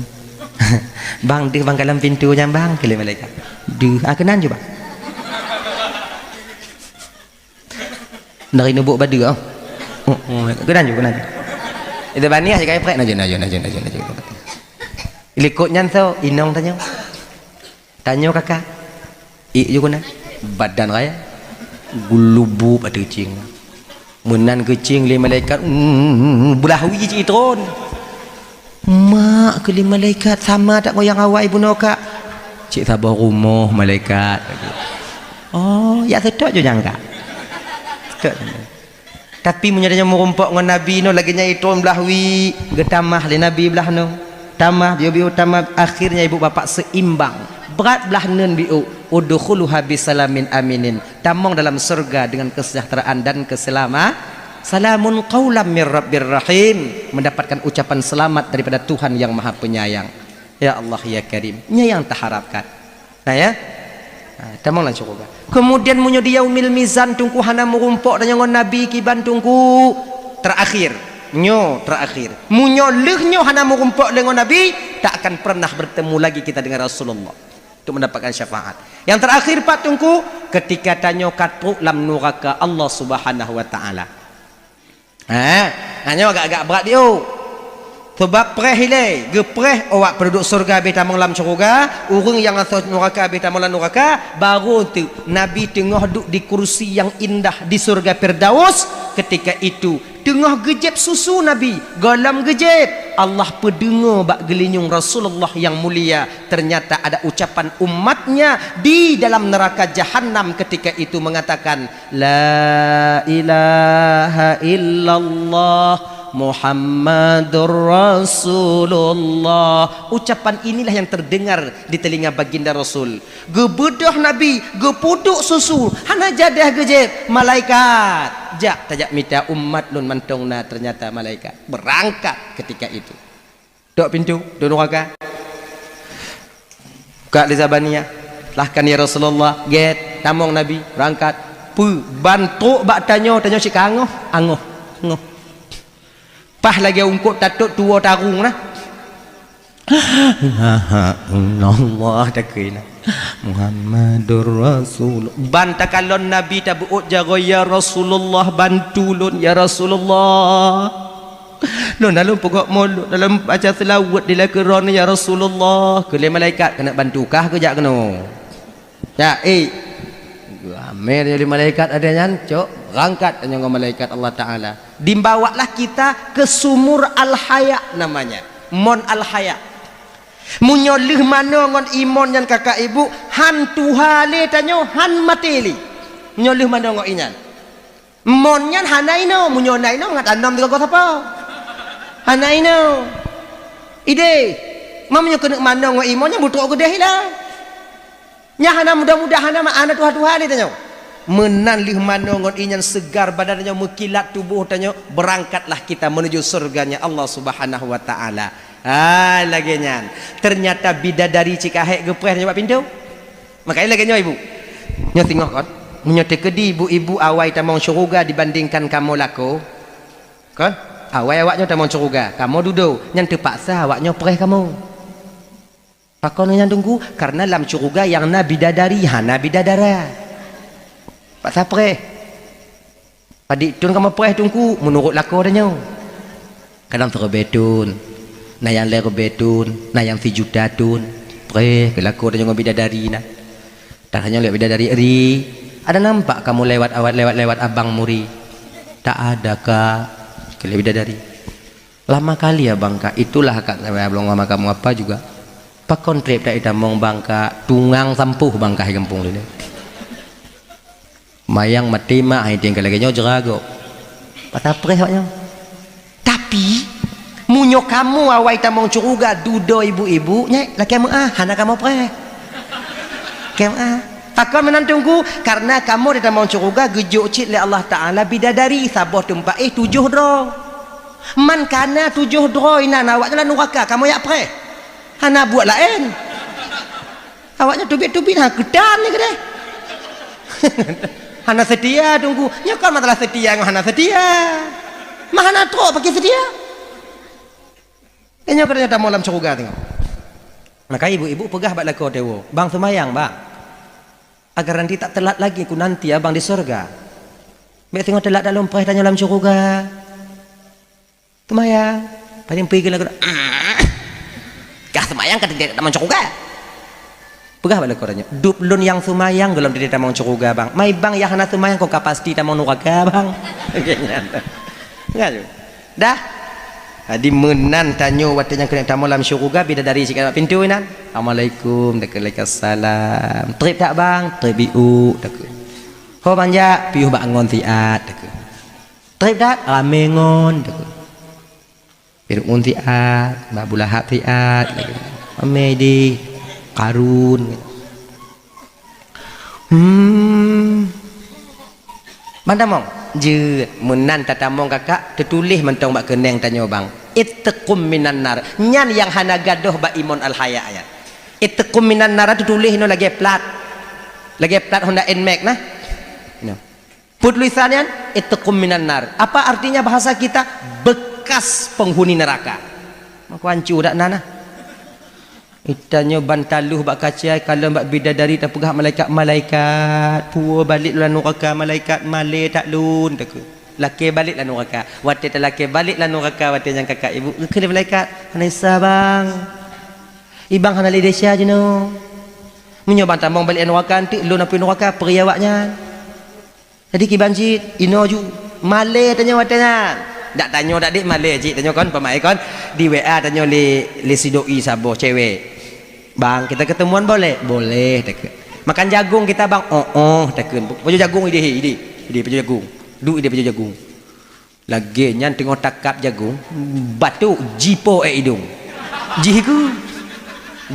Bang, deuh bang, ka lam pintoe nyan bang, kheun lé malaikat. Deuh, ah, keunan ju bang. Dari nubôk badeue, oh. Oh, oh, keunan ju, keunan ju. Itu baniah je kai prek, na ju, na ju, na ju, na ju, na ju. Likot nyan soe, inong tanyoe. Tanyoe kaka. Iek ju keunan. Badan raya. Geulubub ateueh cing. Meunan keucing lé malaikat, mm, blah wie cit itron. Mak, kheun lé malaikat, sama that ngon nyang awai bunoe kak. Cit saboh rumoh malaikat. Oh, jak seutôt ju nyang kak. Seutôt. Tapi meunyoe tanyoe meurumpok ngon Nabi nyoe lagée nyan itron blah wie, geutamah lé Nabi blah nyoe. Tamah, biôh-biôh tamah, akhirnya ibu bapak seimbang. Brat blah neun biôh, udkhuluha bisalamin aminin. Tamong dalam surga dengan kesejahteraan dan keselama-, salamun qaulam mir rabbir rahim, mendapatkan ucapan selamat daripada Tuhan yang Maha Penyayang. Ya Allah, ya Karim, nyan nyang taharapkan. Nah, ya. Ha, tamong lam syuruga. Kemudian meunyoe di yaumil mizan Teungku hana meurumpok tanyoe ngon Nabi kiban Teungku, terakhir. Nyoe terakhir. Meunyoe lheueh nyoe hana meurumpok lé ngon Nabi, tak akan pernah bertemu lagi kita dengan Rasulullah untuk mendapatkan syafaat. Yang terakhir pat Teungku, ketika tanyoe ka trok lam nuraka Allah Subhanahu wa Taala. Ha, nyoe agak-agak brat diu. Sebab preh ilée, geupreh awak penduduk syurga habéh tamong lam syuruga, ureuëng nyang asoe nuraka habéh tamong lam nuraka, baru teuk Nabi teungoh duek di kursi nyang indah di syurga Firdaus. Ketika itu, teungoh geujép susu Nabi, gohlom geujép, Allah peudeungoe bak geulinyueng Rasulullah nyang mulia, ternyata ada ucapan umatnya di dalam neraka Jahannam ketika itu mengatakan, "La ilaha illallah Muhammadur Rasulullah." Ucapan inilah yang terdengar di telinga baginda Rasul. Geubeudôh Nabi, geupeuduek susu, hana jadah geujép, malaikat. Jak tajak mita umat lôn mantong na, ternyata malaikat. Berangkat ketika itu. Tok pintoe, tok nuraka. Kak Lizabania, lahkan ya Rasulullah, gét, tamong Nabi, berangkat. Peue, ban trok bak tanyoe, tanyoe cit ka angoh, angoh, angoh. Paih lagée ungkot tatot tuwoe tarung na. Allah takheun na. Muhammadur Rasul. Ban takalon Nabi tabeuôt jaroe, "Ya Rasulullah, bantu lôn, ya Rasulullah. Lôn na lôn peugöt mulod, na lôn baca seulaweuet di lakoe droeneuh, ya Rasulullah." Kheun lé malaikat, "Keuneuk bantu kah keu jak keunoe?" Ya, eh. Ramé tanyoe lé malaikat ada nyan, cok, berangkat tanyoe ngon malaikat Allah Taala. Dibawalah kita ke sumur Al-Haya namanya. Mon Al-Haya. Meunyoe lheueh manoe ngon imon nyan kakak ibu, han tuha lé tanyoe, han maté lé. Meunyoe lheueh manoe ngon inyan. Mon nyan hana inoe, meunyoe na inoe mangat anom teugogoh sapo. Hana inoe. Ideh, ma meunyoe keuneuk manoe ngon imon nyan beutrok keudeh ila. Nyan hana mudah-mudah, hana ma-, hana tuha-tuha lé tanyoe. Meunan lheueh manoe ngon inyan seugar badan tanyoe, meukilat tuboh tanyoe, berangkatlah kita menuju surganya Allah Subhanahu wa Taala. Ha, lagée nyan. Ternyata bidadari cit ka hék geupreh tanyoe bak pintoe. Makanya lagée nyoe ibu. Nyoe singoh kon. Meunyoe teukeudi ibu-ibu awai tamong syuruga dibandingkan kamoe lakoe. Kon? Awai awaknyoe tamong syuruga, kamoe dudoe, nyan teupaksa awaknyoe preh kamoe. Pakon nyan Teungku? Karena lam syuruga nyang na bidadari, hana bidadara. Paksa preh. Padit thon kamoe preh Teungku, meunurot lakoe tanyoe. Kadang siribée thon, na nyang lhée ribée thon, na nyang sijuta thon. Preh keu lakoe tanyoe ngon bidadari na. Tanyong lé bidadari, "Ri, ada nampak kamu lewat awat, lewat-lewat abang muri?" "Tak ada, Kak," kheun lé bidadari. "Lama kali abang, Kak." "Itulah, Kak, saya belum lama kamu apa juga. Pakon treb tak itamong bang, Kak, tungang sampoh bang kah gampông lé." Mayang maté mak hai tinggai lagée nyoe jerago. Patah preh awaknyoe. Tapi, meunyoe kamoe awai tamong syeuruga dudoe ibu-ibu, nyan lakée meu'ah, hana kamoe preh. Lakée meu'ah. Pakon meunan Teungku? Karena kamoe di tamong syeuruga geujok cit lé Allah Taala bidadari saboh teumpat éh tujoh droe. Man kana tujoh droe inan awaknyan lam nuraka, kamoe jak preh. Hana buet laén. Awaknyan teubiet-teubiet, ha, keutan ni keudeh. Hana seutia Teungku. Nyoe kon masalah seutia ngon hana seutia. Mah hana trok pakri seutia. Nyoe keuh tanyoe tamong lam syeuruga teungoh. Maka ibu-ibu peugah bak lakoe teuwoe, "Bang, seumayang, Bang. Agar nanti tak telat lagi ku nanti abang di syeuruga. Bèk teungoh telat dak lôn preh tanyoe lam syeuruga." Seumayang. Paling pui keu lakoe, "Kah seumayang ka tamong syeuruga?" Peugah bak lakoe tanyoe, "Dub lôn nyang seumayang gohlom teudeh tamong syeuruga, Bang. Mai Bang nyang hana seumayang kon ka pasti tamong nuraka, Bang." Nyan. Dah. Jadi meunan tanyoe watèe nyang keuneuk tamong lam syeuruga, bidadari cit ka bak pintoe nan. "Assalamualaikum," takheun, "Waalaikumsalam." "Trép that, Bang?" "Trép iuk," takheun. "Ho manjak?" "Piôh bak ngon siat," takheun. "Trép that?" "Ramè ngon," takheun. "Fir'aun siat, bak Abu Lahab siat," takheun. "Ramè di Karun." Hmm. Ban tamong? Jeuet, meunan tatamong kakak, teutuléh mantong bak keuneng tanyoe, Bang. "Itqum minan nar." Nyan nyang hana gadôh bak Imon Al-Haya nyan. "Itqum minan nar" teutuléh inoe lagèe plat. Lagèe plat Honda Nmax nah. Inoe. Peue tulisan nyan? "Itqum minan nar." Apa artinya bahasa kita? Bekas penghuni neraka. Maka ancu dak na nah. Tanyoe ban taloh bak kaca, kalon bak bidadari tapeugah malaikat, "Malaikat, puwoe balek lôn lam nuraka, malaikat, malèe that lôn," takheun. Lakèe balek lam nuraka. Watèe talakèe balek lam nuraka, watèe nyan kakak ibu, geukheun lé malaikat, "Hana desya, Bang. Ibang hana lé desya jinoe. Meunyoe ban tamong balek lam nuraka, eunteuk lôn apui nuraka, peuri awak nyan." Jadi kiban cit, inoe ju, malèe tanyoe watèe nyan. Dak tanyoe dak dek malèe cit, tanyoe kon peumaén kon. Di W A tanyoe lé, lé si doi saboh cewek. "Bang, kita ketemuan boleh?" "Boleh," takheun. "Makan jagung kita, Bang?" "Oh, oh," takheun. Pajoh jagung idéh, idéh. Idéh pajoh jagung. Duek idéh pajoh jagung. Lagèe nyan teungoh takab jagung, batuk jipo ék idong. Jih keu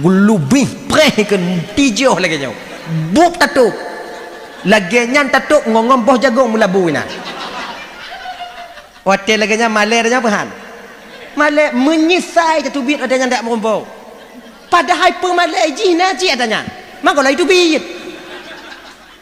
geulubih preh keu tijoh lagèe nyoe. Bup tatôp. Lagèe nyan tatôp ngon, ngon boh jagung meulabu inan. Watèe lagèe nyan malèe tanyoe peuhan. Malèe meunyeusai tateubiet watèe nyan dak meurumpok. Padahai peumalèe jih na cit ata nyan. Maka laju teubiet.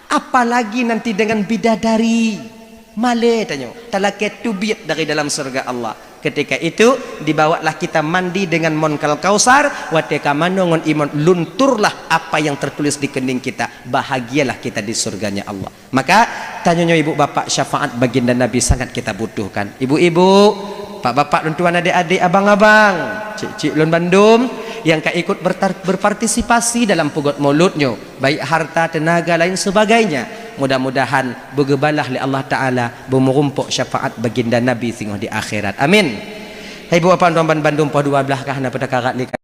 Apalagi nanti dengan bidadari. Malèe tanyoe, talakèe teubiet dari dalam syeuruga Allah. Ketika itu, dibawalah kita mandi dengan mon Kal-, Kausar, watèe ka manoe ngon imon, lunturlah apa yang tertulis di kening kita, bahagialah kita di syurganya Allah. Maka, tanyoe nyoe ibu bapak, syafaat baginda Nabi sangat kita butuhkan. Ibu-ibu, pak-bapak, lôn tuan, adék-adék, abang-abang, cik-cik lôn bandum, nyang ka ikut bertar-, berpartisipasi dalam peugöt maulud nyoe, baik harta, tenaga, lain sebagainya, mudah-mudahan beugeubalah lé Allah Taala, beumeurumpok syafaat baginda Nabi singoh di akhirat. Amin. Hai ibu bapak, lôn tuan bandum, poh dua blaih ka hana peutakarat lé ka